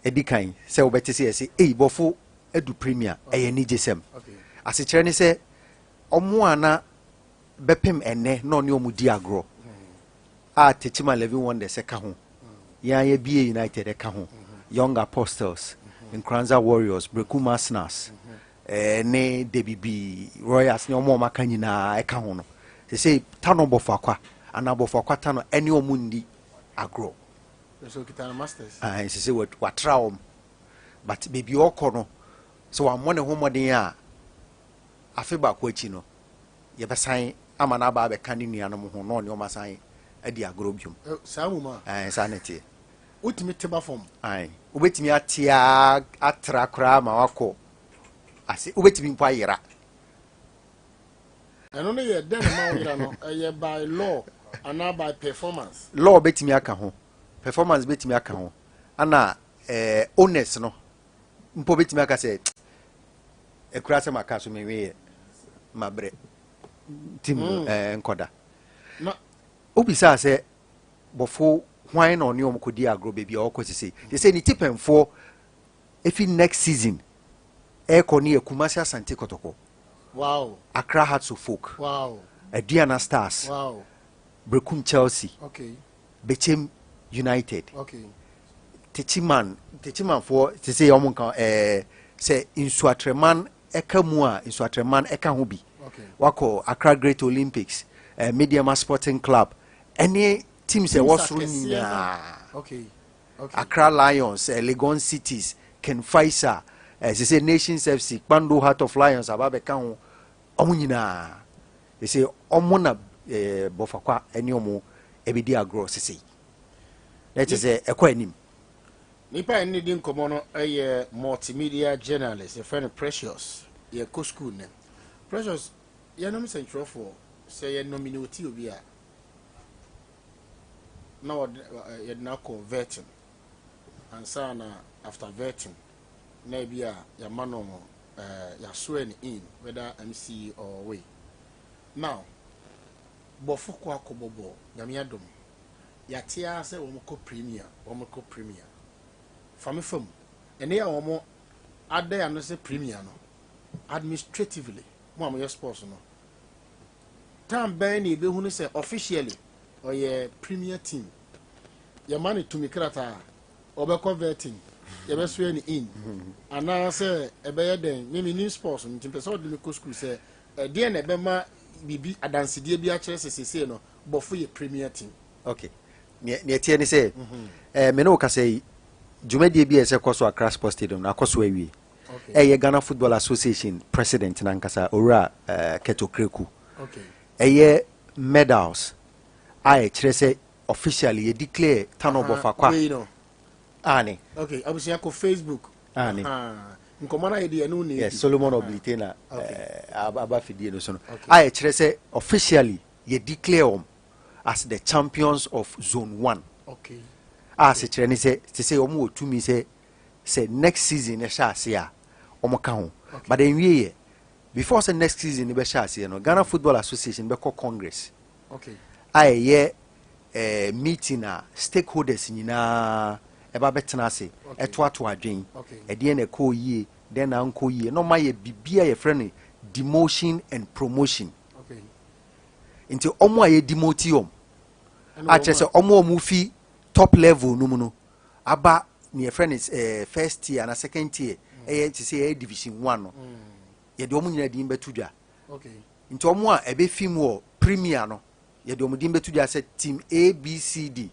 ɛdi kan sɛ wobɛte sɛ yɛsɛ ei Bɔfo Adu Premier ɛyɛ anigyesɛm. Okay. Asekyerɛ ne sɛ ɔmo a na bɛpem ɛnɛ na ɔne ɔmo di agorɔ a Techiman Eleven Wonders ɛka ho, yɛn ayɛ BA United ɛka ho, Young Apostles, Nkoranza Warriors, Berekum Arsenals, ne Debibi Royals ne ɔmo a ɔmo aka nyinaa ɛka ho no. Sese Tano Bɔfoakwa anaa Bɔfoakwa Tano ɛne ɔmo nni agorɔ. So kita no masters. Sese watra wɔn, but baabi ɔkɔ no sɛ wammɔ ne ho mmɔden a afe baako akyi no yɛbɛsan ama no aba abɛka ne nuanom ho na ɔne ɔmo asan adi agorɔ biom. Saa mu ma? Saa na ɛteɛ. Wotumi te ba fam? Wobɛtumi ate atra koraa ma wakɔ ase, wobɛtumi mpo ayera. Ɛno no yɛ dɛn na ma woyera no? Ɛyɛ by law anaa by performance? Law bɛtumi aka ho, performance bɛtumi aka ho, ana owners no mpo bɛtumi aka sɛ akura sɛ maka so menweyɛ mabrɛ team no nkɔda. Wobisaa sɛ Bɔfo Hwan na ɔne wɔn kɔdi agorɔ baabi a ɔkɔ sese? Sese ne tipɛnfoɔ efi next season ɛrekɔ ne yɛ Kumasi Asante Kɔtɔkɔ, Accra Hearts of Oak, Aduana Stars, Berekum Chelsea, Bechem United, Techiman, Techimanfoɔ sese wɔn nka sɛ Nsuatreman ɛka mu a, Nsuatreman ɛka ho bi. Wakɔ Accra Great Olympics, Medeama Sporting Club ɛne teams ɛwɔ soro nyinaa. Accra Lions, Legon Cities, Ken Faisal, sese Nations FC, Kpando Heart of Lions aba bɛka ho. Ɔmo nyinaa sese ɔmo na Bɔfakwa ɛne ɔmo ɛbɛdi agorɔ sese na ɛkyɛ sɛ ɛkɔ anim. Nipa a ɛne di nkɔmmɔ no yɛ multimedia journalist, yɛfrɛ no Precious. Yɛkɔ school nɛ. Precious, yɛnom sɛntwerɛfoɔ sɛ yɛ nominate obi a na wɔde yɛde no akɔ vetting ansa na after vetting na ebi a yɛama no yɛasoɛ no in, whether MC or way. Now Bɔfo kɔ akɔbɔ bɔɔl, Nyame adom yɛate ara sɛ wɔn kɔ Premier, wɔn kɔ Premier. Fa me fam ɛne a wɔn ada ano sɛ Premier no, administratively, mo a moyɛ sports no, time bɛn na ebehu no sɛ officially ɔyɛ Premier team? Yɛma no tumi krataa, ɔbɛkɔ vetting, yɛbɛsoɛ no in, anaasɛ ɛbɛyɛ dɛn? Mímí nim sports no, nti mpɛ sɛ ɔde mi kɔ school sɛ ɛdeɛn na ɛbɛma biribi adansedie bi akyerɛ sɛ sesei no Bɔfo yɛ Premier team. Okay, neɛ teɛ ne sɛ me ne wo kasa yi, dwumadie bi a ɛsɛ kɔ so Accra Sports Stadium na akɔ so awie. Ɛyɛ Ghana Football Association president nankasa, Owura Kurt Okraku, ɛyɛ medals a ɛkyerɛ sɛ officially yɛ declare Tano Bɔfakwa wei no ane. Okay, abusua, kɔ Facebook. Ane. Nkɔmɔ no ayɛ deɛ ɛno na yes, Solomon Oblite na aba fidie no so no a ɛkyerɛ sɛ officially yɛ declare wɔn as the champions of Zone 1 a asekyerɛ ne sɛ te sɛ wɔn wɔ tumi sɛ next season ɛhyɛ ase a, wɔn ka ho. But nwie yɛ before sɛ next season no bɛhyɛ aseɛ no, Ghana Football Association bɛkɔ congress a ɛyɛ meeting a stakeholders nyinaa ɛba bɛtena ase, ɛtoato adwen, ɛdeɛn na ɛkɔɔ yie, dɛn na ankɔ yie, na ɔma yɛ biribi a yɛfrɛ no demotion and promotion. Nti ɔmo a yɛ demote ɔm ɛna a kyerɛ sɛ ɔmo a ɔmo fi top level no mu no aba ne yɛfrɛ no first tier ana second tier, ɛyɛ te sɛ ɛyɛ Division 1 no, yɛde ɔmo nyinaa din bɛto dwa. Nti ɔmo a ɛbɛfi mu wɔ Premier no, yɛde ɔmo din bɛto dwa sɛ team A, B, C, D,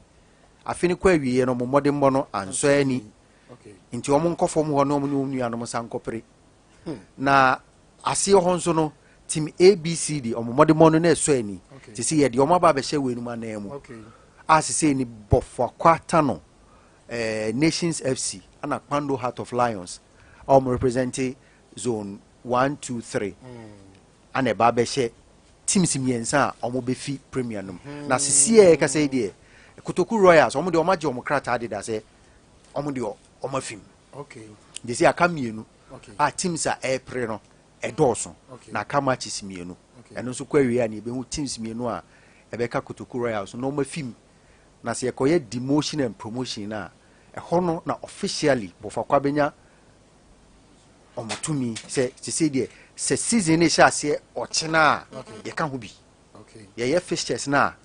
afe no kɔ awieɛ no, ɔmo mmɔdemmɔ no ansɔ ani, nti ɔmo nkɔ fam hɔ na ɔmo ne ɔmo nuanom nsa nkɔpere. Na aseɛ hɔ nso no, team A, B, C, D, ɔmo mmɔdemmɔ no na ɛsɔ ani, te sɛ yɛde ɔmo aba abɛhyɛ wei no mu anan mu a sese ni Bɔfakwa Tano, Nations FC ana Kpando Heart of Lions a ɔmo represent Zone 1, 2, 3 ana ɛba abɛhyɛ teams mmiɛnsa a ɔmo bɛfi Premier no mu. Na sisi a yɛkasa yi deɛ, Kotoku Royals, ɔmo deɛ, ɔmo agye ɔmo krataa deda sɛ ɔmo deɛ ɔmo afim. De sɛ aka mmienu a teams a ɛɛpere no ɛdɔɔso na aka matches mmienu. Ɛno nso kɔ awie a, ne yɛbɛhu teams mmienu a ɛbɛka Kotoku Royals na ɔmo afim. Na sɛ yɛkɔyɛ demotion and promotion no a, ɛhɔ no na officially Bɔfakwa bɛnya ɔmo tumi sɛ sese deɛ sɛ season no hyɛ aseɛ ɔkyena a, yɛka ho bi. Yɛyɛ fixtures no a,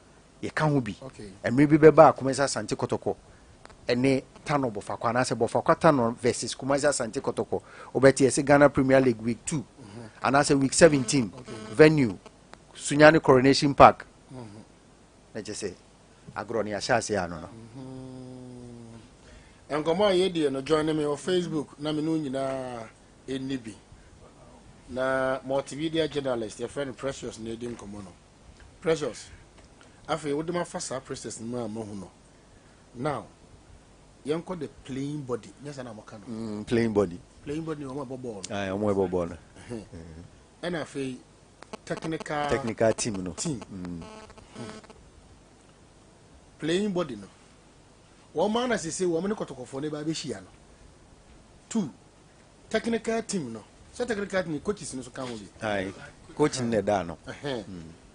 yɛka ho bi. Mmerɛ bi bɛba a Kumasi Asante Kɔtɔkɔ ɛne Tano Bɔfakwa anaasɛ Bɔfakwa Tano versus Kumasi Asante Kɔtɔkɔ, wobɛte yɛsɛ Ghana Premier League week 2 anaasɛ week 17, venue Sunyani Coronation Park, na kyɛ sɛ agorɔ no yɛahyɛ aseɛ ano no. Nkɔmɔ a yɛdie no, join me wɔ Facebook na me no nyinaa ɛnni bi. Na multimedia journalist yɛfrɛ no Precious na ɛdi nkɔmmɔ no. Precious, afei wode ma fa saa process no mu a mahu no. Now yɛnkɔ the playing body, nyɛ sɛ na moka no? Playing body. Playing body ne wɔn a ɛbɔ bɔɔl no. Aye, ɔmo ɛbɔ bɔɔl no. Ɛna afei technical technical team no. Team. Playing body no, wɔn maa na sese wɔn ne Kɔtɔkɔfoɔ no ba abɛhyia no. Two, technical team no, sɛ technical team coaches no so ka ho bi. Aye, coach no na ɛda ano. Ɛhɛn.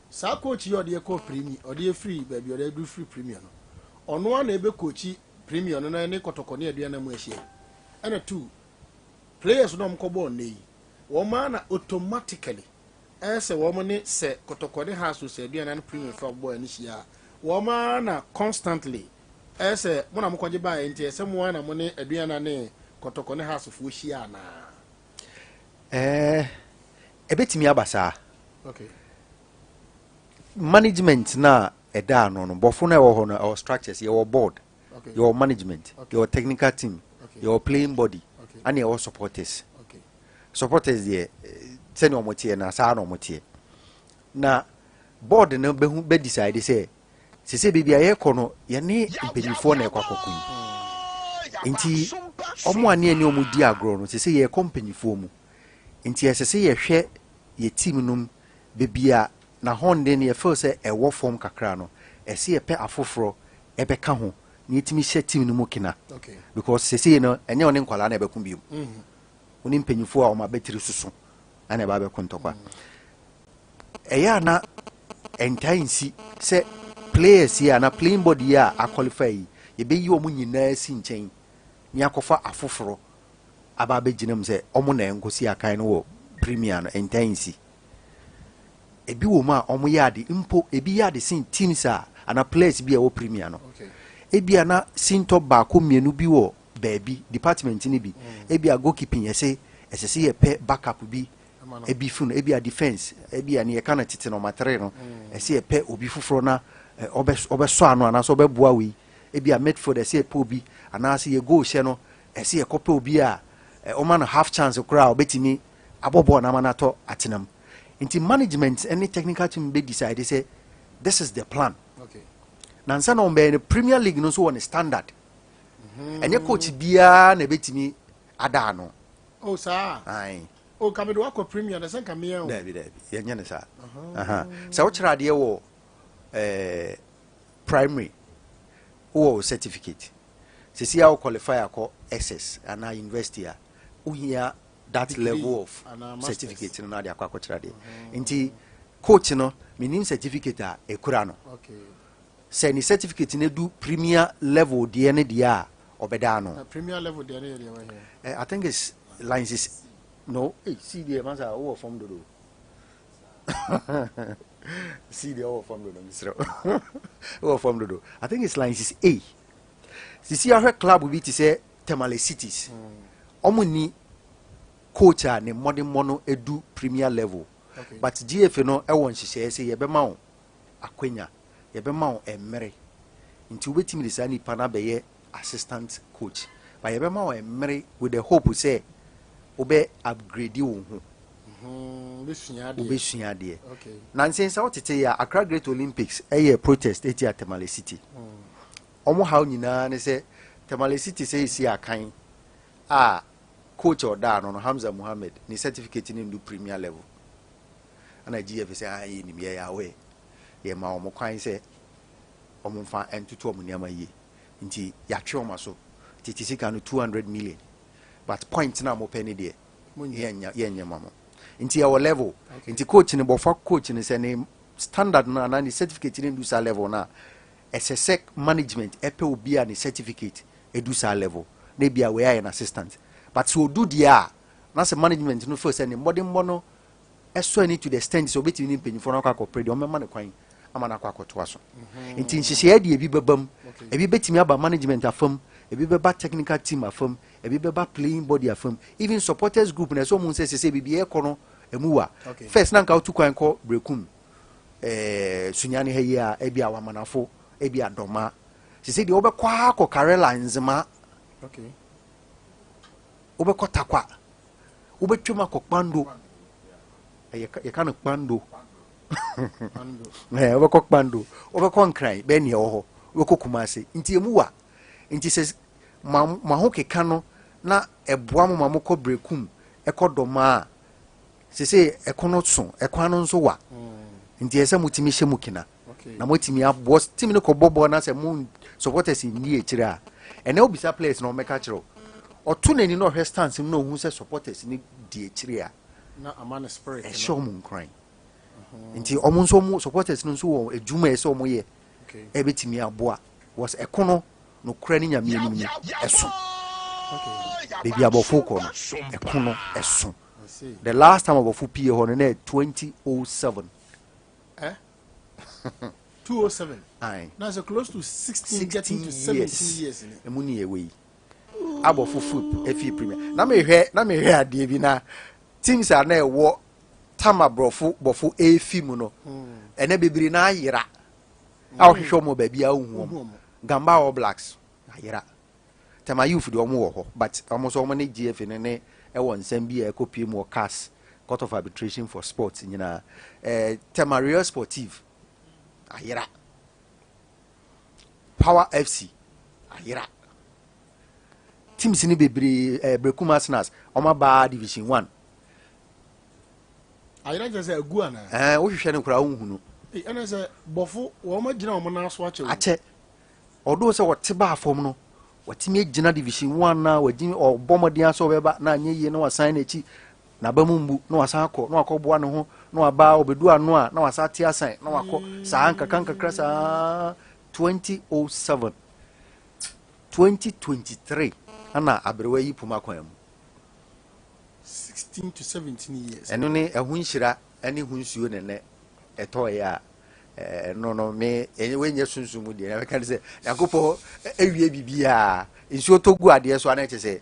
Saa coach yi a ɔde yɛ kɔ Premier, ɔde yɛ firi baabi ɔde yɛ firi Premier no, Ɔno ara na ɛbɛ coachi Premier no na ɛne Kɔtɔkɔ ne Aduana mu ahyia. Ɛna two, players no a wɔkɔ bɔɔl nnɛ yi, wɔn ara na automatically ɛyɛ sɛ wɔn ne sɛ Kɔtɔkɔ ne Hearts o sɛ Aduana ne Premier fo a wɔbɔɔl no hyia a, wɔn ara na constantly ɛyɛ sɛ mo na mokɔgye baeɛ nti ɛsɛ mo ara na mo ne Aduana ne Kɔtɔkɔ ne Hearts foɔ hyia anaa? Ɛɛ, ɛbɛtumi aba saa. Okay. Management no a ɛda ano no, bɔfo no a ɛwɔ hɔ no, ɛwɔ structures, yɛwɔ board, okay. yɛwɔ management, okay. yɛwɔ technical team, okay. yɛwɔ playing body, okay. ɛna yɛwɔ supporters. Okay. Supporters deɛ, sɛnea wɔn teɛ na saa na wɔn teɛ. Na board no bɛhu bɛ decide sɛ sese baabi a yɛrekɔ no yɛne mpanyinfoɔ na ɛkɔ akɔko yi. Nti wɔn a ne yɛne wɔn di agorɔ no sese yɛrekɔ mpanyinfoɔ mu. Nti ɛsɛ sɛ yɛhwɛ yɛ team nom baabi a n'ahɔnden no yɛfeel sɛ ɛwɔ fam kakra no, ɛsɛ yɛpɛ afoforɔ ɛbɛka ho na yɛtumi hyɛ team no mu kena. Because sesei no ɛnyɛ wo ne nkwadaa na ɛbɛko biom. Wo ne mpanyinfoɔ a wɔn abatiri soso ɛna ɛba abɛko ntɔkwa. Ɛyɛ a na ɛntaa nsi sɛ players yi a na playing body yi a aqualify yi yɛbɛyi wɔn nyinaa si nkyɛn na yɛakɔfa afoforɔ aba abɛgyina mu sɛ wɔn na ɛnkɔsi akan no wɔ premier no, ɛntaa nsi. Ebi wɔ mu a wɔyɛ ade mpo, ebi yɛ ade sen teams a anaa players bi a ɛwɔ premier no. Ebi a na sintɔ baako mmienu bi wɔ baabi, department no bi. Ebi a goalkeeping yɛse ɛsɛ sɛ yɛpɛ backup bi ebi fi no, ebi a defense, ebi a ne yɛka no tete no ɔmatere no, ɛsɛ yɛpɛ obi foforɔ na ɔbɛsɔ ano anaasɛ ɔbɛboa wei. Ebi a midfield ɛsɛ yɛpɛ obi anaasɛ yɛ goal hyɛ no ɛsɛ yɛkɔpɛ obi a ɔma no half chance koraa a ɔbɛtumi abɔ bɔɔl no ama no atɔ atena mu. Nti management ne technical team bɛ decide sɛ this is the plan. Okay. Na nsa na wɔn bɛyɛ no Premier League no nso wɔ ne standard. Ɛnyɛ coach biara na ɛbɛtumi ada ano. Oh saa. Aye. Oh nka mede wakɔ Premier na sɛ nka meyɛ o. Daabi daabi yɛnyɛ ne saa. Aha. Sɛ wokyerɛ adeɛ wɔ eh, primary wowɔ wo certificate. Sɛsi a wo qualify akɔ SS anaa university a wohia that Degree level of anaa masters. certificate no na ade akɔ akɔkyerɛ adeɛ. Nti coach no menim certificate a ɛkura no. Okay. Sɛ ne certificate no du premier level deɛ ne deɛ a ɔbɛda ano. Na premier level deɛ ne yɛ deɛ wɔ here. I think it's lines is no. Hey, C deɛ masa wowɔ fam dodo. C deɛ wowɔ fam dodo mesrɛ wowɔ fam dodo. I think it's lines is A. Sisi ahwɛ club bi te sɛ Tamale Cities. Ɔmo ni coach a ne mmɔdemmɔ no edu premier level. Okay. But GFA no ɛwɔ nhyehyɛeɛ sɛ yɛbɛma wo akwanya, yɛbɛma wo mmere. Nti wobɛtumi de saa nipa no abɛyɛ assistant coach. But yɛbɛma wo mmere with the hope sɛ wobɛ upgrade wo ho. Wobɛsua adeɛ. Wobɛsua adeɛ. Okay. Na nsɛnsa wotete yɛ a Accra Great Olympics ɛyɛ protest etia Tamale City. Ɔmo haw nyinaa ne sɛ Tamale City sɛ esi akan a coach a ɔda ano no Hamza Muhammed ne certificate no ndu premier level. Ɛna GFA sɛ ah yɛnim yɛyɛ aware. Yɛma wɔn kwan sɛ wɔn mfa ntoto wɔn nneɛma yie. Nti yɛatwe wɔn aso. Tete sika no 200 million. But point no a mopɛ ne deɛ yɛnyɛ ma mo. Nti yɛwɔ level. Okay. Nti coach no bɔfa coach no sɛ ne standard no anaa ne certificate no ndu saa level no a ɛsɛ sɛ management ɛpɛ obi a ne certificate edu saa level na ebi a wei ayɛ n'assistant. But sɛ odu deɛ a na sɛ management no feel sɛ ne mmɔdemmɔ no ɛsɔ ani to the extent sɛ obetumi ne mpanyinfoɔ no akɔ akɔpere deɛ ɔmɛma ne kwan ama no akɔ akɔtoa so. Nti nhyehyɛeɛ deɛ ebi bɛba mu, ebi bɛtumi aba management afam, ebi bɛba technical team afam, ebi bɛba playing body afam, even supporters group na ɛsɛ ɔmo sɛ sɛ biribi ɛkɔ no emu wa. Okay. First na nka wotu kwan kɔ Brekum, Sunyani ha yi a ebi a Wamanafo, ebi a Dɔma. Sɛ deɛ wobɛkɔ akɔ Karela Nzema, Okay. wobɛkɔ Takwa, wobɛtwam akɔ Kpando. Yɛka no Kpando. Kpando. Wobɛkɔ Kpando, wobɛkɔ Nkran, bɛɛ nea ɛwɔ hɔ, wobɛkɔ Kumase. Nti emu wa. Nti sɛ ma ho keka no na ɛboa mo ma mokɔ Brekum, ɛkɔ Dɔma a, sese ɛko no so, ɛkwan no nso wa. Nti ɛsɛ motumi hyɛ mu kena. Okay. Na motumi aboɔ team no kɔbɔ bɔɔl na sɛ mo supporters nni akyire a, ɛnɛ wobisa players na ɔmmɛka kyerɛ wo. Ɔto n'ani na ɔhwɛ stands mu na ohu sɛ supporters no di akyire a, Na ama ne spirit ɛhyɛ no. ɔmo nkuran. Nti ɔmo nso ɔmo supporters no nso wɔ adwuma a ɛsɛ ɔmo yɛ Okay. ɛbɛtumi aboa. Was ɛko no nokorɛ ne Nyame anim no ɛso. Baabi abɔfo kɔ no, ɛko no ɛso. The last time abɔfo pie hɔ no na 2007. Eh? 207. Aye. Now it's close to 16, getting to 17 years. Emu ni ewe yi. Abɔfo foot efi premier. Na mehwɛ adeɛ bi na teams a na ɛwɔ tam aborɔfo bɔfo efi mu no. Ɛnɛ bebree na ayera. A wɔhwehwɛ wɔn baabi a wohu wɔn. Gamba All Blacks ayera. Tema Youth deɛ, wɔn wɔ hɔ, but wɔn nso wɔn ne GFA no ne ɛwɔ nsɛm bi a ɛkɔ pie mu wɔ CAS, Court of Arbitration for Sports nyinaa. Tema Real Sportive ayera. Power FC ayera. Teams ni bebree, Brekum Arsenals, wɔn aba Division One. Ayera kyerɛ sɛ agu anaa? Wohwehwɛ no koraa wohunu. Ɛna sɛ bɔfo wɔn agyina wɔn nan so akyɛ. Akyɛ. Ɔdo sɛ wɔte baa fam no, wɔtumi agyina Division One na wɔgyina ɔbɔ mmɔden asɛ ɔbɛba na anyɛ yie na wasan n'akyi n'aba mu mbu na wasan akɔ na wakɔ boa ne ho na waba ɔbɛdu ano a na wasan ate asan na wakɔ saa nkakra nkakra saa. 2007, 2023 ana aberewa yi poma kwan mu. 16 to 17 years. Ɛno ne ɛho nhyira ne ho nsuo nɛnɛ ɛtɔɔyɛ a ɛno no me ɛnyɛ wɔnyɛ sunsun mu deɛ na bɛka ne sɛ Nyankopɔn awie biribiaa nsuo tɔ gu adeɛ so ana ɛkyɛ sɛ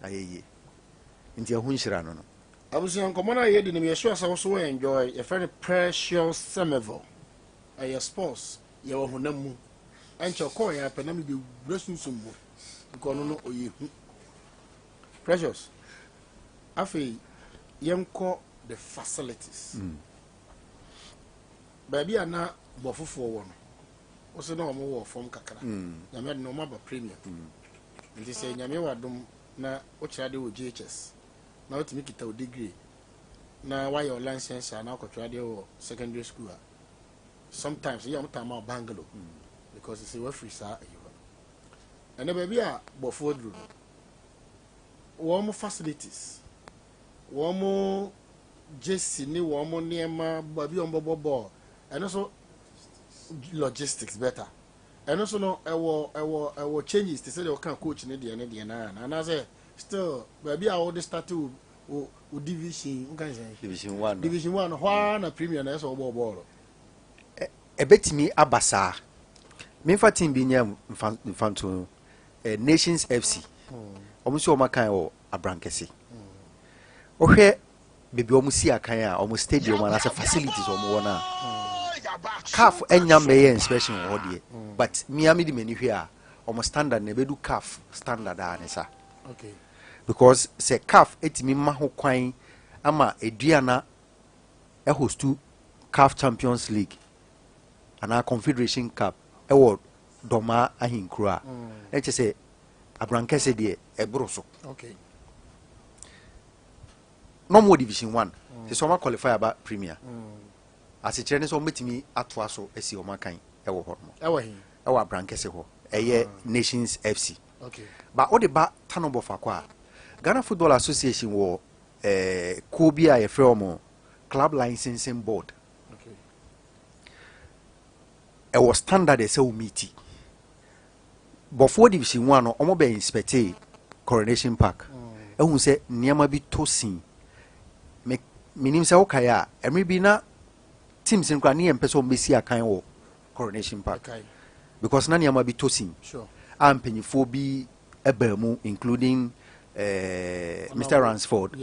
ayɛ yie, nti ɛho nhyira no. Abusua, nkɔmmɔ no a yɛdi no, yɛsure sɛ wo so wɔ enjoy. Yɛfrɛ no Precious Semevo. Ɛyɛ sports, yɛwɔ honam mu. Ɛnkyɛ ɔkɔɔ yɛ apɛ na mebɛwura sunsum mu nka ɔno no ɔyɛ hu. Precious, afei yɛnkɔ the facilities. Baabi a na bɔfofoɔ wɔ no, wo sɛ na ɔmo wɔ fam kakra. Nyame ade na ɔmo aba premium. Nti sɛ Nyame wɔ adom na wokyerɛ ade wɔ JHS na wotumi kita wo degree na woayɛ wo license a na wakɔtwerɛ adeɛ wɔ secondary school a, sometimes yɛ ɔmo taa ma wo bungalow because sɛ wafiri saa ayi hɔ no. Ɛnɛ baabi a bɔfoɔ duru no, wɔn mo facilities, wɔn mo jersey ne wɔn mo nneɛma, baabi a wɔn bɛbɔ bɔɔl, ɛno so logistics better. Ɛno so no ɛwɔ changes te sɛ deɛ ɔka coach ne deɛ ne deɛ naa anaasɛ still baabi a wɔde start wo division nka sɛn? Division One no. Division One hɔ ara na premier na ɛsɛ ɔbɔ bɔɔl. Ɛbɛtumi aba saa. Memfa team bi nyɛ mfanto, Nations FC. Ɔmo nso ɔmo akan wɔ Abrankɛse. Wohwɛ baabi a ɔmo si akan a, ɔmo stadium anaasɛ facilities a ɔmo wɔ no a, CAF ɛnya mbɛyɛ inspection wɔ hɔ deɛ, but mia mi de m'ani hwɛ a, ɔmo standard na ɛbɛdu CAF standard a ne sa. Because sɛ CAF etumi ma ho kwan ama Aduana ɛhost CAF Champions League anaa Confederation Cup ɛwɔ Dɔmaa ahenkuro a, ɛkyɛ sɛ Abrankɛse deɛ ɛboro so. Na ɔmo wɔ Division One sɛ ɔmo qualify aba premier, asekyerɛ ne sɛ ɔmo bɛtumi atoa so asi ɔmo akan ɛwɔ hɔ nom. Ɛwɔ he? Ɛwɔ Abrankɛse hɔ, ɛyɛ Nations FC. Ba wode ba Tano Bɔfakɔ a, Ghana Football Association wɔ kuo bi a yɛfrɛ wɔn Club Licensing Board. Ɛwɔ standard ɛsɛ wo meet. Bɔfoɔ Division One no, ɔmo bɛ inspect Coronation Park ɛhu sɛ nneɛma bi tɔ sin. Me menim sɛ wokae a, ɛmere bi na teams no koraa ne yɛn mpɛ sɛ ɔmo bɛsi akan wɔ Coronation Park because na nneɛma bi tɔ sin a mpanyinfoɔ bi ɛbaa mu, including Mr Ransford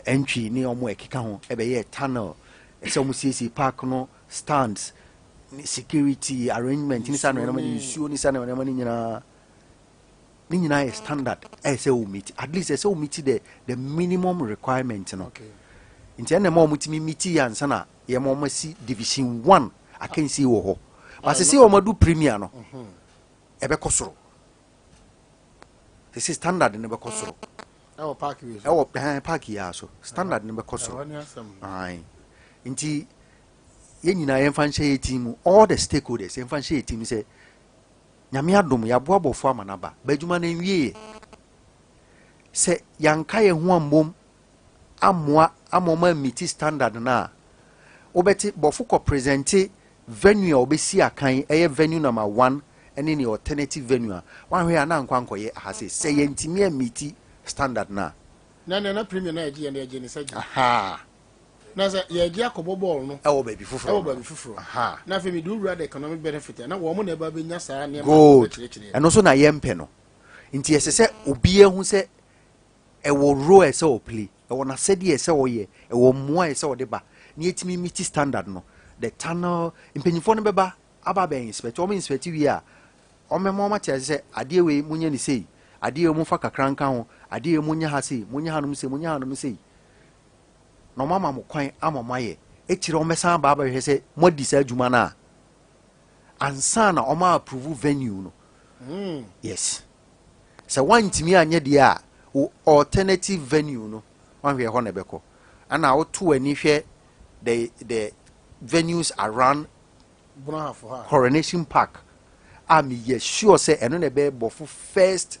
entry ne ɔmo ɛkeka ho ɛbɛyɛ tunnel ɛsɛ ɔmo siesie park no, stands ne security arrangement ne saa nneɛma no, nsuo ne saa nneɛma no nyinaa. Ne nyinaa yɛ standard ɛyɛ sɛ o meet, at least ɛsɛ o meet the minimum requirement no. Nti ɛna ɛma ɔmo tumi meet yɛ ansa na yɛ ma ɔmo asi Division One akansie wɔ hɔ. Baasi ɔmo adu premier no, ɛbɛkɔ soro. Sisi standard no bɛkɔ soro. Ɛwɔ park wei so? Ɛwɔ park yi ara so, standard no bɛkɔ soro. Ɛhɔ ne asɛm. Ae. Nti yɛn nyinaa yɛmfa nhyɛ yɛ team mu, all the stakeholders yɛmfa nhyɛ yɛ team sɛ Nyame adom yɛaboa bɔfo ama no aba ba, adwuma no nwie. Sɛ yɛanka yɛn ho ammom ammoa ama ɔma meet standard no a, wobɛte bɔfo kɔ present. Venue a wɔbɛsi akan ɛyɛ venue number one ɛne ne alternative venue a wanhwɛ a na ankɔ ankɔyɛ aha sei sɛ yɛntumi ammeeti standard no a. Na na na premier no a yɛgye yɛn no yɛgye ne sɛ gye. Ahaa. Na sɛ yɛgye akɔbɔ bɔɔl no. Ɛwɔ baabi foforɔ Ɛwɔ no. baabi foforɔ. Ahaa. Na afei mede wo wura the economic benefit a na wɔn na ɛba bɛnya saa nneɛma a Good. wɔbɛkyerɛkyerɛ yɛn. Ɛno nso na yɛmpɛ no. Nti ɛsɛ sɛ obiara hu sɛ ɛwɔ role a ɛsɛ ɔplay, ɛwɔ n'asɛdeɛ a ɛsɛ ɔyɛ, ɛwɔ mmoa a ɛsɛ ɔde ba na yɛtumi meet standard no. The tunnel, mpanyinfoɔ no bɛba aba abɛ inspect, wɔn inspect wie a, wɔn bɛma wɔn ate ase sɛ adeɛ wei monyɛ ne sei, adeɛ wei momfa kakra nka ho, adeɛ wei monyɛ ha sei, monyɛ hanom sei, monyɛ hanom sei. Na wɔn ama mo kwan ama mo ayɛ. Akyire wɔn bɛsan aba abɛhwɛ sɛ moadi saa adwuma no a, ansa na wɔn approve venue no. Yes. Sɛ woantumi anyɛ deɛ a, wo alternative venue no, wanhwɛ ɛhɔ na ɛbɛkɔ. Ɛna woto w'ani hwɛ the venues around Brɔhafo ha. Coronation Park a meyɛ sure sɛ ɛno na ɛbɛyɛ Bɔfo first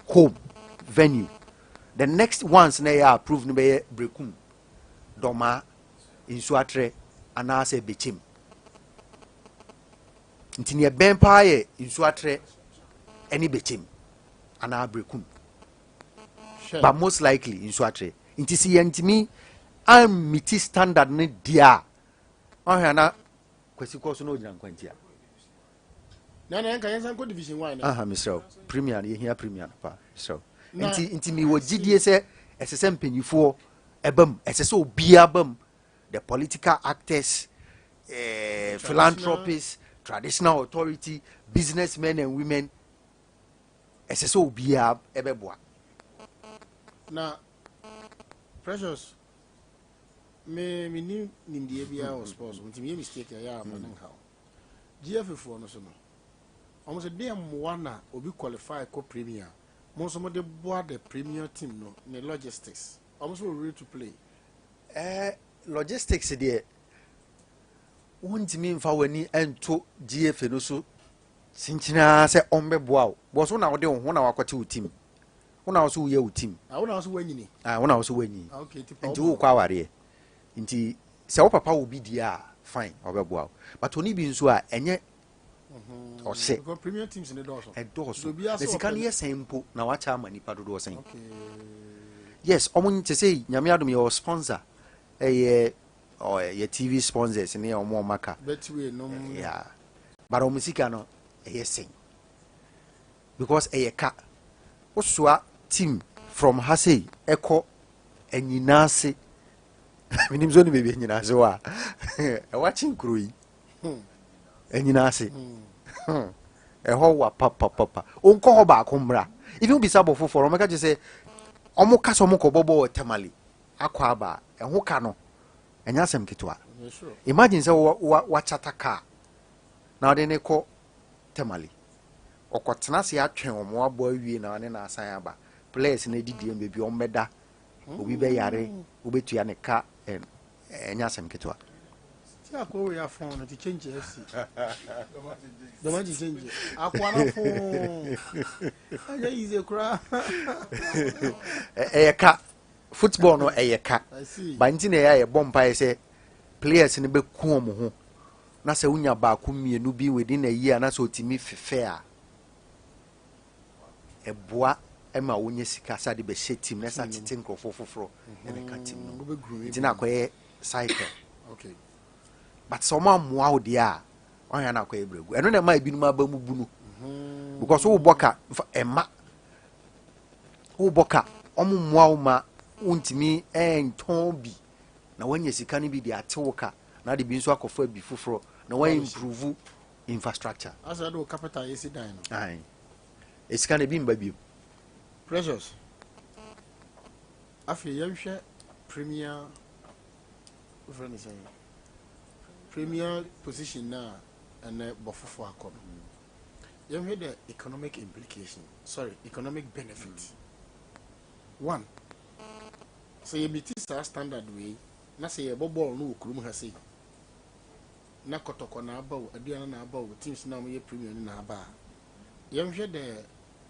home venue. The next ones na ɛyɛ approve no bɛyɛ Brekum, Dɔmaa, Nsuatrɛ anaasɛ Bɛkyem. Nti nea ɛbɛn paa yɛ Nsuatrɛ ɛne Bɛkyem anaa Brekum. But most likely Nsuatrɛ. Nti sɛ yɛntumi ammeeti standard no deɛ a, ɔhwɛ ana Kwasi kɔ so na ogyina nkwantia. Na na nka yɛnsan kɔ division one. Aha mesrɛ wo premier no yɛhia premier no paa mesrɛ wo. Nti nti mewɔ gyidie sɛ ɛsɛ sɛ mpanyinfoɔ ɛba mu, ɛsɛ sɛ obiara ba mu, the political actors, philanthropists, traditional authority, businessmen and women, ɛsɛ sɛ obiara ɛbɛboa. Na Precious, me ni nimdeɛ biara wɔ sports nti meyɛ mistake ɛyɛ a ma ne nha wo. GFA foɔ no so no, wɔn sɛ deɛ mmoa na obi qualify kɔ premier, mo nso mo de boa the premier team no ne logistics. Wɔn nso wɔ role to play. Logistics deɛ, wontumi mfa w'ani nto GFA no so kyenkyena sɛ ɔmbɛboa wo. Because wo na wode wo ho na wakɔte wo team. Wo na wo so woyɛ wo team. Ah, wo na wo so woanyini. Ah, wo na wo so woanyini. Ah, okay, nti pa Nti wo wokɔ awareɛ. Nti sɛ wo papa wo bi die a, fine, ɔbɛboa wo. But ɔne bi nso a, ɛnyɛ ɔhyɛ. Because premier teams ne dɔɔso. Ɛdɔɔso. Nti obiara Na sɛ sika no ɔpɛ yɛ sɛn mpo na wakyɛ ama nipa dodoɔ sɛn. Okay. Yes, ɔmo te sɛ Nyame adom yɛwɔ sponsor. Ɛyɛ yɛ TV sponsors ne ɔmo ɔmo aka. Betway nom. Yeah. But ɔmo sika no ɛyɛ sɛn. Because ɛyɛ ka. Wosoa team from ha sei ɛkɔ Anyinaase. Menim sɛ onim baabi Anyinaase wɔ a. Ɛwɔ akye nkuro yi. Anyinaase. Ɛhɔ wa papapapa. Wonkɔ hɔ baako mmra. Even wobisa bɔ foforɔ, ɔmɛka kyerɛ sɛ ɔmo ka sɛ ɔmo kɔ bɔbɔ wɔ Tamale akɔ aba a, ɛho ka no ɛnyɛ asɛm ketewa. Yeah, sure. Imagine sɛ wakyata car na ɔde ne kɔ Tamale. Ɔkɔtena ase atwɛn ɔmo abɔ awie na ɔne na asan aba. Players no adidi baabi ɔmo bɛda, obi bɛyare, wobɛtua ne ka, ɛnyɛ asɛm ketewa. Ti akɔ wei afɔn no ti change FC. Dɔmɔ ti change. Akɔ na fon. Ɛnyɛ easy koraa. Ɛyɛ ka. Football no ɛyɛ ka. I see. Ba nti na ɛyɛ a yɛbɔ mpaeɛ sɛ players no bɛku wɔn ho na sɛ wonya baako mmienu bi within a year na sɛ otumi fefɛ a ɛboa ma wonya sika sɛ ade bɛhyɛ team na sɛ atete nkurɔfoɔ foforɔ ɛbɛka team no Wobɛgrow nti na akɔyɛ cycle. Okay. But sɛ ɔmo amoa wo deɛ a ɔhwɛ na akɔyɛ brɛgu. Ɛno na ɛma ebinom aba mu bu no because wobɔ ka nfa ɛma wobɔ ka ɔmo mmoa wo ma wontumi ɛntɔn bi na wanya sika no bi de ate wo ka na de bi nso akɔfa bi foforɔ na wa improve infrastructure. Asa de wo capital yɛsi dan no. Aye. Esika no ebi mba bio. Precious. Afei yɛnhwɛ premier wofrɛ no sɛn premier position na ɛnɛ bɔfofo akɔ no. Yɛnhwɛ the economic implication, sorry, economic benefit. One, sɛ yɛmeeti saa standard wei na sɛ yɛbɔ bɔɔl no wɔ kurom ha sei na Kɔtɔkɔ na aba o, Aduana na aba o, teams na wɔyɛ premier no na aba a, yɛnhwɛ the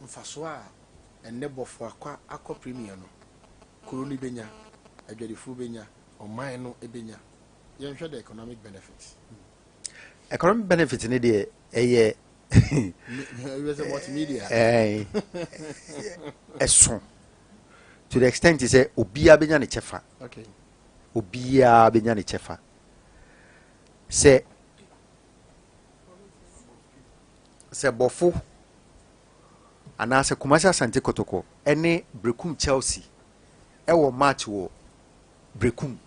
mfasoɔ a ɛnɛ bɔfo akɔ premier no, kuro no bɛnya, adwadifoɔ bɛnya, ɔman no bɛnya. Yɛnhwɛ the economic benefit. Economic benefit ne deɛ ɛyɛ Ɛyɛ multimedia. Ɛso to the extent sɛ obiara bɛnya ne kyɛfa. Obiara bɛnya ne kyɛfa sɛ Bɔfo anaasɛ Kumasi Asante Kotoko ɛne Brekum Chelsea ɛwɔ match wɔ Brekum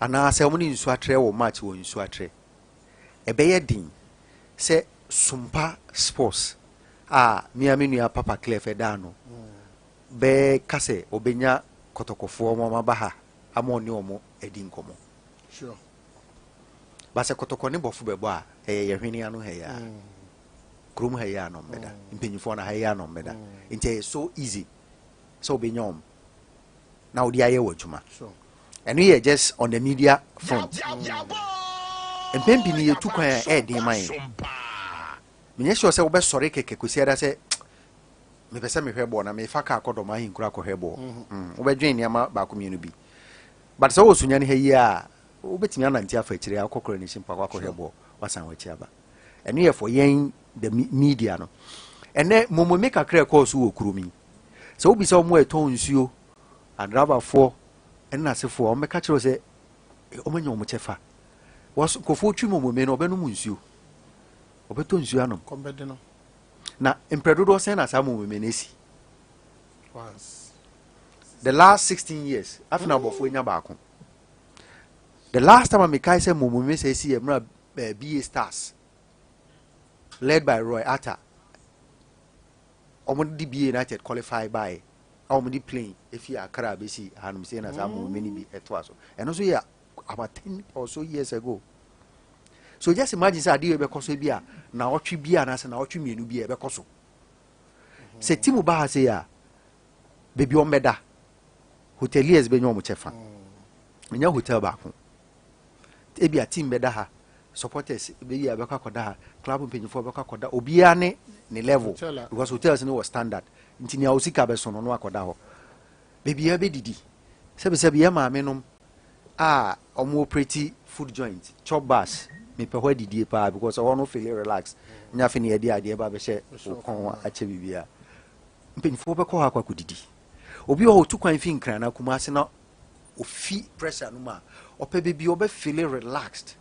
anaasɛ wɔn ne Nsuatrɛ wɔ match wɔ Nsuatrɛ, ɛbɛyɛ den sɛ Sumpa Sports a mmea me nua Papa Clef ɛda ano bɛka sɛ ɔbɛnya Kɔtɔkɔfoɔ wɔn aba ha ama ɔne wɔn adi nkɔmɔ. Basɛ Kɔtɔkɔ ne Bɔfo bɛbɔ a, ɛyɛ yɛ hwene ano ha yi a, kurom ha yi a na ɔmbɛda mpanyinfoɔ no ha yi a na ɔmbɛda. Nti ɛyɛ so easy sɛ ɔbɛnya wɔn na wɔde ayɛ wɔ adwuma. Ɛno yɛ just on the media front. Mpɛn pii no yɛtu kwan a ɛyɛ den ma yɛn. Menyɛ sure sɛ wobɛsɔre kɛkɛ kɔsi ada sɛ mepɛ sɛ mehwɛ bɔɔl na mefa kaa kɔ Dɔm Ahenkuro akɔhwɛ bɔɔl. Wobɛdwen nneɛma baako mmienu bi, but sɛ wowɔ Sunyani ha yi a, wobɛtumi anante afa akyire akɔ Coronation Park akɔhwɛ bɔɔl, wasan w'akyi aba. Ɛno yɛ for yɛn the media no. Ɛnɛ mmomome kakra ɛkɔɔ so wɔ kurom yi, sɛ wobisa wɔn a ɛtɔn nsuo, adrabafoɔ ɛne n'asefoɔ a, wɔbɛka kyerɛ wo sɛ wɔn anya wɔn kyɛfa. Wɔs nkurɔfoɔ twi mmomome no, ɔbɛnom nsuo, ɔbɛtɔ nsuo anom. Kɔmbɛde no. Na mprɛ dodoɔ sɛn na saa mmomome no asi? Once. The last 16 years afei na abɔfoɔ anya baako. The last time a mekae sɛ mmomome sɛ asi yɛ mmerɛ BA Stars led by Roy Atta, wɔn de BA United qualify by a wɔn de plane efi Accra bɛsi hanom sɛ na saa mmomome no bi ɛtoa so. Ɛno nso yɛ about 10 or so years ago. So just imagine sɛ adeɛ bɛkɔ so bi a na ɔtwe bi a anaasɛ na ɔtwe mmienu bi a ɛbɛkɔ so sɛ team ba ha sɛ a, baabi wɔn bɛda, hoteliers bɛnya wɔn kyɛfa. Ɛnyɛ hotel baako, ebi a team bɛda ha, supporters bɛyi a bɛkɔ akɔda ha, club mpanyinfoɔ bɛkɔ akɔda, obiara ne ne level. Hotel a- Because hotels no wɔ standard, nti nea osika bɛso no akɔda hɔ. Baabi a bɛdidi, sɛbisɛbi yɛ maame nom a ɔmo operate food joint, chop bars, mepɛ hɔ adidie paa because ɛhɔ no feel relax. Nya afei ne yɛde adeɛ ba bɛhyɛ wo kɔn akyɛ biribiara. Mpanyinfoɔ bɛkɔ hɔ akɔ akɔdidi. Obi wɔ hɔ otu kwan fi Nkran na Kumase na ofi pressure no mu a, ɔpɛ baabi a ɔbɛ feel relaxed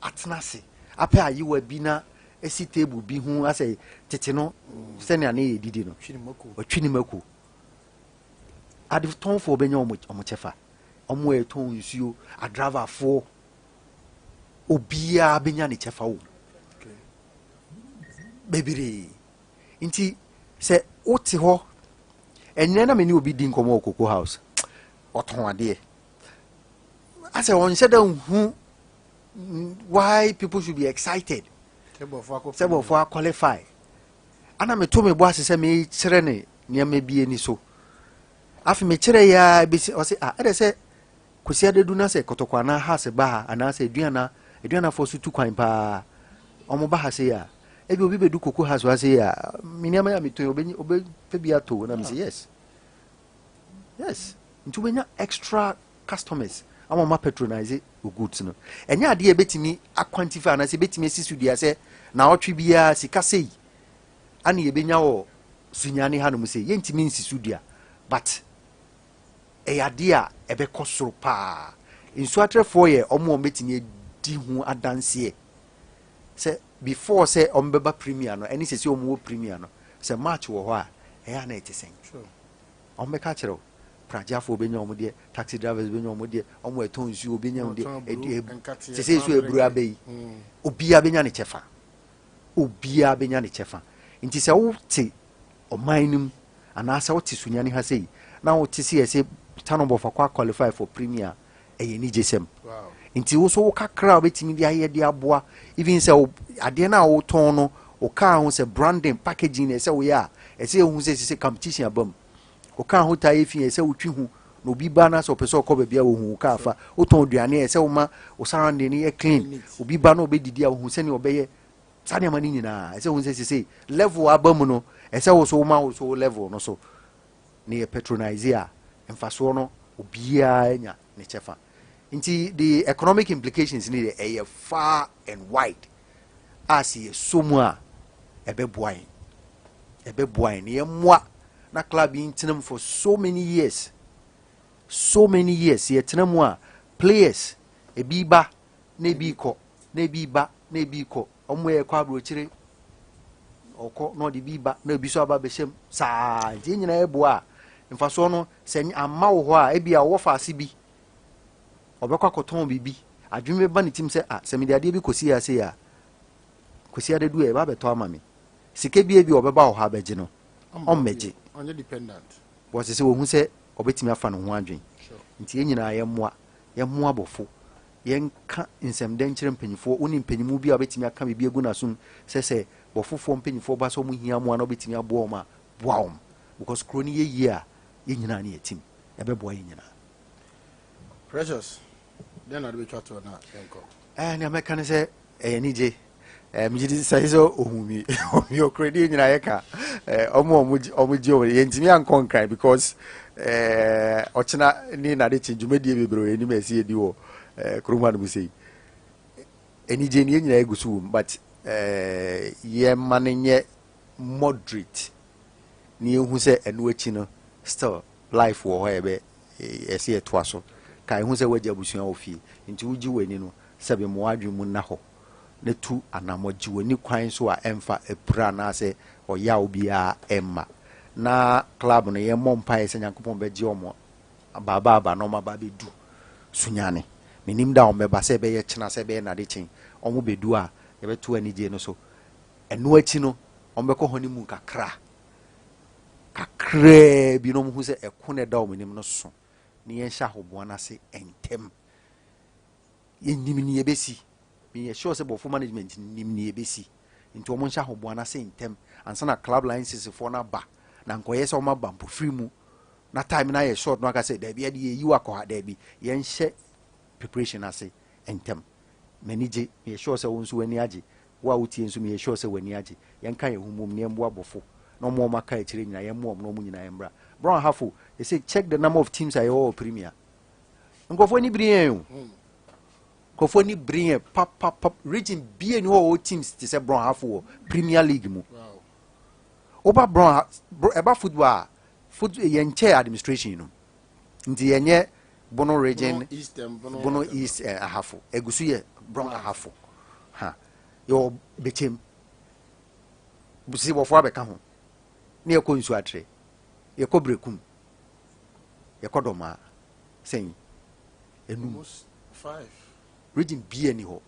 atena ase apɛ ayewa bi na esi table bi ho asɛ tete no sɛnea ne yɛ didi no. Twi ne mako. Ɔtwi ne mako. Adetɔnfoɔ bɛnya ɔmo kyɛfa, ɔmo a ɛtɔn nsuo, adravafoɔ, obiara bɛnya ne kyɛfa wɔ mu bebree. Nti sɛ wote hɔ ɛnɛ na me ne obi di nkɔmmɔ wɔ Cocoa House, ɔtɔn adeɛ asɛ ɔnhyɛ da nhu why people should be excited sɛ Bɔfo akɔ sɛ Bɔfoɔ aqualify. Ana meto me bɔ ase sɛ mekyerɛ ne nneɛma bi ani so. Afei mekyerɛ yi a bɛsi ɔsɛ ah, ɛdɛ sɛ Kwasi Adadu na sɛ Kɔtɔkɔ anaa Hearts ba ha anaasɛ Aduana, Aduanafoɔ so tu kwan paa, ɔmo ba ha sei a, ebi obi bɛdu Cocoa House ha sei a, me nneɛma yi a metɔn yi, ɔbɛpɛ bi atɔ. Na mesɛ yes, nti wobɛnya extra customers ama ɔma patronize wo goods no. Ɛnyɛ adeɛ a ɛbɛtumi aquantify anaasɛ ɛbɛtumi asi so dua sɛ na ɔtwe biara sika sei ane yɛbɛnya wɔ Sunyane hanom sei. Yɛntumi nsi so dua, but ɛyɛ adeɛ a ɛbɛkɔ soro paa. Nsuatrɛfoɔ yɛ ɔmo a ɔmbɛtumi adi ho adanseɛ sɛ before sɛ ɔmo bɛba premier no ɛne sɛ ɔmo wɔ premier no, sɛ match wɔ hɔ a, ɛyɛ a na ɛte sɛn. Ɔmo bɛka kyerɛ wo, pragyafoɔ bɛnya ɔmo deɛ, taxi drivers bɛnya ɔmo deɛ, ɔmo ɛtɔn nsuo bɛnya ɔmo deɛ. Ɔtɔn aburo, nkateɛ, sɛ so eburu aba yi, obiara bɛnya ne kyɛfa, obiara bɛnya ne kyɛfa. Nti sɛ wote ɔman no mu anaasɛ wote Sunyani ha sei na wote sɛ yɛsɛ Tano Bɔfo akɔ qualify for premier, ɛyɛ anigye sɛm. Nti wo so wo kakra a wobɛtumi de ayɛ de aboa, even sɛ adeɛ no a wotɔn no, wo kaa ho sɛ branding, packaging na ɛsɛ woyɛ a, ɛsɛ yɛhu sɛ competition aba mu. Wo kaa ho taa yɛ fi, ɛsɛ wotwi ho na obi ba na sɛ ɔpɛ sɛ ɔkɔ baabi a, wɔhu wo kaa fa. Wotɔn aduane a, ɛsɛ woma wo surrounding no yɛ clean. Neat. Obi ba na ɔbɛdidi a, wɔhu sɛnea ɔbɛyɛ saa nneɛma no nyinaa. Ɛsɛ hu sɛ sesei level aba mu no, ɛsɛ wo so woma wo so wo level no so na yɛ patronise a, mfasoɔ no obiara nya ne kyɛfa. Nti the economic implications ni deɛ ɛyɛ far and wide a sɛ yɛsɔ mu a ɛbɛboa yɛn, ɛbɛboa yɛn na yɛmmoa na club yi ntena mu for so many years, so many years. Yɛtena mu a, players ebi ba na ebi kɔ, na ebi ba na ebi kɔ. Ɔmo yɛ kɔ aburokyire, ɔkɔ na ɔde bi ba na ebi nso aba bɛhyɛ mu saa. Nti yɛn nyinaa yɛboa a, mfasoɔ no sɛ ama wɔ hɔ a, ebi a ɔwɔ faase bi ɔbɛkɔ akɔtɔn biribi, adwene bɛba ne tim sɛ, ah, sɛ mede adeɛ bi kɔsi ase a, kɔsi adadu a ɛba abɛtɔ ama me sika bi, ebi ɔbɛba wɔ hɔ abɛgye no, ɔmmɛgye. Ɔnyɛ dependent. Wɔte sɛ wɔhu sɛ ɔbɛtumi afa ne ho adwen. Nti yɛn nyinaa yɛmmoa, yɛmmoa Bɔfo, yɛnka nsɛmdɛ nkyerɛ mpanyinfoɔ. Wo ne mpanyimu bi a wobɛtumi aka biribi agu n'asom sɛ Bɔfofoɔ mpanyinfoɔ ba sɛ ɔmo hia mmoa na wobɛtumi aboa wɔn a, boa wɔn, because kuro no yɛ yie a, yɛn nyinaa ne yɛtim, ɛbɛboa yɛn nyinaa. Precious, dɛn na de bɛtwa toɔ na yɛnkɔ? Nea mɛka ne sɛ ɛyɛ anigye. Megye di sɛ ohun mi omi okuro deɛ nyinaa yɛka ɔmo a ɔmo gye ɔmo, yɛntumi ankɔ Nkran because ɔkyena ne nade kye dwumadie bebree wɔ anim a ɛsi yɛdi wɔ kurom hanom. Sɛ yi anigye ne yɛn nyinaa egu so wɔ mu, but yɛma no nyɛ moderate ne yɛhu sɛ ɛno akyi no still life wɔ hɔ a yɛbɛ ɛsɛ yɛtoa so. Ka ɛho sɛ woagya abusua wɔ fie, nti wogye w'ani no, sɛbe ma w'adwene mu nna hɔ na tu anammɔ gye w'ani kwan so a ɛmfa apira anaasɛ ɔyaw biara ɛmma. Na club no, yɛmmɔ mpaeɛ sɛ Nyankopɔn bɛgye ɔmo baabaaba na ɔmo aba abɛdu Sunyane. Menim da ɔmo bɛba, sɛ ɛbɛyɛ kyena, sɛ ɛbɛyɛ nade kyen, ɔmo bɛdu a, yɛbɛto anigye no so. Ɛno akyi no, ɔmo bɛkɔ hɔ no mu kakra kakraa bi na ɔmo hu sɛ ɛko na ɛda ɔmo anim no so, ne yɛnhyɛ ahoboa no ase ntɛm. Yɛnim ne yɛbɛsi, meyɛ sure sɛ Bɔfo management nim ne yɛbɛsi, nti ɔmo nhyɛ ahoboa no ase ntɛm ansa na club licenses foɔ no aba, na nkɔyɛ sɛ ɔmo aba mpofiri mu na time no ayɛ short no aka sɛ daabi, ɛde yɛyi wɔ akɔ ha. Daabi, yɛnhyɛ preparation ase ntɛm. M'ani gye, meyɛ sure sɛ wo nso w'ani agye. Wo a wotie nso, meyɛ sure sɛ w'ani agye. Yɛnka yɛn ho mmom ne yɛmboa Bɔfo na ɔmo a ɔmo aka akyire nyinaa, yɛmmoa ɔmo na ɔmo nyinaa yɛmmra Brong Ahafo. They check the number of teams a yɛwɔ wɔ Premier. Nkurɔfoɔ ani bere yɛn o, nkurɔfoɔ ani bere yɛn papapap. Region bie ni hɔ a wɔwɔ teams te sɛ Brong Ahafo wɔ Premier League mu. Woba Brong, ɛba football a, foot yɛn nkyɛn administration no nti yɛnyɛ Bono Region, Bono East, Ahafo egu so yɛ Brong Ahafo ha, yɛwɔ Bɛkyɛm si Bɔfo abɛka ho, ne yɛkɔ Nsuatre, yɛkɔ Brekum, yɛkɔ Dɔmaa, sɛn enum region bia ni hɔ,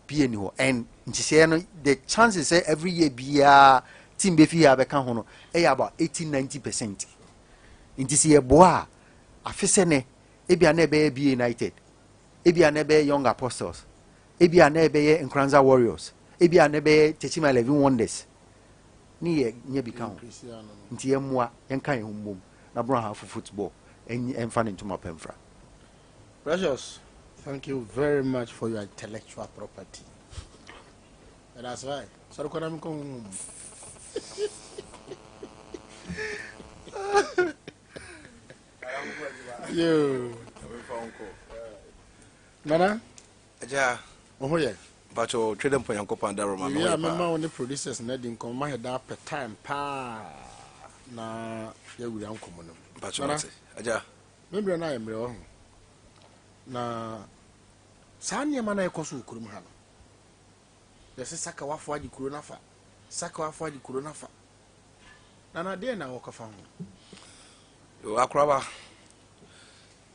bia ni hɔ. And nhyehyɛeɛ no, the chances sɛ every year biara team bɛfi ha bɛka ho no ɛyɛ about 80-90%. Nti sɛ yɛboa a, afe sɛ nɛ ebia na ɛbɛyɛ BA United, ebia na ɛbɛyɛ Young Apostles, ebia na ɛbɛyɛ Nkranza Warriors, ebia na ɛbɛyɛ Techiman 11 Wonders, ne yɛ nya bi ka ho. Nti yɛmmoa, yɛnka yɛn ho mmom na Brong Ahafo football ɛmfa ne ntoma pɛmfra. Precious, thank you very much for your intellectual property. And that's right. Sorry, when I'm coming home. Yo. Nana. Agya. Oh yeah. Mpacho twɛ dɛ mpo Nyankopɔn adaro ma me. Yeah, mema wo ne producers na di nkɔmmɔ ma hɛda pɛ time paa na yɛwura nkɔmmɔ no mu. Mpacho mate. Agya. Membrɛ no ayɛ mmerɛ wɔ ho. Na saa nneɛma no a ɛkɔ so wɔ kurom ha no, yɛsɛ sakawafo agye kuro no afa, sakawafo agye kuro no afa. Nana, deɛ na wɔkɔfa ho? Yo, akoraba.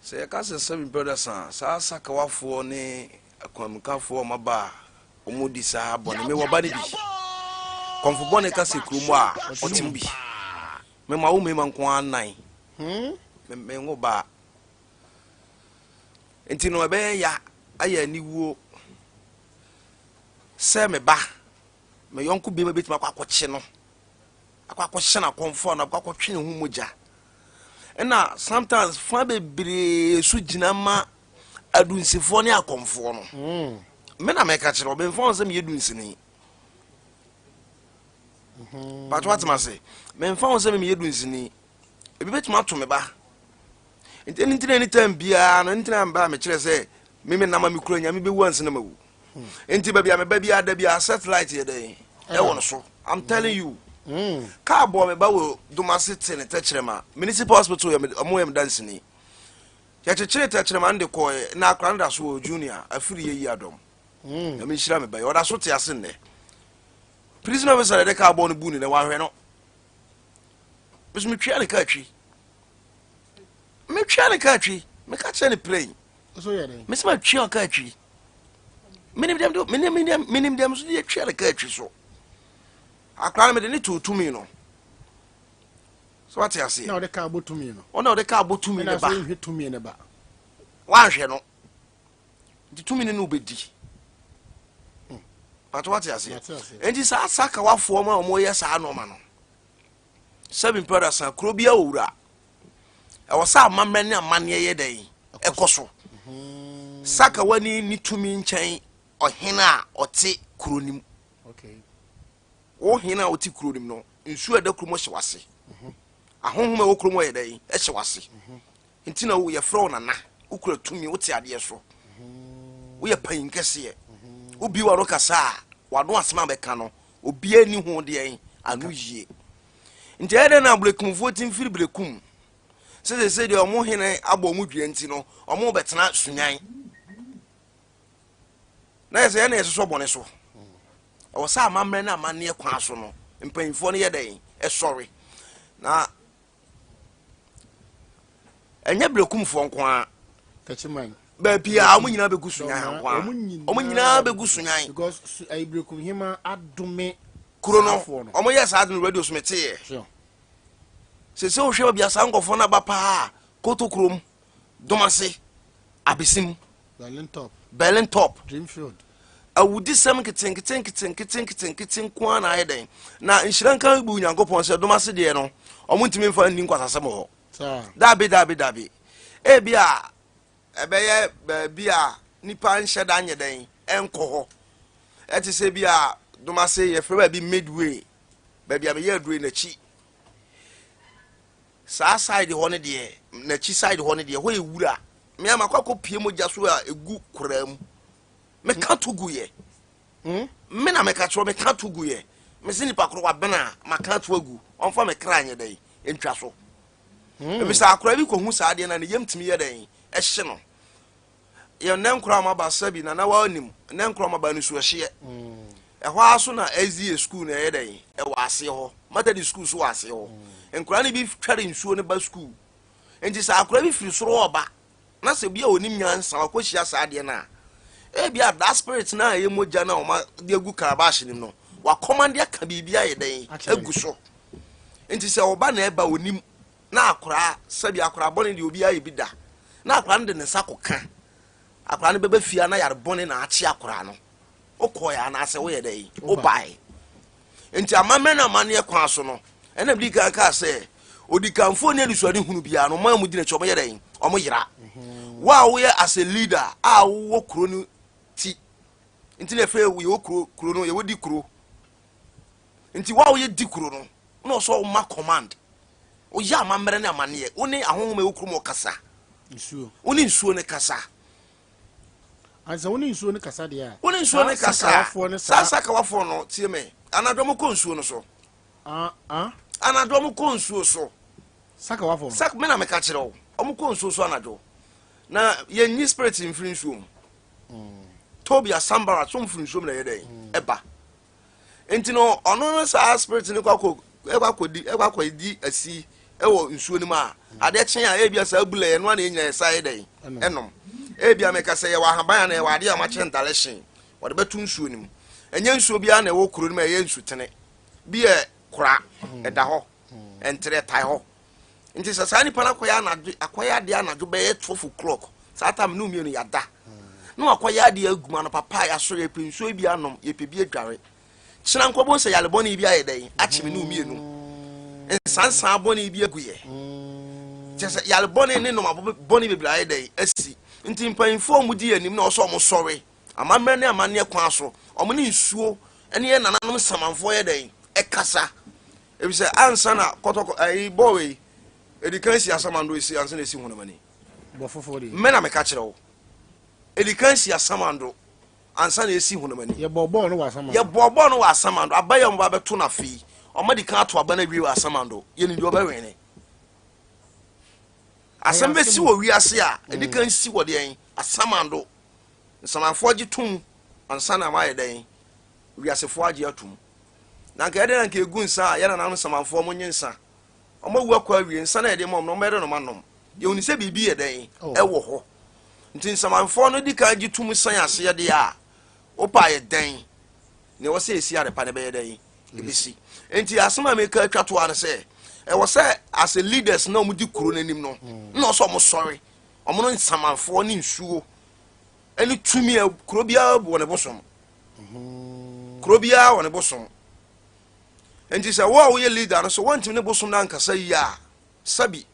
Sɛ yɛka sɛ sɛbi mpɛdasa, saa sakawafoɔ ne akwanmukafoɔ a ɔmaba a ɔmo di saa bɔne, mewɔ ba no bi. Kɔmfo bɔne ka sɛ kurom a ɔtem bi. Mema wo mmarima nko ara nnan. Menwo baa. Nti no ɛbɛyɛ ya ayɛ aniwuo sɛ me ba, me yɔnko bɛrima bɛtumi akɔ akɔkye no, akɔ akɔhyɛ no akɔmfo no, akɔ akɔtwe ne ho mogya. Ɛna sometimes fa bebree so gyina ma adunsifoɔ ne akɔmfoɔ no. Me na mɛka kyerɛ ɔbɛnfa wɔn sɛ meyɛ dunsini. Pato atem ase, memfa wɔn sɛ meyɛ dunsini. Ebi bɛtumi ato me ba. Nti ɛno nti na anytime biara no, ɛno nti na meba a mekyerɛ sɛ me me nam a mekura Nyame bɛwu ansa na mawu. Nti baabi a meba biara da biara satellite yɛ dɛn ɛwɔ no so. I'm telling you. Kaa bɔɔ me ba wɔ Domase te ne tɛkyerɛma. Municipal hospital yɛ me ɔmo yɛ me danseni. Yɛkyekyere tɛkyerɛma no de kɔɛ na akora no da so wɔ junior afiri yɛ yi adɔm. Nyame nhyira me ba yi ɔda so te ase nnɛ. Prison officer na ɛde kaa bɔɔ no bu ne nɛ wanhwɛ no. Me so metwea ne kaa twi. Metwea ne kaa twi. Meka kyerɛ ne plain. Mese matwea kaa twi. Menim deɛ menim menim deɛ so deɛ twea ne kaa twi so. Akora no mede ne too tumi no. So wate aseɛ. Na ɔde kaa bɔ tumi no. Ɔna ɔde kaa bɔ tumi ne ba. Ɛna tumi ne ba. Wanhwɛ no. Nti tumi no ne wobɛdi. Pato wate aseɛ. Nti saa sakawafoɔ ma wɔyɛ saa nneɛma no. Sɛbi mpɛ sa kuro bi a owura. Ɛwɔ sɛ amammerɛ ne amanneɛ yɛ dɛn ɛkɔ so. Sakawa ni ne tumi nkyɛn ɔhene a ɔte kuro no mu. Wo hene a ɔte kuro no mu no, nsuo a ɛda kurom hyɛ wase. Ahonhom a ɛwɔ kurom yɛ dɛn ɛhyɛ wase. Nti na wo yɛfrɛ wo nana, wokura tumi, wote adeɛ so. Woyɛ panyin kɛseɛ. Wobie w'ano kasa a, w'ano asɛm a bɛka no, obiara ni ho deɛn ano yie. Nti ɛyɛ dɛn na Berekumfoɔ ti mfiri Berekum sɛ sɛ deɛ ɔmo hene abɔ ɔmo dua nti no, ɔmo bɛtena Sunyan. Na yɛ sɛ yɛn na yɛsosɔ bɔne so. Ɛwɔ sɛ amammerɛ ne amanneɛ kwan so no, mpanyinfoɔ no yɛ dɛn ɛsɔre. Na ɛnyɛ Berekumfoɔ nko ara. Baabi a wɔn nyinaa bɛgu Sunyan ha nko ara. Wɔn nyinaa bɛgu Sunyan. Because Berekum hema adome kuro no. Wɔn yɛ saa de no radio so meteeɛ. Sɛ wohwɛ baabi a saa nkɔfoɔ no aba paa, Kotokurom, Domase, Abesim, Berlin Top, Berlin Top, Dreamfield. Awudisɛm nketenkete nketenkete nketenkete nko ara na ayɛ dɛn. Na nhyira nka bu Nyankopɔn sɛ Domase deɛ no, ɔmo ntumi mfa nni nkwasasɛm wɔ hɔ. Dabi dabi dabi. Ebi a ɛbɛyɛ baabi a nipa nhyɛ da nyɛ dɛn ɛnkɔ hɔ. Ɛte sɛ bi a Domase yɛfrɛ baabi Midway, baabi a meyɛ aduro n'akyi. Saa side hɔ no deɛ, n'akyi side hɔ no deɛ, hɔ yɛ wura. Me ama kɔ akɔ pie mogya so a egu koraa mu. Meka to gu yɛ. Me na meka kyerɛ, meka to gu yɛ. Me se nipa koro wabena a, maka to agu. Ɔmfa me kra nyɛ dɛn, ntwa so. Ebisa akora bi kɔhu saa adeɛ na ne yam tumi yɛ dɛn, ɛhye no. Yɛ nnɛ nkora a wɔaba sɛbi na na wɔanim, nnɛ nkora a wɔaba no su ɛhyeɛ. Ɛhɔ ara so na SDA school na ɛyɛ dɛn, ɛwɔ aseɛ hɔ. Methodist school so wɔ aseɛ hɔ. Nkora no bi twɛre nsuo no ba school. Nti sɛ akora bi firi soro ɔba, na sɛ bi a onim nyansa wakɔhyia saa adeɛ no a, ebi a that spirit no a ɛyɛ mogya no a wɔde agu calabash no mu no, wakɔmande aka biribi ayɛ dɛn agu so. Nti sɛ ɔba na ɛba onim na akora sɛbi akora bɔne deɛ obi ayɛ bi da, na akora no de ne nsa kɔka, akora no bɛba fie na yare bɔne na akye akora no. Wokɔɛ anaasɛ woyɛ dɛn wobae. Nti amammerɛ no amanneɛ kwan so no, ɛna mede kan kaa sɛ odikanfoɔ ne anisoade hunu biara no, ɔman mu di n'akyi, ɔmo yɛ dɛn, ɔmo yera. Wo a woyɛ as a leader a wowɔ kuro no ti, nti na ɛfɛ yɛwɔ kuro, kuro no yɛwɔ di kuro, nti wo a woyɛ di kuro no na ɔsɛ ɔma command, woyɛ amammerɛ ne amanneɛ, wo ne ahonhom a ɛwɔ kurom ɔkasa, wo ne nsuo ne kasa. Ansa wo ne nsuo no kasa deɛ a. Wo ne nsuo no kasa. Saa sakawafoɔ no tie me. Anadwo mo kɔ nsuo no so. Anadwo mo kɔ nsuo so. Sakawafoɔ no. Sak me na meka kyerɛ wo. Ɔmo kɔ nsuo so anadwo. Na yɛnyi spirit mfiri nsuo mu. Tobia Sambara so mfiri nsuo mu na ɛyɛ dɛn ɛba. Nti no ɔno no saa spirit no kɔ akɔ ɛkɔ akɔdi ɛkɔ akɔdi asi ɛwɔ nsuo no mu a adeɛ kyen a ebia saa bula yɛ no a na yɛnyina yɛ saa yɛ dɛn ɛnom. Ebia meka sɛ yɛwɔ ahaban a na yɛwɔ adeɛ a wɔakyerɛ ndalɛhyen wɔde bɛto nsuo no mu. Ɛnyɛ nsuo biara na ɛwɔ kuro no mu a ɛyɛ nsutene. Bi yɛ kora ɛda hɔ ɛntere ɛtae hɔ. Nti sɛ saa nipa no akɔyɛ anadwo akɔyɛ adeɛ anadwo bɛyɛ 12 o'clock saa time no mmienu yɛada na wakɔyɛ adeɛ agu mu anɔpa paa yɛasɔre yɛpɛ nsuo bi anom yɛpɛ bi adware kyena nkɔbɔ sɛ yare bɔne bi ayɛ dɛn akye me ne mmienu nsansan bɔne bi agu yɛ kyɛ sɛ yare bɔne ne nnoma bɔne bebree ayɛ dɛn asi. Nti mpanyinfoɔ a wɔdi anim na ɔsɛ wɔn sɔre amammerɛ ne amanneɛ kwan so wɔn ne nsuo ne yɛ nananom nsamanfoɔ yɛ dɛn ɛkasa. Ebisɛ ansa na kɔtɔkɔ ayi bɔɔl yi edi kan si asamando esi ansa na esi honam ani. Bɔ foforɔ deɛ. Me na meka kyerɛ wo. Ɛdi kan si asamando ansa na ɛsi honam ani. Yɛbɔɔ bɔɔl no wɔ asamando. Yɛbɔɔ bɔɔl no wɔ asamando. Aba yi a wɔba abɛto no afe yi, wɔadi kan ato aba no awie wɔ asamando. Yɛnim deɛ ɔbɛwene. Asɛm bɛsi wɔ wiase a, ɛdi kan si wɔ deɛn? Asamando. Nsamanfoɔ gye tom ansa na wɔayɛ dɛn? Wiasefoɔ agye atom. Na anka ɛdɛn na anka ɛgu nsa a yɛn nananom nsamanfoɔ wɔn nye nsa. Wɔn awu akɔ awie, nsa no a yɛde ma wɔn no, wɔbɛyɛ dɛn na wɔanom? Yɛhunu sɛ biribi yɛ dɛn? Ɛwɔ hɔ. Nti nsamanfoɔ no di kan gye tom san aseɛ deɛ a, wopɛ ayɛ dɛn? Nea ɛwɔ sɛ ɛsi adepa no ɛbɛyɛ dɛn? Ɛbɛsi. Nti asɛm a meka atwa toa no sɛ, ɛwɔ sɛ as a leaders na wɔn di kuro no anim no, na ɔsɛ wɔn sɔre, wɔn no nsamanfoɔ ne nsuo ɛne tumi a kuro biara wɔ ne bosom. Kuro biara wɔ ne bosom. Nti sɛ wo a woyɛ leader no so woantumi ne bosom no ankasa yie a, sɛbi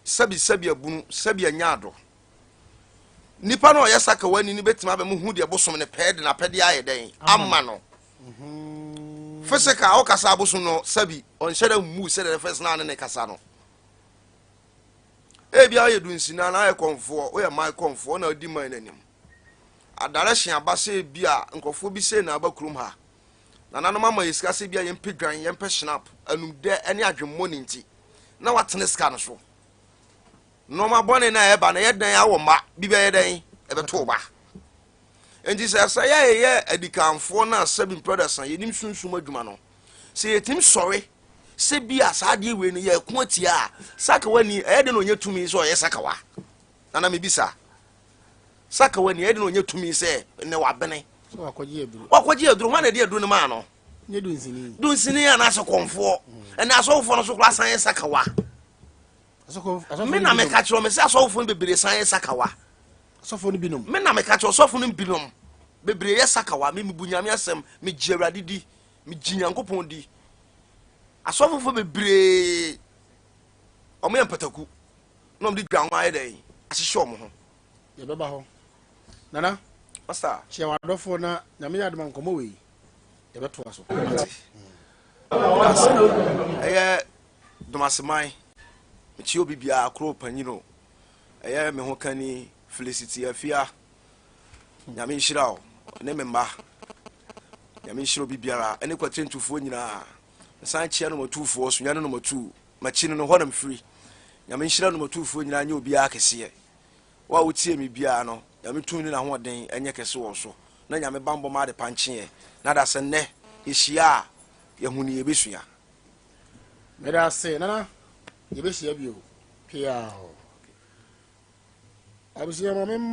sɛbi sɛbi abunu sɛbi anya ado. Nipa no a ɔyɛ sakawani no bɛtumi abɛmu hu deɛ bosom no pɛɛ de n'apɛdeɛ ayɛ dɛn ama no. Physical wokasa abosom no sɛbi ɔnhyɛ dɛ mmu sɛdeɛ first na ne ne kasa no. Ebia woyɛ dunsini anaa woyɛ kɔmfoɔ, woyɛ man kɔmfoɔ na wodi man no anim. Adarehyɛ aba sɛ ebi a nkurɔfoɔ bi sei na aba kurom ha. Nananom ama yɛ sika sɛ ebi a yɛmpɛ dwan, yɛmpɛ shinap, anumdɛ ne adwemmɔne nti na watene sika no so. Nneɛma bɔne no a ɛba no ɛyɛ dɛn awɔ mma bi bɛyɛ dɛn ɛbɛto wo ba. Nti sɛ sɛ yɛ yɛyɛ adikanfoɔ no a sɛbi mprɛdasa yɛnim sunsum adwuma no sɛ yɛtumi sɔre sɛ bi a saa adeɛ wei no yɛko atia a sakawa ni ɛyɛ den na ɔnyɛ tumi sɛ ɔyɛ sakawa nana mebisa sakawa ni ɛyɛ den na ɔnyɛ tumi sɛ nnɛ wabene wakɔgye aduro hwan na ɛde aduro no maa no dunsini anaasɛ kɔmfoɔ ɛnna asɔfofoɔ no so koraa san yɛ sakawa me na meka kyerɛ me sɛ asɔfofoɔ no bebree san yɛ sakawa asɔfoɔ no binom me na meka kyerɛ ɔsɔfo no binom bebree yɛ sakawa me mebu nyame asɛm megye awurade di megye nyankopɔn di asɔfofoɔ bebree ɔmo yɛ mpataku na ɔmo de dwa ho ayɛ dɛn ahyehyɛ ɔmo ho yɛbɛba hɔ nana Pastor kyia w'adɔfoɔ na nyame yɛ adoma nkɔmmɔ wei yɛbɛtoa so ɛyɛ domaseman mekyia obi biara koro panyin o ɛyɛ me ho kani Felicity Afia nyame nhyira o ne me mma nyame nhyira obi biara ɛne kwatire ntufoɔ nyinaa mesan kyia no matufoɔ so nyane no matu makyi no no hɔ na mefiri nyame nhyira no matufoɔ nyinaa nyɛ obiara kɛseɛ Wo a wotie me biara no, Nyame tumi ne n'ahoɔden nyɛ kɛse wɔ wo so, na Nyame banbɔ ma adepa nkyeɛ, na da sɛ nnɛ yɛhyia a, yɛahu nea yɛbɛsua. Meda ase Nana, yɛbɛhyia bio. Peaw. Abusua ma me.